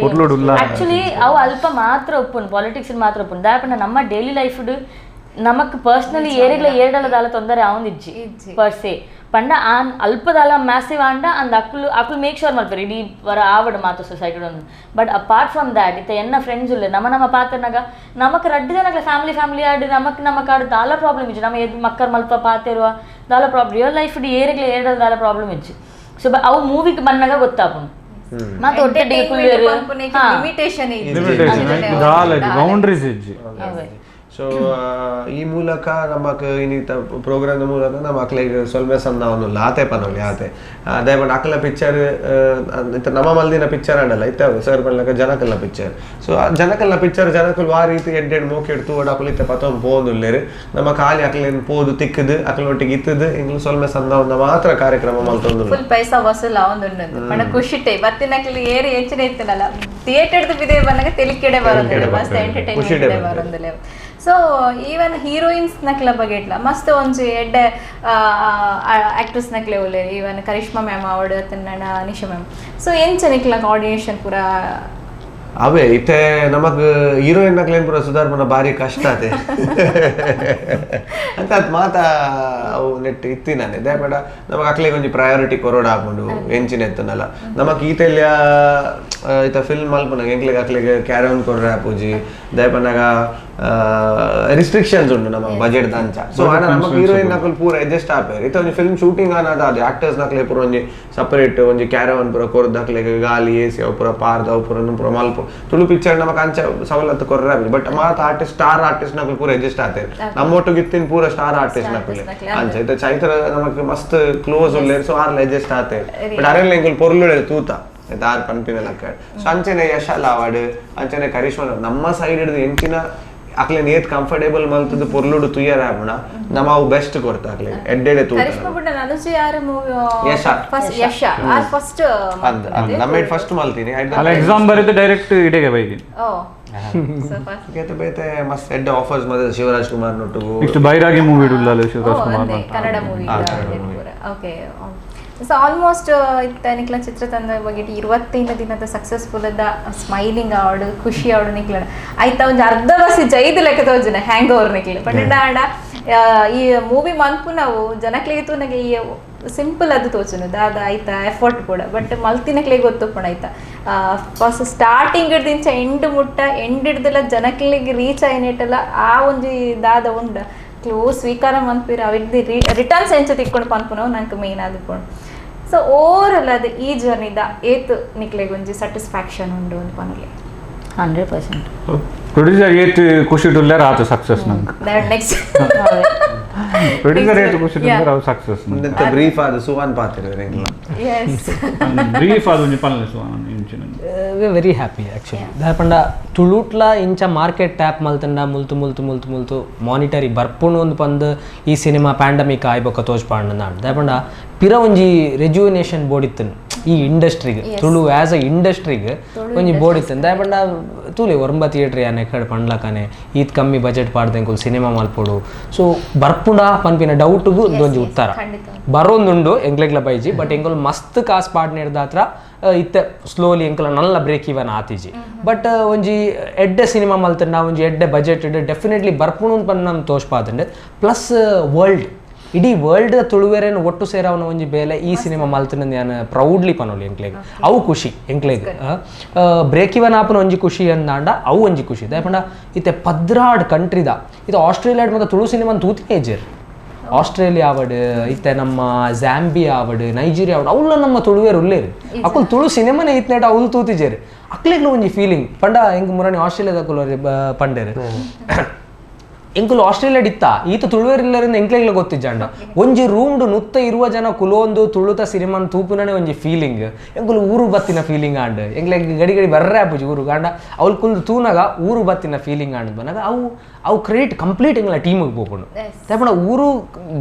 ಪೊರ್ಲುಡುಲ್ಲ. ಆಕ್ಚುಲಿ ಅವು ಅಲ್ಪ ಮಾತ್ರ ಒಪ್ಪುಂಡು, ಪಾಲಿಟಿಕ್ಸ್ ಮಾತ್ರ ಒಪ್ಪುಂಡು. ದಾಪಂಡ ನಮ್ಮ ಡೈಲಿ ಲೈಫ್ ನಮಕ್ ಪರ್ಸನಲಿ ಏರಿಗ್ಲ ಏರ್ಡಲ ದಾಲ ತೊಂದರೆ ಆವೊಂದಿಜ್ಜಿ ಪರ್ ಸೆ. ಪಂಡ ಆನ್ ಅಲ್ಪದಾಲ ಮ್ಯಾಸಿವ್ ಆಂಡ ಅಂದ್ ಅಕುಲು ಅಕುಲು ಮೇಕ್ ಶೋರ್ ಮಲ್ಪೆರ್ ಇಡೀ ವರ ಆವಡ್ ಮಾತ society. But apart from that ಇತ್ತ ಎನ್ನ ಫ್ರೆಂಡ್ಸ್ ಉಲ್ಲೆ ನಮ್ಮ ನಮ್ಮ ಪಾತ್ರನಾಗ ನಮಕ್ ರಡ್ಡು ಜನಕ್ಲ ಫ್ಯಾಮಿಲಿ ಫ್ಯಾಮಿಲಿ ಆಡ್ ನಮಕ್ ನಮಕ್ ಆಡ್ ದಾಲ ಪ್ರಾಬ್ಲಮ್ ಇಜ್ಜಿ. ನಮ್ಮ ಎದ್ ಮಕ್ಕರ್ ಮಲ್ಪ ಪಾತೆರುವ ದಾಲ problem real life ಏರಿಗ್ಲ ಏರ್ಡಲ ದಾಲ ಪ್ರಾಬ್ಲಮ್ ಇಜ್ಜಿ. ಸೊ ಅವು ಮೂವಿಗೆ ಬಂದಾಗ ಗೊತ್ತಾಪುಂಡು. ಸೊ ಈ ಮೂಲಕ ನಮಕ್ ಇನ್ನಿತ ಪ್ರೋಗ್ರಾಮ್ ಮೂಲಕ ನಮ್ಮ ಅಕ್ಲೆಗ್ ಸೊಲ್ಮೆ ಸಂದಾವೊಂದು ಆತೆ ಪನೊಲಿ ಆತೆ ಅದೇ ಬಟ್ ಅಕ್ಲ ಪಿಕ್ಚರ್ ಇತ್ತ ನಮ್ಮ ಮಲ್ದಿನ ಪಿಕ್ಚರ್ ಆಂಡಲ್ಲ ಇತ್ತ ಸರ್ ಪನ್ಲಕ ಜನಕಲ್ಲ ಪಿಕ್ಚರ್. ಸೊ ಜನಕಲ್ಲ ಪಿಕ್ಚರ್ ಜನಕುಲು ಆ ರೀತಿ ಎಡ್ಡೆಡ್ ಮೋಕೆಡ್ ತೂವಡ್ ಅಕುಲು ಇತ್ತೆ ಪತೊಂದು ಪೋವೊಂದುಲ್ಲೆರ್. ನಮ್ಮ ಖಾಲಿ ಅಕ್ಲೆನ್ ಪೋದು ತಿಕ್ಕುದು ಅಕ್ಲೊಟ್ಟಿಗೆ ಇತ್ತದು ಎಂಕ್ಲು ಸೊಲ್ಮೆ ಸಂದಾವೊಂದು ಮಾತ್ರ ಕಾರ್ಯಕ್ರಮ ಮಲ್ತೊಂದು ಫುಲ್ ಪೈಸಾ ವಸೂಲ್ ಆವೊಂದುಂಡು. ಪಂಡ ಖುಷಿಟೆ ಬತ್ತಿನಕ್ಲು ಏರಿ ಎಂಚಿನ ಇತ್ತನಲ್ಲ ಥಿಯೇಟರ್ ಬಿದೆ ಬನ್ನಗ ತೆಲಿಕೆಡೆ ಬರೋದಿಲ್ಲ, ಮಸ್ತ್ ಎಂಟರ್ಟೈನ್ಮೆಂಟ್ ಬರೋದಿಲ್ಲ. So even heroines ನಕ್ಲ ಬಗೆಟ್ಲ ಮಸ್ತ್ ಒಂಜಿ ಎಡ್ಡೆ ಆಕ್ಟ್ರೆಸ್ ನಕ್ಲೆ ಉಲ್ಲೆರ್. ಈವನ್ ಕರಿಷ್ಮಾ ಮ್ಯಾಮ್ ಅವಡ್ ಅತ್ತಂಡ ನಿಶಾ ಮ್ಯಾಮ್. ಸೊ ಎಂಚ ನಿಕ್ಲ ಕೋಆರ್ಡಿನೇಷನ್ ಪೂರ ಅವೇ ಇತ್ತೆ ನಮಕ್ ಹೀರೋಯಿನ್ ನಕ್ಲೇನ್ ಪೂರ ಸುಧಾರ್ಪುನ ಬಾರಿ ಕಷ್ಟ ಆತೆ ಅಂತ ಅದು ಮಾತಾ ಅವು ನೆಟ್ ಇತ್ತಿನಾನೆ ದಯಪಡ ನಮಕ್ ಅಕ್ಲೆಗ್ ಒಂಜಿ ಪ್ರಯಾರಿಟಿ ಕೊರೊಡು ಆಪುಂಡು ಎಂಚಿನ ಎತ್ತುನಲ ನಮಕ್ ಈತೆಲ್ಯ ಇತ್ತ ಫಿಲ್ಮ್ ಮಲ್ಪುನಗ ಎಂಕ್ಲೆಗ್ ಅಕ್ಲೆಗ್ ಕ್ಯಾರವನ್ ಕೊರ್ರೆ ಆಪುಜಿ ದಯಪನ್ನಗ ರಿಸ್ಟ್ರಿಕ್ಷನ್ಸ್ ಉಂಡು ನಮ್ಮ ಬಜೆಟ್ ದಂಚ. ಸೊ ಆನ ನಮಕ್ ಹೀರೋಯಿನ್ ನಕುಲು ಪೂರ ಅಡ್ಜಸ್ಟ್ ಆಪೇರು. ಇತ್ತ ಒಂಜಿ ಫಿಲ್ಮ್ ಶೂಟಿಂಗ್ ಆನದ ಅದು ಆಕ್ಟರ್ಸ್ ನಕ್ಲೆ ಪೂರ ಒಂಜಿ ಸಪರೇಟ್ ಒಂಜಿ ಕ್ಯಾರವನ್ ಪೂರ ಕೊರ್ದು ಅಕ್ಲೆಗ್ ಗಾಲಿ ಎಸಿ ಅವು ಪೂರ ಪಾರ್ದ ಅವು ಪೂರ ಪೂರ ಮಲ್ಪ ತುಳು ಪಿಕ್ಚರ್ ನಮಕ್ ಅಂಚ ಸವಲತ್ತು ಕೊರ್ರೆ ಆಪುಜಿ. ಬಟ್ ಮಾತ artist star artist ನಕುಲು ಪೂರ ಅಡ್ಜಸ್ಟ್ ಆತೇರು. ನಮ್ಮೊಟ್ಟಿಗೆ ಇತ್ತಿನ ಪೂರ ಸ್ಟಾರ್ ಆರ್ಟಿಸ್ಟ್ ನಕುಲೆ ಅಂಚ ಇತ್ತ ಚೈತ್ರ ನಮಕ್ ಮಸ್ತ್ ಕ್ಲೋಸ್ ಉಲ್ಲೇರು. ಸೊ ಆರ್ಲ ಅಡ್ಜಸ್ಟ್ ಆತೇರು. ಬಟ್ ಅರೆಲ್ಲ ಎಂಕುಲು ಪೊರ್ಲುಡೆ ತೂತ ದಾರ್ ಪನ್ಪಿನ ಲಕ್ಕ. ಸೊ ಅಂಚನೆ ಯಶಾಲ ಅವಾರ್ಡ್ ಅಂಚನೆ ಕರಿಷ್ಮಾ ನಮ್ಮ ಸೈಡ್ ಹಿಡಿದು ಎಂಚಿನ ಅಕ್ಲೆ ನೇತ್ ಕಂಫರ್ಟೇಬಲ್ ಮಲ್ತದ್ದು ಪೊರ್ಲುಡು ತುಯ್ಯರ ಆಪುಣ ನಮ್ಮ ಅವು ಬೆಸ್ಟ್ ಕೊರ್ತ ಅಕ್ಲೆ ಎಡ್ಡೆಡೆ ತೂತ. ನಮ್ಮ ಫಸ್ಟ್ ಮಲ್ತೀನಿ ಅಲ್ಲ ಎಕ್ಸಾಮ್ ಬರೆದು ಡೈರೆಕ್ಟ್ ಇಡೆಗೆ ಬೈದಿನಿ. ಬೇತೆ ಮಸ್ತ್ ಎಡ್ಡೆ ಆಫರ್ಸ್ ಮತ್ತೆ ಶಿವರಾಜ್ ಕುಮಾರ್ ನೊಟ್ಟುಗು ನೆಕ್ಸ್ಟ್ ಬೈರಾಗಿ ಮೂವಿ ಇಡುಲ್ಲಲ್ಲ Shivaraj Kumar Kannada movie. Okay so almost ಇತ್ತ ನಿಕ್ಲ ಚಿತ್ರತಂಡ ಬಗ್ಗೆ 25 ದಿನದ ಸಕ್ಸಸ್ಫುಲ್ ಅದ ಸ್ಮೈಲಿಂಗ್ ಆವಡು ಖುಷಿ ಆವಡು ನಿಕ್ಲ ಆಯ್ತಾ ಒಂಜಿ ಅರ್ಧ ಬಸ್ ಜೈದು ಲೆಕ್ಕ ತೋಜುನ ಹ್ಯಾಂಗ್ ಓವರ್ ನಿಕ್ಲ. ಬಟ್ ಆಂಡ ಈ ಮೂವಿ ಮನ್ಪು ನಾವು ಜನಕ್ಲಿಗೆ ತೂನಗೆ ಈ ಸಿಂಪಲ್ ಅದು ತೋಚುನು ದಾದ ಆಯ್ತಾ ಎಫರ್ಟ್ ಕೂಡ ಬಟ್ ಮಲ್ತಿನಕ್ಲಿಗೆ ಗೊತ್ತುಪ್ಪಣ ಆಯ್ತಾ ಫಸ್ಟ್ ಸ್ಟಾರ್ಟಿಂಗ್ ಹಿಡ್ದಿಂಚ ಎಂಡ್ ಮುಟ್ಟ ಎಂಡ್ ಹಿಡ್ದೆಲ್ಲ ಜನಕ್ಲಿಗೆ ರೀಚ್ ಆಯ್ನೆಟ್ಟಲ್ಲ ಆ ಒಂಜಿ ದಾದ ಉಂಡ ಕ್ಲೋಸ್ ಸ್ವೀಕಾರ ಮನ್ಪಿರ ಅವಿಡ್ದು ರಿಟರ್ನ್ಸ್ ಎಂಚ ತಿಕ್ಕೊಂಡು ಪನ್ಪುನವು ನಂಗೆ ಮೇನ್ ಆದಿಪ್ಪುಂಡು. ಸೊ ಓವರಾಲ್ ಅದು ಈ ಜರ್ನಿದ ಏತ್ ನಿಕ್ಲೆಗ್ ಒಂಜಿ ಸ್ಯಾಟಿಸ್ಫ್ಯಾಕ್ಷನ್ ಉಂಡು ಅಂತ ಪನೊಲಿ. 100% ಪ್ರೊಡ್ಯೂಸರ್ ಏತ್ ಖುಷಿ ಉಲ್ಲೇರ್ ಆತ ಸಕ್ಸಸ್ ನಂಗೆ. ನೆಕ್ಸ್ಟ್ ಪ್ರೊಡ್ಯೂಸರ್ ಏತ್ ಖುಷಿ ಉಲ್ಲೇರ್ ಅವು ಸಕ್ಸಸ್ ನಂಗೆ. ಬ್ರೀಫ್ ಆದ ಸುವಾನ್ ಪಾತಿರ ಎಸ್ ಬ್ರೀಫ್ ಆದ ಒಂಜಿ ಪನ್ಲೆ ಸುವಾನ್ ಇಂಚಿನ. We are very happy actually. ದಾಯಪಂಡ ತುಳುಟ್ಲ ಇಂಚ ಮಾರ್ಕೆಟ್ ಟ್ಯಾಪ್ ಮಲ್ತಂಡ ಮುಲ್ತು ಮುಲ್ತು ಮುಲ್ತು ಮುಲ್ತು ಮಾನಿಟರಿ ಬರ್ಪುಣು ಒಂದು ಪಂದ್ ಈ ಸಿನಿಮಾ ಪ್ಯಾಂಡಮಿಕ್ ಆಯ್ಬೊಕ್ಕ ತೋಜ್ಪಾಂಡ ದಾಯಪಂಡ ಪಿರ ಒಂಜಿ ರೆಜ್ಯುವಿನೇಷನ್ ಬೋಡಿತ್ತನು ಈ ಇಂಡಸ್ಟ್ರಿಗೆ ತುಳು ಆ್ಯಸ್ ಅ ಇಂಡಸ್ಟ್ರಿಗೆ ಒಂಜಿ ಬೋಡಿತ್ತನು. ದಾಯಪಂಡ ತೂಲೆ ಒರಂಬ ಥಿಯೇಟ್ರ್ ಯಾನೆ ಕಡೆ ಪಂಡ್ಲಕನೆ ಈತ್ ಕಮ್ಮಿ ಬಜೆಟ್ ಪಾಡ್ದೆಂಕುಲು ಸಿನಿಮಾ ಮಲ್ಪೊಡು. ಸೊ ಬರ್ಪುಂಡ ಪನ್ಪಿನ ಡೌಟ್ಗೂ ಒಂಜಿ ಉತ್ತರ ಬರೋಂದುಂಡು ಎಂಕ್ಲೆಗ್ಲ ಬೈಜಿ. ಬಟ್ ಎಂಕುಲು ಮಸ್ತ್ ಕಾಸು ಪಾಡ್ನೇರ್ದಾತ್ರ ಇತ್ತೆ slowly ಎಂಕಲ Nalla break even ಆತಿಜಿ. But ಒಂಜಿ ಎಡ್ಡೆ ಸಿನಿಮಾ ಮಲ್ತಂಡ ಒಂಜಿ ಎಡ್ಡೆ ಬಜೆಟ್ ಡೆಫಿನೆಟ್ಲಿ ಬರ್ಪುಣು ಪನ್ ನಮ್ ತೋಜ್ಪಾದಂಡು. ಪ್ಲಸ್ ವರ್ಲ್ಡ್ ಇಡೀ ವರ್ಲ್ಡ್ ತುಳುವೆರೇನು ಒಟ್ಟು ಸೇರವನ ಒಂಜಿ ಬೇಲೆ ಈ ಸಿನಿಮಾ ಮಲ್ತನ ಯಾನ್ ಪ್ರೌಡ್ಲಿ ಪನೊಲಿ ಎಂಕ್ಲೆಗ್ ಅವು ಖುಷಿ ಎಂಕ್ಲೆಗ್. ಬ್ರೇಕ್ ಇವನ್ ಆಪನ ಒಂಜಿ ಖುಷಿ ಅಂದಾಂಡ ಅವು ಒಂಜಿ ಖುಷಿ. ದಾಯಪಂಡ ಇತ್ತೆ 12 ಕಂಟ್ರಿದ ಇದು ಆಸ್ಟ್ರೇಲಿಯಾಡ್ ಮತ್ತು ತುಳು ಸಿನಿಮಾ ತೂತಿನೇ ಇಜ್ಜೆರ್. ಆಸ್ಟ್ರೇಲಿಯಾ ಆವಡ್ ಇತ್ತೆ ನಮ್ಮ ಝಾಂಬಿಯಾ ಆವಡ್ ನೈಜೀರಿಯಾ ಆವಡ್ ಅವಲ್ಲ ನಮ್ಮ ತುಳುವೇರು ಉಲ್ಲೇರು ಅಕುಲು ತುಳು ಸಿನಿಮಾನೇ ಇತ್ನೇಟ ಅವ್ಲು ತೂತಿಜೇರು. ಅಕ್ಲೆಗ್ಲ ಒಂಜಿ ಫೀಲಿಂಗ್ ಪಂಡ ಎಂಕ್ ಮುರಾನಿ ಆಸ್ಟ್ರೇಲಿಯಾದ ಪಂಡೇರು ಎಂಕುಲು ಆಸ್ಟ್ರೇಲಿಯಾ ಇತ್ತ ಈತ ತುಳುವೆರಿಲ್ಲರಿಂದ ಎಂಕ್ಲೆಗ್ಲ ಗೊತ್ತಿಜ್ಜಾಂಡ ಒಂಜಿ ರೂಮ್ಡು ನುತ್ತ ಇರುವ ಜನ ಕುಲೊಂದು ತುಳುತ ಸಿನಿಮಾನ್ ತೂಪುನನೆ ಒಂಜಿ ಫೀಲಿಂಗ್ ಎಂಕುಲು ಊರು ಬತ್ತಿನ ಫೀಲಿಂಗ್ ಆಂಡ್ ಎಂಕ್ಲೆಗ್ ಗಡಿ ಗಡಿ ಬರ್ರೆ ಆಪುಜಿ ಊರು ಆಂಡ ಅವ್ಲು ಕುಲ್ದು ತೂನಾಗ ಊರು ಬತ್ತಿನ ಫೀಲಿಂಗ್ ಆಂಡ್ ಬನ್ನಾಗ ಅವು ಅವು ಕ್ರೆಡಿಟ್ ಕಂಪ್ಲೀಟ್ ಎಂಗ್ಲ ಟೀಮಿಗೆ ಪೋಪುಂಡು. ತಪ್ಪಣ ಊರು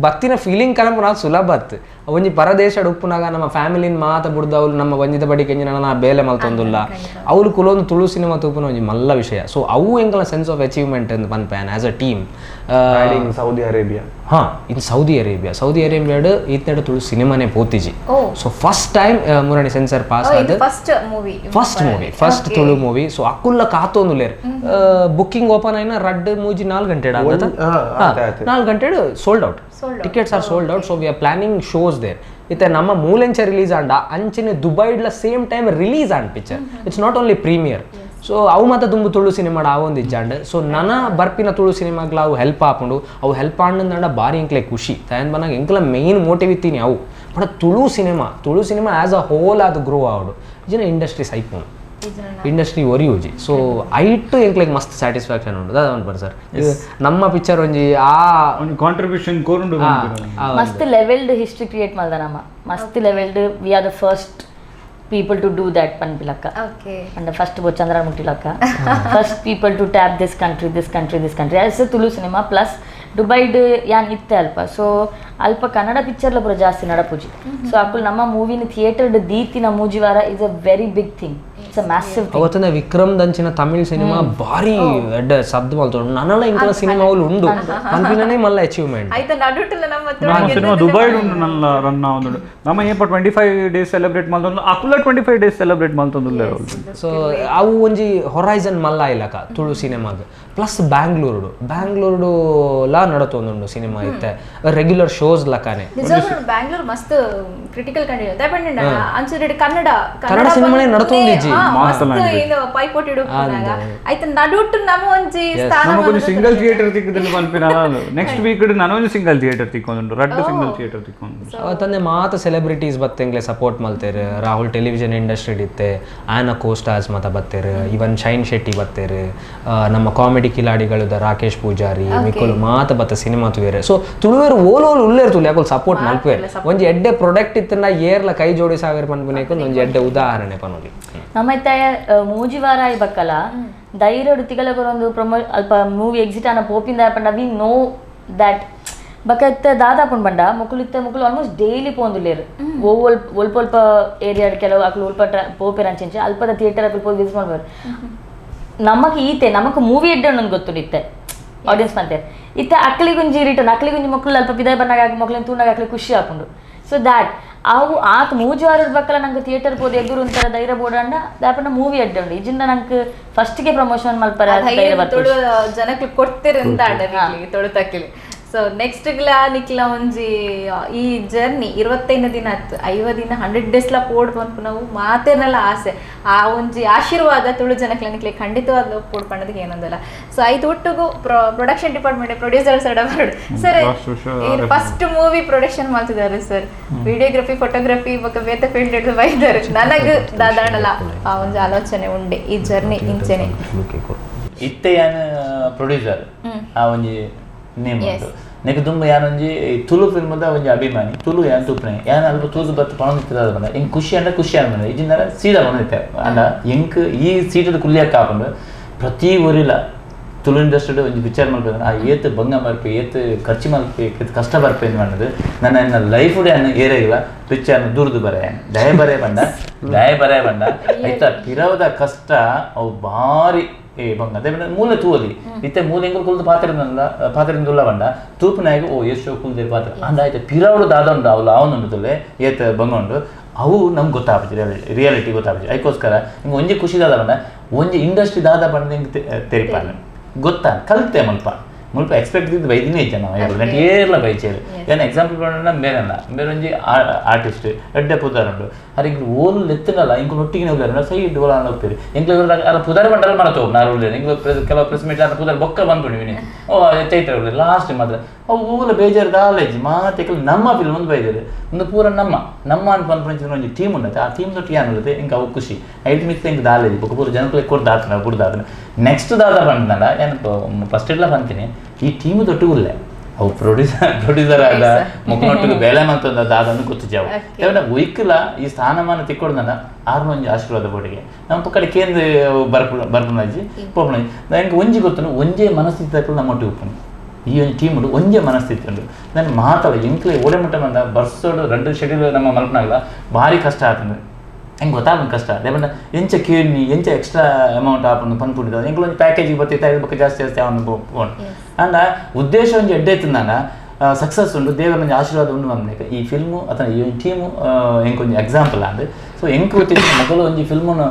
ಬತ್ತಿನ ಫೀಲಿಂಗ್ ಕಲಂಪುನ ಸುಲಭ ಅತ್ತು ಒಂಜಿ ಪರದೇಶಡ್ ಉಪ್ಪುನಾಗ ನಮ್ಮ ಫ್ಯಾಮಿಲಿನ ಮಾತ ಬುಡ್ದು ಅವ್ಲು ನಮ್ಮ ಒಂಜಿದ ಬಡಿಕೆ ನನ್ನ ಬೇಲೆ ಮಲ್ತೊಂದುಲ್ಲ ಅವ್ಲು ಕುಲೊಂದು ತುಳು ಸಿನಿಮಾ ತೂಪುನ ಒಂಜಿ ಮಲ್ಲ ವಿಷಯ. ಸೊ ಅವು ಎಂಕಲ sense of achievement ಅಂತ ಪನ್ಪೇನ್ as a team. Saudi Arabia ha in Saudi Arabia Saudi ಅರೇಬಿಯಾಡ್ ಈತನೆಡ್ Tulu ಸಿನಿಮಾನೇ ಪೋತಿಜಿ. So first time ಮುರಣಿ sensor pass ಆದ first movie first Tulu movie. So ಅಕುಲ್ಲ ಕಾತೊಂದುಲ್ಲೇರ್ booking open ಆಯ್ನ ರಡ್ಡ್ ಮೂಜಿ 4 ಗಂಟೆ 4 ಗಂಟೆ sold out, tickets are sold out. So we are planning shows there. ಇತ್ತೆ ನಮ್ಮ ಮೂಲೆಂಚ ರಿಲೀಸ್ ಆಂಡ ಅಂಚನೆ ದುಬೈಡ್ಲ same time release and picture, it's not only premiere. So ಅವು ಮಾತ ತುಂಬು ತುಳು ಸಿನಿಮಾ ಆವೊಂದು ಇಜ್ಜಾಂಡ್. ಸೊ ನನ ಬರ್ಪಿನ ತುಳು ಸಿನಿಮಾಗ್ಲ ಅವು ಹೆಲ್ಪ್ ಆಪುಂಡು, ಅವು ಹೆಲ್ಪ್ ಆಂಡಂದಂಡ ಭಾರಿ ಎಂಕ್ಲೆ ಖುಷಿ. ತಯನ್ ಬನ್ನಾಗ ಎಂಕ್ಲ ಮೇನ್ ಮೋಟಿವ್ ಇತ್ತೀನಿ ಅವು. But Tulu cinema as a whole ಅದು ಗ್ರೋ ಆವಡು ಇಜಿನ ಇಂಡಸ್ಟ್ರಿ ಸೈಪುಂಡು, ಇಂಡಸ್ಟ್ರಿ ಒರಿಯೂಜಿ. ಸೊ ಐಟ್ ಎಂಕ್ಲೆಗ್ ಮಸ್ತ್ ಸ್ಯಾಟಿಸ್ಫ್ಯಾಕ್ಷನ್ ಉಂಡು ದಾದ ಪನ್ಪರ್ ಸರ್ ನಮ್ಮ ಪಿಕ್ಚರ್ ಒಂಜಿ ಆ ಒಂಜಿ ಕಾಂಟ್ರಿಬ್ಯೂಷನ್ ಕೋರುಂಡು ಮಸ್ತ್ levelled history create ಮಲ್ದ ನಮ್ಮ ಮಸ್ತ್ levelled we are the first people to do that ಪನ್ಪಿಲಕ್ಕ. Okay and first Chandra ಮುಟ್ಟಿಲಕ್ಕ first people to tap this country this country this country as a Tulu cinema plus ದುಬೈಡ್ ಯಾನ್ ಇತ್ತೆ ಅಲ್ಪ. ಸೊ ಅಲ್ಪ ಕನ್ನಡ ಪಿಕ್ಚರ್ಲ ಪೂರ ಜಾಸ್ತಿ ನಡಪುಜಿ. ಸೊ ಅಕುಲು ನಮ್ಮ ಮೂವಿನ ಥಿಯೇಟರ್ ದೀತಿನ ಮೂಜಿವಾರ is a very big thing, it's a massive thing. ಅವತ್ತನ ವಿಕ್ರಮ್ ದಂಚಿನ ತಮಿಳ್ ಸಿನಿಮಾ ಭಾರಿ ಎಡ್ಡೆ ಸದ್ದು ಮಲ್ತೊಂಡು ನನಲ ಇಂಕಲ ಸಿನಿಮಾ ಅವ್ಲು ಉಂಡು ಪನ್ಪಿನನೇ ಮಲ್ಲ ಅಚೀವ್ಮೆಂಟ್. ಆಯ್ತಾ ನಡುಟುಲ ನಮ್ಮ ಸಿನಿಮಾ ದುಬೈಡ್ ಉಂಡು ನನ್ನ ರನ್ ಆವೊಂದುಂಡು. ನಮ್ಮ ಏಪ 25 ಡೇಸ್ ಸೆಲೆಬ್ರೇಟ್ ಮಲ್ತೊಂದು ಅಕುಲ 25 ಡೇಸ್ ಸೆಲೆಬ್ರೇಟ್ ಮಲ್ತೊಂದುಲ್ಲೆರ್ ಅವ್ಲು. ಸೊ ಅವು ಒಂಜಿ ಹೊರೈಸನ್ ಮಲ್ಲ ಇಲಕ ತುಳು ಸಿನಿಮಾಗ್ ಪ್ಲಸ್ ಬ್ಯಾಂಗ್ಳೂರುಡು ಬ್ಯಾಂಗ್ಳೂರುಡುಲಾ ನಡತೊಂದುಂಡು ಸಿನಿಮಾ ಇತ್ತೆ ರೆಗ್ಯುಲರ್ ಶೋಸ್ ಲಕಾನೆ. ನಿಜವಾಗ್ಲೂ ಬ್ಯಾಂಗ್ಳೂರ್ ಮಸ್ತ್ ಕ್ರಿಟಿಕಲ್ ಕಂಡೀಷನ್ ದಾಪಂಡ ಅಂಚುರೆಡ್ ಕನ್ನಡ ಕನ್ನಡ ಸಿನಿಮಾನೇ ನಡತೊಂದಿಜ್ಜಿ ಮಸ್ತ್ ಏನು ಪೈಪೋಟಿ ಇಡುಪುನಾಗ ಐತ ನಡುಟು ನಮ್ಮ ಒಂಜಿ ಸ್ಥಾನ ನಮಗೊಂಜಿ ಸಿಂಗಲ್ ಥಿಯೇಟರ್ ತಿಕ್ಕುದುಂಡು ಪನ್ಪಿನ ನೆಕ್ಸ್ಟ್ ವೀಕ್ ನಾನು ಒಂಜಿ ಸಿಂಗಲ್ ಥಿಯೇಟರ್ ತಿಕ್ಕೊಂದುಂಡು ರಡ್ಡ್ ಸಿಂಗಲ್ ಥಿಯೇಟರ್ ತಿಕ್ಕೊಂದುಂಡು. ಅವತ್ತಂದೆ ಮಾತ ಸೆಲೆಬ್ರಿಟೀಸ್ ಬತ್ತೆಂಗ್ಲೆ ಸಪೋರ್ಟ್ ಮಲ್ತೇರು ರಾಹುಲ್ ಟೆಲಿವಿಷನ್ ಇಂಡಸ್ಟ್ರಿ ಇತ್ತೆ ಆ್ಯನ ಕೋಸ್ಟಾಸ್ ಮಾತ ಬತ್ತೇರು ಇವನ್ ಶೈನ್ ಶೆಟ್ಟಿ ಬತ್ತೇರು ನಮ್ಮ ಕಾಮಿಡಿ ಕಿಲಾಡಿಗಳು ರಾಕೇಶ್ ಪೂಜಾರಿ ಮಿಕ್ಕುಲು ಮಾತ ಬತ್ತ ಸಿನಿಮಾ ತುವೇರು. ಸೊ ತುಳುವೇರು ಓಲ್ ಓಲ್ ಉಲ್ಲೇರು ತುಳು ಯಾಕೋಲ್ ಸಪೋರ್ಟ್ ಮಲ್ಪೇರು ಒಂಜಿ ಎಡ್ಡೆ ಪ್ರೊಡಕ್ಟ್ ಇತ್ತಂಡ ಏರ್ಲ ಕೈ ಜೋಡಿಸಾವೇರು ಪನ್ಪಿನೇಕು ಒಂಜಿ ಎಡ್ಡೆ ಉದಾಹರಣೆ ಪನೊಲಿ. ನಮ್ಮ ಮೂಜಿ ವಾರ ಆಯ್ ಬಕ್ಕಲ ಧೈರ್ಯಡು ತಿಗಲಗೊರೊಂದು ಪ್ರೊಮೋ ಅಲ್ಪ ಮೂವಿ ಎಕ್ಸಿಟ್ ಆನ ಪೋಪಿಂದ ಪಂಡ we know that ಬಕ್ಕ ಇತ್ತೆ ದಾದಾಪುಂಡು ಪಂಡ ಮುಕುಲು ಇತ್ತೆ ಮುಕುಲು ಆಲ್ಮೋಸ್ಟ್ ಡೈಲಿ ಪೋಂದುಲ್ಲೇರು ಒಲ್ಪ ಒಲ್ಪ ಏರಿಯಾ ಕೆಲವು ಅಕುಲು ಒಲ್ಪ ಪೋಪೇರು ಅಂಚೆಂಚೆ ಅಲ್ಪದ ಥಿಯೇಟರ್ ಅಕುಲು ಪೋದು ವಿಸಿಟ್ ಮಾಡ್ಬೋದು. ನಮಕ್ ಈತೆ ನಮಕ್ ಮೂವಿ ಎಡ್ಡೆ ಉಂಡು ಗೊತ್ತುಂಡು ಇತ್ತೆ ಆಡಿಯನ್ಸ್ ಪಂತೇರು ಇತ್ತೆ ಅಕ್ಲಿಗುಂಜಿ ರಿಟರ್ನ್ ಅಕ್ಲಿಗುಂಜಿ ಮಕ್ಕಳು ಅಲ್ಪ ಪಿದಾಯ್ ಬನ್ನಾಗ ಮಕ್ಳಿನ ತೂನಾಗ ಅಕ್ಲಿ ಖುಷಿ ಆಪುಂಡು. ಸೊ that ಅವು ಆತ ಮೂಜಿ ವಾರದ ಬಕ್ಕಲ ನಂಗೆ ಥಿಯೇಟರ್ ಪೋದು ಎದುರು ಒಂಥರ ಧೈರ್ಯ ಬೋಡಂಡ ದಾಪಂಡ ಮೂವಿ ಎಡ್ಡೆ ಉಂಡು ಇಜಿಂದ ನಂಗೆ ಫಸ್ಟ್ಗೆ ಪ್ರಮೋಷನ್ ಮಲ್ಪರ ತುಳು ಜನಕ್ಕೆ ಕೊಡ್ತಿರಂತ ತುಳು ತಕ್ಕಿಲಿ. ಸೊ ನೆಕ್ಸ್ಟ್ ಗ್ಲಾ ನಿಕ್ಲ ಒಂಜಿ ಈ ಜರ್ನಿ 25 ದಿನ ಆಯ್ತು 50 ದಿನ 100 ಡೇಸ್ಲ ಪೋಡ್ ಪನ್ಪು ನಾವು ಮಾತೇನಲ್ಲ ಆಸೆ ಆ ಒಂಜಿ ಆಶೀರ್ವಾದ ತುಳು ಜನಕ್ಲೆ ನಿಕ್ಲೆ ಖಂಡಿತವಾದ ಪೋಡ್ ಪಣ್ಣದಕ್ಕೆ ಏನಂದಲ್ಲ. ಸೊ ಐದು ಒಟ್ಟಿಗೂ production department producers ಬರೋಡು sir first movie production ಮಾಡ್ತಿದ್ದಾರೆ sir videography photography ಬೊಕ್ಕ ಬೇತ ಫೀಲ್ಡ್ ಹಿಡಿದು ಬೈದಾರೆ ನನಗೆ ದಾದಾಣಲ್ಲ ಆ ಒಂಜಿ ಆಲೋಚನೆ ಉಂಡೆ ಈ ಜರ್ನಿ ಇಂಚೆನೆ ಇತ್ತೆ ಯಾನ್ ಪ್ರೊಡ್ಯೂಸರ್ ಆ ಒಂಜಿ ನೇಮ್ ಉಂಟು ನೆಕ್ ತುಂಬ ಯಾನೊಂಜಿ ತುಳು ಫಿಲ್ಮ್ದ ಒಂಜಿ ಅಭಿಮಾನಿ ತುಳು ಯಾನ್ ತುಪ್ನೆ ಯಾನ್ ಅಲ್ಪ ತೂದು ಬತ್ತು ಪಣೊಂದಿತ್ತದ ಬಂದ ಎಂಕ್ ಖುಷಿ ಅಂಡ ಖುಷಿ ಅಂದ ಇಜಿಂದಾರ ಸೀದಾ ಬಂದಿತ್ತೆ ಅಂಡ ಎಂಕ್ ಈ ಸೀಟದ ಕುಲ್ಲಿಯಕ್ಕ ಹಾಕೊಂಡು ಪ್ರತಿ ಊರಿಲ ತುಳು ಇಂಡಸ್ಟ್ರಿ ಒಂಜಿ ಪಿಕ್ಚರ್ ಮಲ್ಪೆ ಆ ಏತ್ ಬಂಗ ಮರ್ಪೆ ಏತ್ ಖರ್ಚು ಮಲ್ಪೆ ಏತ್ ಕಷ್ಟ ಬರ್ಪೆ ಅನ್ನೋದು ನನ್ನ ಎನ್ನ ಲೈಫ್ ಅನ್ನ ಏರಿಲ್ಲ ಪಿಕ್ಚರ್ ದೂರದು ಬರೆ ದಯ ಬರೆ ಬಂಡ ದಯ ಬರೆ ಬಂಡ ಆಯ್ತಾ ಪಿರವದ ಕಷ್ಟ ಅವು ಭಾರಿ ಏ ಬಂಗ ಅದೇ ಮೂಲೆ ತೂವಲಿ ಇತ್ತೆ ಮೂಲೆ ಎಂಗುಲು ಕುಲ್ದು ಪಾತ್ರೆಂದಲ್ಲ ಪಾತ್ರೆಂದುಲ್ಲ ಬಂಡ ತೂಪನಾಗ ಓ ಎಷ್ಟೋ ಕುಲ್ದಿರ್ ಪಾತ್ರೆ ಅಂದ ಆಯ್ತು ಪಿರವಡು ದಾದ ಉಂಡು ಅವಳು ಅವನುಂಡು ತುಲೆ ಏತ್ ಬಂಗ ಉಂಡು ಅವು ನಮ್ಗೆ ಗೊತ್ತಾಪುಜಿ ರಿಯಾಲಿಟಿ ಗೊತ್ತಾಪುಜಿ ಅದಕ್ಕೋಸ್ಕರ ನಿಂಗೆ ಒಂಜಿ ಖುಷಿ ದಾದ ಬಂಡ ಒಂಜಿ ಇಂಡಸ್ಟ್ರಿ ದಾದ ಬಂಡ ನಿಂಗೆ ತೆರಿಪಾನೆ ಗೊತ್ತಾ ಕಲ್ತೆ ಮುಲ್ಪ ಮುಲ್ಪ ಎಕ್ಸ್ಪೆಕ್ಟ್ ಇದ್ದು ಬೈದಿನೇ ಇದ್ದೆ ನಾವು ಏರ್ಲ ಏರ್ಲ ಬೈಚೇರು ಏನು ಎಕ್ಸಾಂಪಲ್ ಪಂಡ ಬೇರೆಲ್ಲ ಬೇರೆ ಒಂಜಿ ಆರ್ಟಿಸ್ಟ್ ಎಡ್ಡೆ ಪುದಾರ್ ಉಂಡು ಅರೆ ಇಂಗ್ಲು ಓಲ್ ಎತ್ತನಲ್ಲ ಇಂಗ್ಲು ಒಟ್ಟಿಗೆ ಹೋಗ್ಯಾರ ಸೈಡ್ ಓಲ ಹೋಗ್ತೀರಿ ಇಂಗ್ಲು ಅರ ಪುದಾರ್ ಬಂಡಲ್ ಮರ ತೋಗ್ ನಾರು ಉಳ್ಳೇರು ಇಂಗ್ಲು ಕೆಲವು ಪ್ರೆಸ್ ಮೀಟ್ ಅರ ಪುದಾರ್ ಬೊಕ್ಕ ಬಂದ್ಬಿಡಿ ವಿನಿ ಓ ಚೈತ್ರ ಲಾಸ್ಟ್ ಮಾತ್ರ ಅವು ಓಲ ಬೇಜಾರು ದಾಲೇಜ್ ಮಾತೆಕಲ್ ನಮ್ಮ ಫಿಲ್ಮ್ ಒಂದು ಬೈದೇರು ಒಂದು ಪೂರ ನಮ್ಮ ನಮ್ಮ ಅಂತ ಪನ್ಪುನ ಒಂಜಿ ಟೀಮ್ ಉಂಡತೆ ಆ ಟೀಮ್ ದೊಟ್ಟು ಏನ್ ಇಂಕ ಅವು ಖುಷಿ ಐದು ಮಿತ್ತ ಇಂಕ ದಾಲೇಜ್ ಬೊಕ ಪೂರ ಜನಕುಲೆ ಕೊರ್ದು ಆತನ ಬುಡ್ದಾತನ ನೆಕ್ಸ್ಟ್ ದಾದ ಪಂಡನಲ್ಲ ಏನು ಫಸ್ಟ್ ಎಲ್ಲ ಬಂತೀನಿ ಈ ಟೀಮ್ ದೊಟ್ಟು ಉಲ್ಲೆ ಅವು ಪ್ರೊಡ್ಯೂಸರ್ ಆದ ಮುಖನೊಟ್ಟಿಗೆ ಬೇಲೆ ಮಂತಂದ ದಾದನ್ನು ಗೊತ್ತಿಜಾವು ಯಾಕಂದ್ರೆ ಒಯ್ಕಲ ಈ ಸ್ಥಾನಮಾನ ತಿಕ್ಕೊಡ್ದನ ಆರ್ನ ಒಂಜಿ ಆಶೀರ್ವಾದ ಬೋಡಿಗೆ ನಮ್ಮ ಪಕ್ಕಡೆ ಕೇಂದ್ರ ಬರ್ಪುನಜ್ಜಿ ಪೋಪುನಜ್ಜಿ ನನಗೆ ಒಂಜಿ ಗೊತ್ತುನು ಒಂಜೇ ಮನಸ್ಥಿತಿ ತಕ್ಕಲು ನಮ್ಮ ಒಟ್ಟಿಗೆ ಉಪ್ಪುನು ಈ ಒಂದು ಟೀಮ್ ಉಂಡು ಒಂಜೇ ಮನಸ್ಥಿತಿ ಉಂಡು ನಾನು ಮಾತಾಡ ಎಂಕ್ಲೆ ಓಡೆ ಮಟ್ಟ ಬಂದ ಬರ್ಸೋಡು రెండు ಶೆಡ್ಯೂಲ್ ನಮ್ಮ ಮಲ್ಪನಾಗಲ್ಲ ಭಾರಿ ಕಷ್ಟ ಆತಂದ್ರೆ ಹೆಂಗೆ ಗೊತ್ತಾಗ ಕಷ್ಟ ಲೇಪಂಡ ಎಂಚ ಕೇಳಿ ಎಂಚ ಎಕ್ಸ್ಟ್ರಾ ಅಮೌಂಟ್ ಆಪನ್ನು ಪನ್ಪುಡಿದ ಎಂಕ್ಲ ಒಂಜಿ ಪ್ಯಾಕೇಜಿಗೆ ಬತ್ತಿತ್ತ ಐದು ಬೊಕ್ಕ ಜಾಸ್ತಿ ಜಾಸ್ತಿ ಅವನು ಪೋನ್ ಅಂಡ ಉದ್ದೇಶ ಒಂಜಿ ಎಡ್ಡೆ ಇತ್ತಿಂದಾಂಡ ಸಕ್ಸಸ್ ಉಂಡು ದೇವರ ಒಂಜಿ ಆಶೀರ್ವಾದ ಉಂಡು ಬಂದ ಈ ಫಿಲ್ಮು ಅಥವಾ ಈ ಒಂಜಿ ಟೀಮು ಎಂಕ್ ಒಂಜಿ ಎಕ್ಸಾಂಪಲ್ ಅಂದ್ ಸೊ ಎಂಕ್ ಗೊತ್ತಿತ್ತು ಮೊದಲು ಒಂಜಿ ಫಿಲ್ಮುನು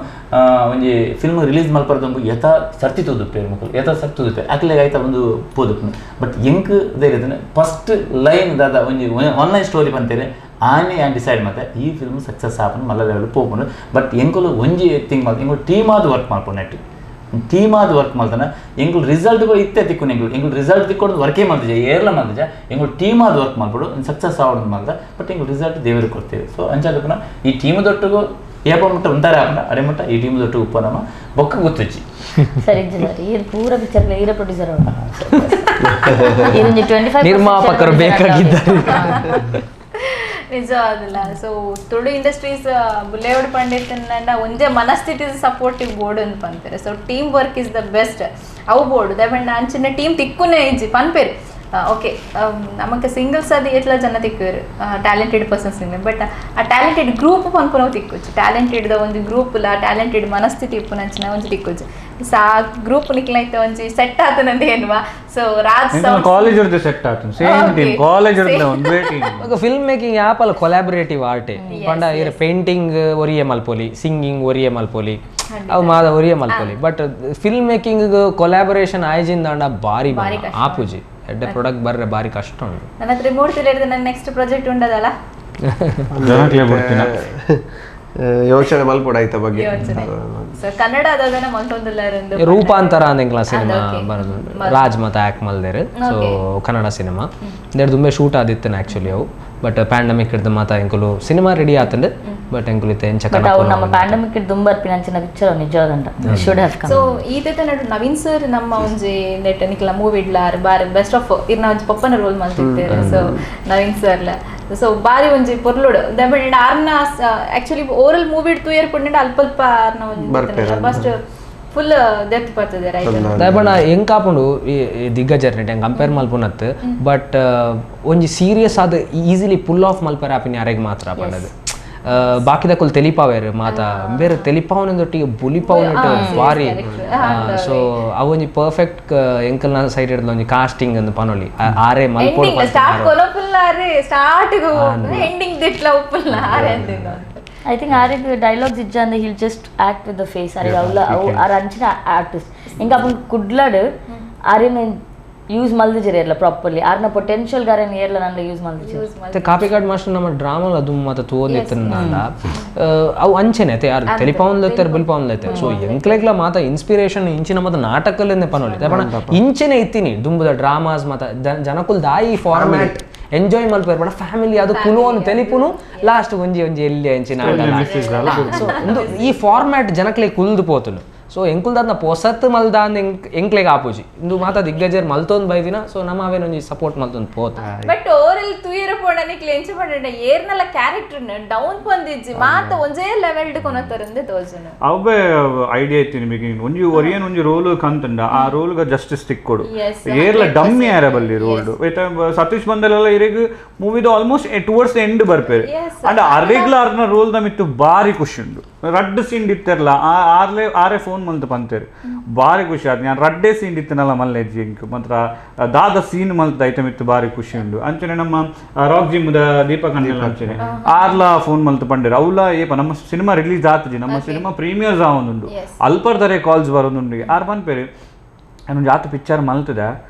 ಒಂಜಿ ಫಿಲ್ಮ್ ರಿಲೀಸ್ ಮಲ್ಪರ್ದು ಯಥಾ ಸರ್ತಿ ತೂದುಪ್ಪೇರು ಮೊಕಲು ಯಥಾ ಸರ್ತಿ ತೂದುಪ್ಪೇರು ಅಕ್ಲೆ ಆಯ್ತಾ ಒಂದು ಪೋದುಪ್ಪು ಬಟ್ ಎಂಕ್ ಧೈರ್ಯ ಫಸ್ಟ್ ಲೈನ್ ದಾದ ಒಂಜಿ ಆನ್ಲೈನ್ ಸ್ಟೋರಿ ಬಂತೇನೆ ಆನೆ ಆ್ಯಂಡ್ ಡಿಸೈಡ್ ಮತ್ತೆ ಈ ಫಿಲ್ಮ್ ಸಕ್ಸಸ್ ಆಪನು ಮಲ್ಲ ಲೆವೆಲ್ ಪೋಪುಂಡು ಬಟ್ ಎಂಕುಲು ಒಂಜಿ ಥಿಂಗ್ ಮಾಲ್ ಎಂಕುಲು ಟೀಮ್ ಆದ್ ವರ್ಕ್ ಮಲ್ಪುಂಡು ನೆಟ್ ಟೀಮ್ ಆದ್ ವರ್ಕ್ ಮಲ್ತನ ಎಂಕುಲು ರಿಸಲ್ಟ್ ಕೂಡ ಇತ್ತೆ ತಿಕ್ಕು ಎಂಕುಲು ಎಂಕುಲು ರಿಸಲ್ಟ್ ತಿಕ್ಕೊಡು ವರ್ಕೇ ಮಲ್ತಿಜ ಏರ್ಲ ಮಲ್ತಿಜ ಎಂಕುಲು ಟೀಮ್ ಆದ್ ವರ್ಕ್ ಮಲ್ಪಡು ಸಕ್ಸಸ್ ಆವಡು ಮಲ್ತ ಬಟ್ ಎಂಕುಲು ರಿಸಲ್ಟ್ ದೇವರು ಕೊಡ್ತೇವೆ. ಸೊ ಅಂಚಾದಪ್ಪನ ಈ ಟೀಮ್ ದೊಟ್ಟಿಗೂ ಏಪ ಮುಟ್ಟ ಉಂತಾರೆ ಆಪನ ಅಡೆ ಮುಟ್ಟ ಈ ಟೀಮ್ ದೊಟ್ಟು ಉಪ್ಪನಮ್ಮ ಬೊಕ್ಕ ಗೊತ್ತುಚ್ಚಿ ಸರಿ ಸರ್ ಈ ಪೂರ ಪಿಕ್ಚರ್ ಹೀರೋ ಪ್ರೊಡ್ಯೂಸರ್ ಅವರು ನಿರ್ಮಾಪಕರು ಬೇಕಾಗಿದ್ದಾರೆ ನಿಜ ಅದಲ್ಲ. ಸೊ ತುಳು ಇಂಡಸ್ಟ್ರೀಸ್ ಬುಲ್ಲೇವಡ್ ಪಂಡಿತನ ಒಂದೇ ಮನಸ್ಥಿತಿ ಸಪೋರ್ಟಿವ್ ಬೋರ್ಡ್ ಅಂತ ಪಂತಾರೆ. So team work is the best ಅವು ಬೋರ್ಡ್ ದಯಪಂಡ ಅಂಚಿನ ಟೀಮ್ ತಿಕ್ಕುನೇ ಇಜ್ಜಿ ಪನ್ಪೇರು. ಓಕೆ ನಮಕ್ ಸಿಂಗಲ್ಸ್ ಅದು ಎಟ್ಲ ಜನ ತಿಕ್ಕುವೆರು talented persons but ಆ ಟ್ಯಾಲೆಂಟೆಡ್ ಗ್ರೂಪ್ ಪನ್ಪುನವು ತಿಕ್ಕುಚ್ಚು ಟ್ಯಾಲೆಂಟೆಡ್ ಒಂದು ಗ್ರೂಪ್ ಲ ಟ್ಯಾಲೆಂಟೆಡ್ ಮನಸ್ಥಿತಿ ಇಪ್ಪುನಂಚಿನ ಒಂಜಿ ತಿಕ್ಕುಚ್ಚು ಸೊ ಆ ಗ್ರೂಪ್ ನಿಕ್ಲೈತೆ ಒಂಜಿ ಸೆಟ್ ಆತನಂದ ಏನ್ವಾ. ಸೊ ರಾಜ್ ಕಾಲೇಜ್ ಇರ್ದೆ ಸೆಟ್ ಆತನ same team college ಇರ್ದೆ ಒಂದೇ team. Film making ಆಪಲ್ collaborative art ಪಂಡ ಇರ್ ಪೇಂಟಿಂಗ್ ಒರಿಯೆ ಮಲ್ಪೊಲಿ ಸಿಂಗಿಂಗ್ ಒರಿಯೆ ಮಲ್ಪೊಲಿ ಅವು ಮಾದ ಒರಿಯೆ ಮಲ್ಪೊಲಿ but film making collaboration ಆಯ್ಜಿಂದಾಂಡ ಬಾರಿ ಆಪುಜಿ ಎಡ್ಡೆ ಪ್ರಾಡಕ್ಟ್ ಬರ್ರೆ ಬಾರಿ ಕಷ್ಟ ಉಂಟು. ನನ್ನ ಹತ್ರ ಮೂರ್ತಿ ಹಿಡಿದು ನನ್ನ ನೆಕ್ಸ್ಟ್ ಪ್ರಾಜೆಕ್ಟ್ ಉಂಡದಲ್ಲ ಯೋಚನೆ ಮಲ್ಪೊಡು ಆಯ್ತ ಬಗ್ಗೆ ಕನ್ನಡ ರೂಪಾಂತರ ಅಂದೆಂಕ್ಲ ಸಿನಿಮಾ ಬರೋದು ರಾಜ್ ಮತ್ತೆ ಆ್ಯಕ್ಟ್ ಮಲ್ದೇರು. ಸೊ ಕನ್ನಡ ಸಿನಿಮಾ ದೇಡ್ ದುಂಬೆ ಶೂಟ್ ಆದಿತ್ತನ ಆ್ಯಕ್ಚುಲಿ ಅವು ಬಟ್ ಪ್ಯಾಂಡಮಿಕ್ ಹಿಡ್ದು ಮಾತಾ ಎಂಕುಲು ಸಿನಿಮಾ ರೆಡಿ ಆತಂಡು ಬಟ್ ಎಂಕುಲು ಇತ್ತೆ ಎಂಚ ಬಟ್ ಅವು ನಮ್ಮ ಪ್ಯಾಂಡಮಿಕ್ ದುಂಬರ್ಪಿನಂಚಿನ ಪಿಕ್ಚರ್ ನಿಜವಾದಂಡ should have come. So ಈತೆ ನಡು ನವೀನ್ ಸರ್ ನಮ್ಮ ಒಂಜಿ ನೆಟ್ ನಿಕ್ಲ ಮೂವಿ ಇಡ್ಲಾರ್ ಬಾರಿ ಬೆಸ್ಟ್ ಆಫ್ ಇರ್ನ ಒಂಜಿ ಪಪ್ಪನ ರೋಲ್ ಮಲ್ತಿತ್ತೇರು. ಸೊ ನವೀನ್ ಸರ್ಲ ಸೊ ಬಾರಿ ಒಂಜಿ ಪೊರ್ಲುಡು ದಯಪಂಡ ಆರ್ನ actually oral movie ತೂಯರ್ ಪಂಡ ಅಲ್ಪ ಅಲ್ಪ ಆರ್ನ ಒಂಜಿ first full depth ಬರ್ತದೆ ರೈಟ್. ದಯಪಂಡ ಎಂಕಾಪುಂಡು ಈ ದಿಗ್ಗಜರ್ ನೆಟ್ ಹೆಂಗೆ ಕಂಪೇರ್ ಮಲ್ಪುನತ್ತು ಬಟ್ ಒಂಜಿ ಸೀರಿಯಸ್ ಆದ easily full of ಮಲ್ಪರ ಆಪಿನ ಯಾರಿಗೆ ಮಾತ್ರ ಪಂಡದು ಬಾಕಿದಕ್ಕುಲ್ ತೆಲಿಪಾವೇರು ಮಾತಾ ಬೇರೆ ತೆಲಿಪಾವನದೊಟ್ಟಿಗೆ ಬುಲಿಪಾವನ ಬಾರಿ. ಸೊ ಅವೊಂಜಿ ಪರ್ಫೆಕ್ಟ್ ಎಂಕಲ್ನ ಸೈಡ್ ಹಿಡ್ದು ಒಂಜಿ ಕಾಸ್ಟಿಂಗ್ ಅಂದ್ ಪನೊಲಿ ಆರೆ ಮಲ್ಪೊಡು I think ಆರಿಗೆ ಡೈಲಾಗ್ಸ್ ಇಜ್ಜ ಅಂದ್ರೆ he'll just act with the face ಆರಿಗೆ ಅವಳ ಆರ್ ಅಂಚಿನ ಆರ್ಟಿಸ್ಟ್ ఇంకా ಅಪ್ಪು ಕುಡ್ಲಡ್ ಆರಿನ ಯೂಸ್ ಮಲ್ದಿಜರ್ ಏರ್ಲ ಪ್ರಾಪರ್ಲಿ ಆರ್ನ ಪೊಟೆನ್ಷಿಯಲ್ ಗಾರನ್ ಏರ್ಲ ನನ್ನ ಯೂಸ್ ಮಲ್ದಿಜರ್. ಮತ್ತೆ ಕಾಪಿಕಾಡ್ ಮಾಸ್ಟರ್ ನಮ್ಮ ಡ್ರಾಮಲ್ ಅದು ಮಾತ ತೋಂದಿತ್ತನಲ್ಲ ಅವು ಅಂಚೆನೆ ಅತೆ ಯಾರು ತೆಲಿಪಾವನ್ಲತ್ತಾರೆ ಬುಲ್ಪಾವನ್ಲತ್ತೆ. ಸೊ ಎಂಕ್ಲೆಗ್ಲ ಮಾತ ಇನ್ಸ್ಪಿರೇಷನ್ ಇಂಚಿನ ಮಾತ ನಾಟಕಲ್ಲೇ ಪನೊಲಿ ಪಣ ಇಂಚೆನೆ ಇತ್ತೀನಿ ದುಂಬುದ ಡ್ರಾಮಾಸ್ ಮಾತ ಜನಕುಲ್ ದಾಯಿ ಫಾರ್ಮ್ಯಾಟ್ ಎಂಜಾಯ್ ಮಲ್ಪೇರು ಪಣ ಫ್ಯಾಮಿಲಿ ಅದು ಕುಲೋನ್ ತೆಲಿಪುನು ಲಾಸ್ಟ್ ಒಂಜಿ ಒಂಜಿ ಎಲ್ಲಿ ಅಂಚಿನ ಸೊ ಒಂದು ಈ ಫಾರ್ಮ್ಯಾಟ್ ಜನಕ್ಲೆ ಕುಲ್ದು ಪೋತುನು. ಸೊ ಎಂಕುಲ್ದಾದ್ನ ಪೊಸತ್ ಮಲ್ದಾನ್ ಎಂಕ್ಲೆಗ್ ಆಪುಜಿ ಇಂದು ಮಾತ ದಿಗ್ಗಜರ್ ಮಲ್ತೊಂದು ಬೈದಿನ. ಸೊ ನಮ್ಮ ಅವೇನೊಂಜಿ ಸಪೋರ್ಟ್ ಮಲ್ತೊಂದು ಪೋತ ಬಟ್ ಓವರಲ್ ತೂಯರ ಪೋಣ ನಿಕ್ಲೆ ಎಂಚ ಪಂಡ ಏರ್ನಲ ಕ್ಯಾರೆಕ್ಟರ್ ಡೌನ್ ಪಂದಿಜ್ಜಿ ಮಾತ ಒಂಜೇ ಲೆವೆಲ್ ಡ್ ಕೊನತರಂದೆ ತೋಜುನು. ಅವೇ ಐಡಿಯಾ ಇತ್ತಿ ನಿಮಗೆ ಒಂಜಿ ಒರಿಯನ್ ಒಂಜಿ ರೋಲ್ ಕಂತಂಡ ಆ ರೋಲ್ಗ ಜಸ್ಟಿಸ್ ತಿಕ್ಕೊಡು ಏರ್ಲ ಡಮ್ಮಿ ಆರ ಬಲ್ಲಿ ರೋಲ್ ಸತೀಶ್ ಬಂದಲೆಲ್ಲ ಇರೆಗ್ ಮೂವಿದ almost towards end ಬರ್ಪೇರು and ಅರೆಗ್ಲ ಅರ್ನ ರೋಲ್ ನಮಿತ್ತು ಬಾರಿ ಖುಷಿ ಉಂಡು. ರಡ್ಡು ಸೀನ್ ಇತ್ತಿರಲ್ಲ ಆರ್ಲೆ ಆರೆ ಫೋನ್ ಮಲ್ತು ಪಂತೇರು ಬಾರಿ ಖುಷಿ ಆಯ್ತು. ನಾನು ರಡ್ಡೆ ಸೀನ್ ಇತ್ತನಲ್ಲ ಮಲ್ಲೆಜ್ಜಿ ಇಂಕ್ ಮಾತ್ರ ದಾದ ಸೀನ್ ಮಲ್ತ ಐಟಮ್ ಇತ್ತು ಬಾರಿ ಖುಷಿ ಉಂಡು. ಅಂಚನೆ ನಮ್ಮ ರಾಕ್ ಜಿಮ್ದ ದೀಪಕ್ ಅಣ್ಣ ಅಂಚನೆ ಆರ್ಲ ಫೋನ್ ಮಲ್ತು ಪಂಡೇರು ಅವಲ ಏಪ ನಮ್ಮ ಸಿನಿಮಾ ರಿಲೀಸ್ ಆತಜಿ ನಮ್ಮ ಸಿನಿಮಾ ಪ್ರೀಮಿಯರ್ಸ್ ಆವೊಂದುಂಡು ಅಲ್ಪರ್ದರೆ ಕಾಲ್ಸ್ ಬರೋದುಂಡು ಆರ್ ಪನ್ಪೇರು ನಾನು ಆತ ಪಿಕ್ಚರ್ ಮಲ್ತದ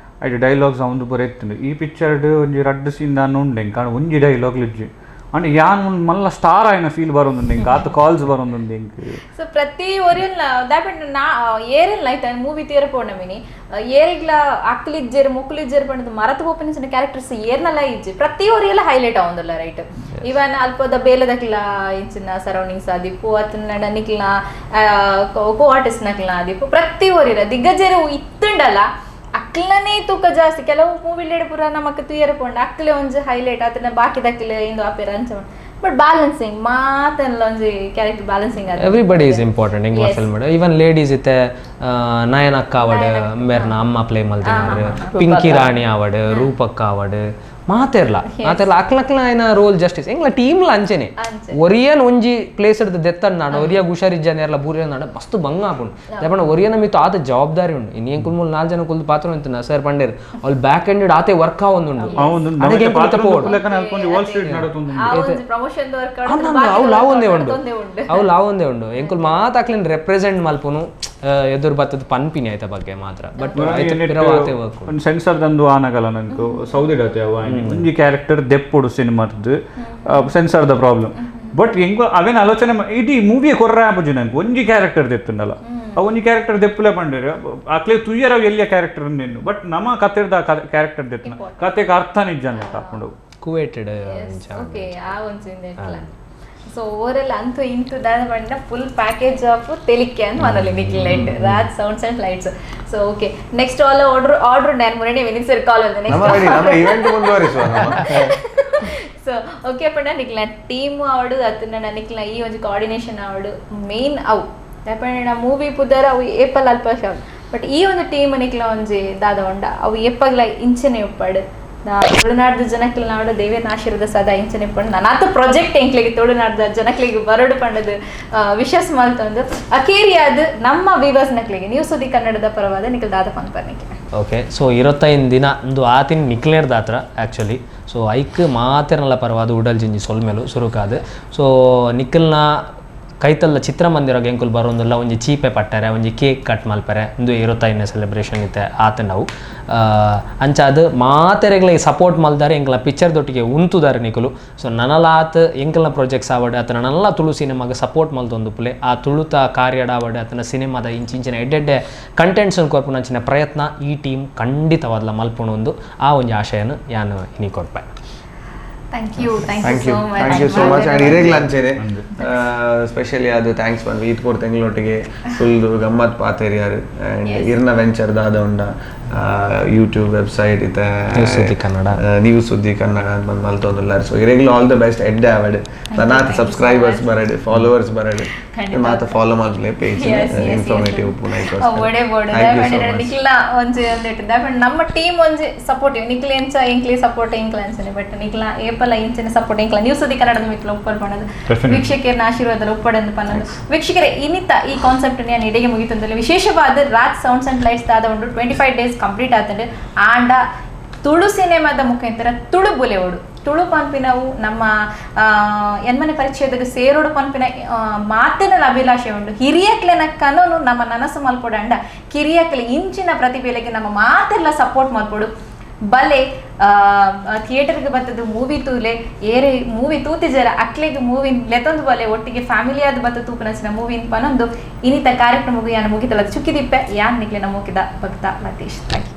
ಐಟ್ ಡೈಲಾಗ್ಸ್ ಅವಂದು ಪೂರ ಇತ್ತು ಈ ಪಿಕ್ಚರ್ಡ್ ಒಂಜಿ ರಡ್ಡು ಸೀನ್ ದಾನ ಉಂಡೆ ಕಾರಣ ಒಂಜಿ ಡೈಲಾಗ್ ಲಿಜ್ಜಿ ಅಂಡ್ ಯಾನ್ ಮಲ್ಲ ಸ್ಟಾರ್ ಆಯ್ನ ಫೀಲ್ ಬರೋದು ಇಂಕ್ ಆತ ಕಾಲ್ಸ್ ಬರೋದು ಇಂಕ್. ಸೊ ಪ್ರತಿ ಒರಿಯಲ್ನ ದಾಪೆಂಡ್ ನಾ ಏರಿಲ್ಲ ಆಯ್ತಾ ಮೂವಿ ತೀರ ಪೋಣ ಮಿನಿ ಏರಿಗ್ಲ ಅಕ್ಲಿಜ್ಜೆರ್ ಮುಕ್ಲಿಜ್ಜೆರ್ ಪಂಡದು ಮರತ ಪೋಪಿನ ಕ್ಯಾರೆಕ್ಟರ್ಸ್ ಏರ್ನಲ್ಲ ಇಜ್ಜಿ ಪ್ರತಿ ಒರಿಯಲ್ಲ ಹೈಲೈಟ್ ಆವೊಂದುಲ್ಲ ರೈಟ್. ಇವನ್ ಅಲ್ಪದ ಬೇಲದಕ್ಲ ಇಂಚಿನ ಸರೌಂಡಿಂಗ್ಸ್ ಆದಿಪ್ಪು ಅತನ ನಿಕ್ಲ ಕೋ ಆರ್ಟಿಸ್ಟ್ ನಕ್ಲ ಆದಿಪ್ಪು ಪ್ರತಿ ಒರಿಯಲ್ಲ ದಿಗ್ಗಜರು ಇತ್ತುಂಡಲ್ಲ ಅಕ್ಲನೇ ತೂಕ ಜಾಸ್ತಿ. ಕೆಲವು ಮೂವಿ ಪೂರ ನಮಕ್ ತುಯರ ಪೋಂಡ ಅಕ್ಲೆ ಒಂಜಿ ಹೈಲೈಟ್ ಆತನ ಬಾಕಿದಕ್ಲೆ ಇಂದು ಆಪೇರ ಅಂಚ ಬಟ್ ಬ್ಯಾಲೆನ್ಸಿಂಗ್ ಮಾತೆಲ್ಲ ಒಂಜಿ character balancing everybody is important ಎಂಗ್ಲ film even ladies ಇತ್ತೆ ನಯನಕ್ಕ ಆವಡ್ ಮೇರ್ನ ಅಮ್ಮ ಪ್ಲೇ ಮಲ್ತಿನಾರ್ ಪಿಂಕಿ ರಾಣಿ ಆವಡ್ ರೂಪಕ್ಕ ಆವಡ್ ಮಾತೆರ್ಲ ಮಾತೆರ್ಲ ಅಕ್ಲಕ್ಲ ಆಯ್ನ ರೋಲ್ ಜಸ್ಟಿಸ್ ಎಂಗ್ಲ ಟೀಮ್ಲ ಅಂಚೆನೆ ಒರಿಯನ್ ಒಂಜಿ ಪ್ಲೇಸ್ ಹಿಡ್ದು ದೆತ್ತನ್ನಾಡು ಒರಿಯ ಹುಷಾರಿಜ್ಜನೇರ್ಲ ಬೂರಿಯನ್ನಾಡು ಮಸ್ತ್ ಬಂಗ ಆಪುಂಡು ದಾಪಂಡ ಒರಿಯನ ಮಿತ್ತು ಆತ ಜವಾಬ್ದಾರಿ ಉಂಡು ಇನ್ನು ಏನ್ ಕುಲ್ಮೂಲ್ 4 ಜನ ಕುಲ್ದು ಪಾತ್ರ ಅಂತ ಸರ್ ಪಂಡೇರ್ ಅವ್ಳು ಬ್ಯಾಕ್ ಎಂಡೆಡ್ ಆತೆ ವರ್ಕ್ ಆವೊಂದುಂಡು ಅವು ಲಾವೊಂದೇ ಉಂಡು ಅವು ಲಾವೊಂದೇ ಉಂಡು ಎಂಕುಲ್ ಮಾತಾಕ್ಲಿನ್ ರೆಪ್ರೆಸೆಂಟ್ ಮಲ್ಪುನು ಎದುರು ಬತ್ತದ ಪನ್ಪಿನಿ ಆಯ್ತ ಬಗ್ಗೆ ಮಾತ್ರ ಬಟ್ ಒಂದು ಸೆನ್ಸರ್ ದಂದು ಆನಗಲ ನಂಕು ಸೌದಿ ಡತೆ ಅವ ಒಂಜಿ ಕ್ಯಾರೆಕ್ಟರ್ ದೆಪ್ಪುಡು ಸಿನಿಮಾದ್ದು sensor the problem but ಎಂಗು ಅವೇನ ಆಲೋಚನೆ ಇಡೀ ಮೂವಿಯೇ ಕೊರ್ರ ಆಪುಜಿ ನಂಗೆ ಒಂಜಿ ಕ್ಯಾರೆಕ್ಟರ್ ದೆತ್ತುಂಡಲ್ಲ ಆ ಒಂಜಿ ಕ್ಯಾರೆಕ್ಟರ್ ದೆಪ್ಪುಲೆ ಪಂಡೇರು ಅಕ್ಲೆ ತುಯ್ಯರ ಎಲ್ಲಿಯ ಕ್ಯಾರೆಕ್ಟರ್ ನಿನ್ನು ಬಟ್ ನಮ್ಮ ಕತೆದ ಕ್ಯಾರೆಕ್ಟರ್ ದೆತ್ತುನ ಕತೆಗೆ ಅರ್ಥ ನಿಜ ಹಾಕೊಂಡು ಕುವೇಟೆಡ್ ಓಕೆ ಆ ಒಂಜಿ ಸೊ ಓವರೆಲ್ ಅಂತೂ ಇಂತೂ ದಾದ ಪಂಡ full package of ತೆಲಿಕೆ ಅಂತ ಮನಲಿ ನಿಕ್ಲೆಟ್ Raj sounds and lights. So okay next all order order ನಾನು ಮುರಣಿ ವಿನಿತ್ ಸರ್ ಕಾಲ್ ಬಂದೆ ನೆಕ್ಸ್ಟ್ ಇವೆಂಟ್ ಮುಂದುವರಿಸುವ. ಸೊ ಓಕೆ ಪಂಡ ನಿಕ್ಲ ಟೀಮ್ ಆವಡು ಅತ್ತನ ನಿಕ್ಲ ಈ ಒಂಜಿ ಕೋಆರ್ಡಿನೇಷನ್ ಆವಡು ಮೇನ್ ಅವು ಯಾಪಂಡ ಮೂವಿ ಪುದರ್ ಅವು ಏಪಲ್ ಅಲ್ಪ ಬಟ್ ಈ ಒಂದು ಟೀಮ್ ನಿಕ್ಲ ಒಂಜಿ ದಾದ ಉಂಡ ಅವು ಏಪಗ್ಲ ಇಂಚನೆ ಉಪ್ಪಾಡು ತುಳುನಾಡ್ದ ಜನಕ್ಲೆ ನಾಡು ದೇವೇನ ಆಶೀರ್ವಾದ ಸದಾ ಇಂಚನೆ ಪಂಡು ನಾನಾತ ಪ್ರಾಜೆಕ್ಟ್ ಎಂಕ್ಲೆಗೆ ತುಳುನಾಡ್ದ ಜನಕ್ಲೆಗೆ ಬರಡು ಪಂಡದು ವಿಶಸ್ ಮಲ್ತೊಂದು ಅಕೇರಿಯಾದ ನಮ್ಮ ವೀವರ್ಸ್ ನಕ್ಲೆಗೆ ನ್ಯೂಸ್ ಸುದ್ದಿ ಕನ್ನಡದ ಪರವಾದ ನಿಖಲ್ ದಾದ ಪನ್ಪರ್ನಿಕೆ. ಓಕೆ ಸೊ 25 ದಿನ ಒಂದು ಆತಿನ ನಿಕ್ಲೇರ್ದ ಹತ್ರ ಆ್ಯಕ್ಚುಲಿ ಸೊ ಐಕ್ ಮಾತೆರ್ನಲ್ಲ ಪರವಾದ ಉಡಲ್ ಜಿಂಜಿ ಸೊಲ್ಮೆಲು ಸುರುಕಾದು ಸೊ ನಿಖಲ್ನ ಕೈತಲ್ಲ ಚಿತ್ರಮಂದಿರ ಎಂಕುಲು ಬರೋಂದಲ್ಲ ಒಂಜಿ ಚೀಪೆ ಪಟ್ಟಾರೆ ಒಂಜಿ ಕೇಕ್ ಕಟ್ ಮಲ್ಪರೆ ಒಂದು 25ನೇ ಸೆಲೆಬ್ರೇಷನ್ ಇತ್ತೆ ಆತ ನಾವು ಅಂಚಾದ ಮಾತೆರೆಗ್ಲ ಸಪೋರ್ಟ್ ಮಲ್ದಾರೆ ಎಂಕಲ ಪಿಕ್ಚರ್ ದೊಟ್ಟಿಗೆ ಉಂತುದಾರೆ ನಿಕುಲು ಸೊ ನನಲಾತ್ ಎಂಕಲ್ನ ಪ್ರಾಜೆಕ್ಟ್ಸ್ ಆವಡ್ ಆತನ ನಲ್ಲ ತುಳು ಸಿನಿಮಾಗೆ ಸಪೋರ್ಟ್ ಮಲ್ತೊಂದು ಪುಲೆ ಆ ತುಳುತ ಕಾರ್ಯಡಾವಡ್ ಆತನ ಸಿನಿಮಾದ ಇಂಚಿಂಚಿನ ಎಡ್ಡೆಡ್ಡೆ ಕಂಟೆಂಟ್ಸ್ ಕೊರ್ಪುನಂಚಿನ ಪ್ರಯತ್ನ ಈ ಟೀಮ್ ಖಂಡಿತವಾದ್ಲ ಮಲ್ಪುಣ ಒಂದು ಆ ಒಂಜಿ ಆಶಯನ ಯಾನು ಇನಿ ಕೊರ್ಪೆ. Thank you, thank you so much. Thank you so much. And ಇರೇಗ್ಲ ಅಂಚೆನೆ ಸ್ಪೆಷಲಿ ಅದು thanks ಬಂದ್ವಿ ಈತ್ ಪೋರ್ ತೆಂಗ್ಲೊಟ್ಟಿಗೆ ಫುಲ್ ಗಮ್ಮತ್ ಪಾತೆರಿಯಾರು ಆ್ಯಂಡ್ ಇರ್ನ ವೆಂಚರ್ ದಾದ ಉಂಡ ಯೂಟ್ಯೂಬ್ ವೆಬ್ಸೈಟ್ ಇತ್ತೆ ನ್ಯೂಸ್ ಸುದ್ದಿ ಕನ್ನಡ ನ್ಯೂಸ್ ಸುದ್ದಿ ಕನ್ನಡ ಅಂತ ಬಂದು ಮಲ್ತೊಂದುಲ್ಲಾರ್. ಸೊ ಇರೇಗ್ಲ all the best ಎಡ್ಡೆ ಆವಡ್ ನಾತ ಸಬ್ಸ್ಕ್ರೈಬರ್ಸ್ ಬರಡ್ ಫಾಲೋವರ್ಸ್ ಬರಡ್ ಮಾತ ಫಾಲೋ ಮಾಡ್ಲೆ ಪೇಜ್ ಇನ್ಫಾರ್ಮೇಟಿವ್ ಒಡೆ ಬೋಡು ನಿಕ್ಲ ಒಂಜಿ ಒಂದಿಟ್ಟು ನಮ್ಮ ಟೀಮ್ ಒಂಜಿ ಸಪೋರ್ಟಿವ್ ನಿಕ್ಲ ಎಂಚ ಎಂಕ್ಲಿ ಸಪೋರ್ಟ್ ಎಂಕ್ಲ ಅಂಚನೆ ಬಟ್ ನಿಕ್ಲ ಏಪಲ ಇಂಚನೆ ಸಪೋರ್ಟ್ ಎಂಕ್ಲ ನ್ಯೂಸ್ ಸುದ್ದಿ ಕನ್ನಡದ ಮಿತ್ಲ ಉಪ್ಪರ್ ಪಣದು ವೀಕ್ಷಕರನ್ನ ಆಶೀರ್ವಾದ ಉಪ್ಪಡಂದು ಪನ್ನದು. ವೀಕ್ಷಕರೇ ಇನ್ನಿತ ಈ ಕಾನ್ಸೆಪ್ಟ್ ನಾನು ಇಡೆಗೆ ಮುಗಿತಂದಲ್ಲಿ ವಿಶೇಷವಾದ ರಾಜ್ ಸೌಂಡ್ಸ್ ಅಂಡ್ ಲೈಟ್ಸ್ ದಾದ ಉಂಟು 25 ಡೇಸ್ ಕಂಪ್ಲೀಟ್ ಆತಂದ್ರೆ ಆಂಡ ತುಳು ಸಿನಿಮಾದ ಮುಖಾಂತರ ತುಳು ಬುಲೆವೋಡು ತುಳು ಪನ್ಪಿನವು ನಮ್ಮ ಎನ್ಮನೆ ಪರಿಚಯದಾಗ ಸೇರೋಡು ಪನ್ಪಿನ ಮಾತಿನ ಅಭಿಲಾಷೆ ಉಂಟು. ಹಿರಿಯಕ್ಲೆನ ಕನನು ನಮ್ಮ ನನಸು ಮಲ್ಪೊಡು ಅಂಡ ಕಿರಿಯಕ್ಲೆ ಇಂಚಿನ ಪ್ರತಿಭೆಲೆಗೆ ನಮ್ಮ ಮಾತೆಲ್ಲ ಸಪೋರ್ಟ್ ಮಲ್ಪೊಡು ಬಲೆ ಥಿಯೇಟರ್ಗೆ ಬತ್ತದು ಮೂವಿ ತೂಲೆ ಏರೆ ಮೂವಿ ತೂತಿಜರ ಅಕ್ಲೆಗೆ ಮೂವಿ ಲೆತೊಂದು ಬಲೆ ಒಟ್ಟಿಗೆ ಫ್ಯಾಮಿಲಿ ಆದ ಬತ್ತ ತೂಪನಚಿನ ಮೂವಿನ ಪನೊಂದು ಇನ್ನಿತ ಕಾರ್ಯಕ್ರಮಗೂ ಯಾನ್ ಮುಗಿತಲ್ಲ ಚುಕ್ಕಿದಿಪ್ಪೆ ಯಾನ್ ನಿಕ್ಲೆ ನಮ್ಮ ಮುಗಿದ ಭಕ್ತ ಲತೀಶ್. Thank you.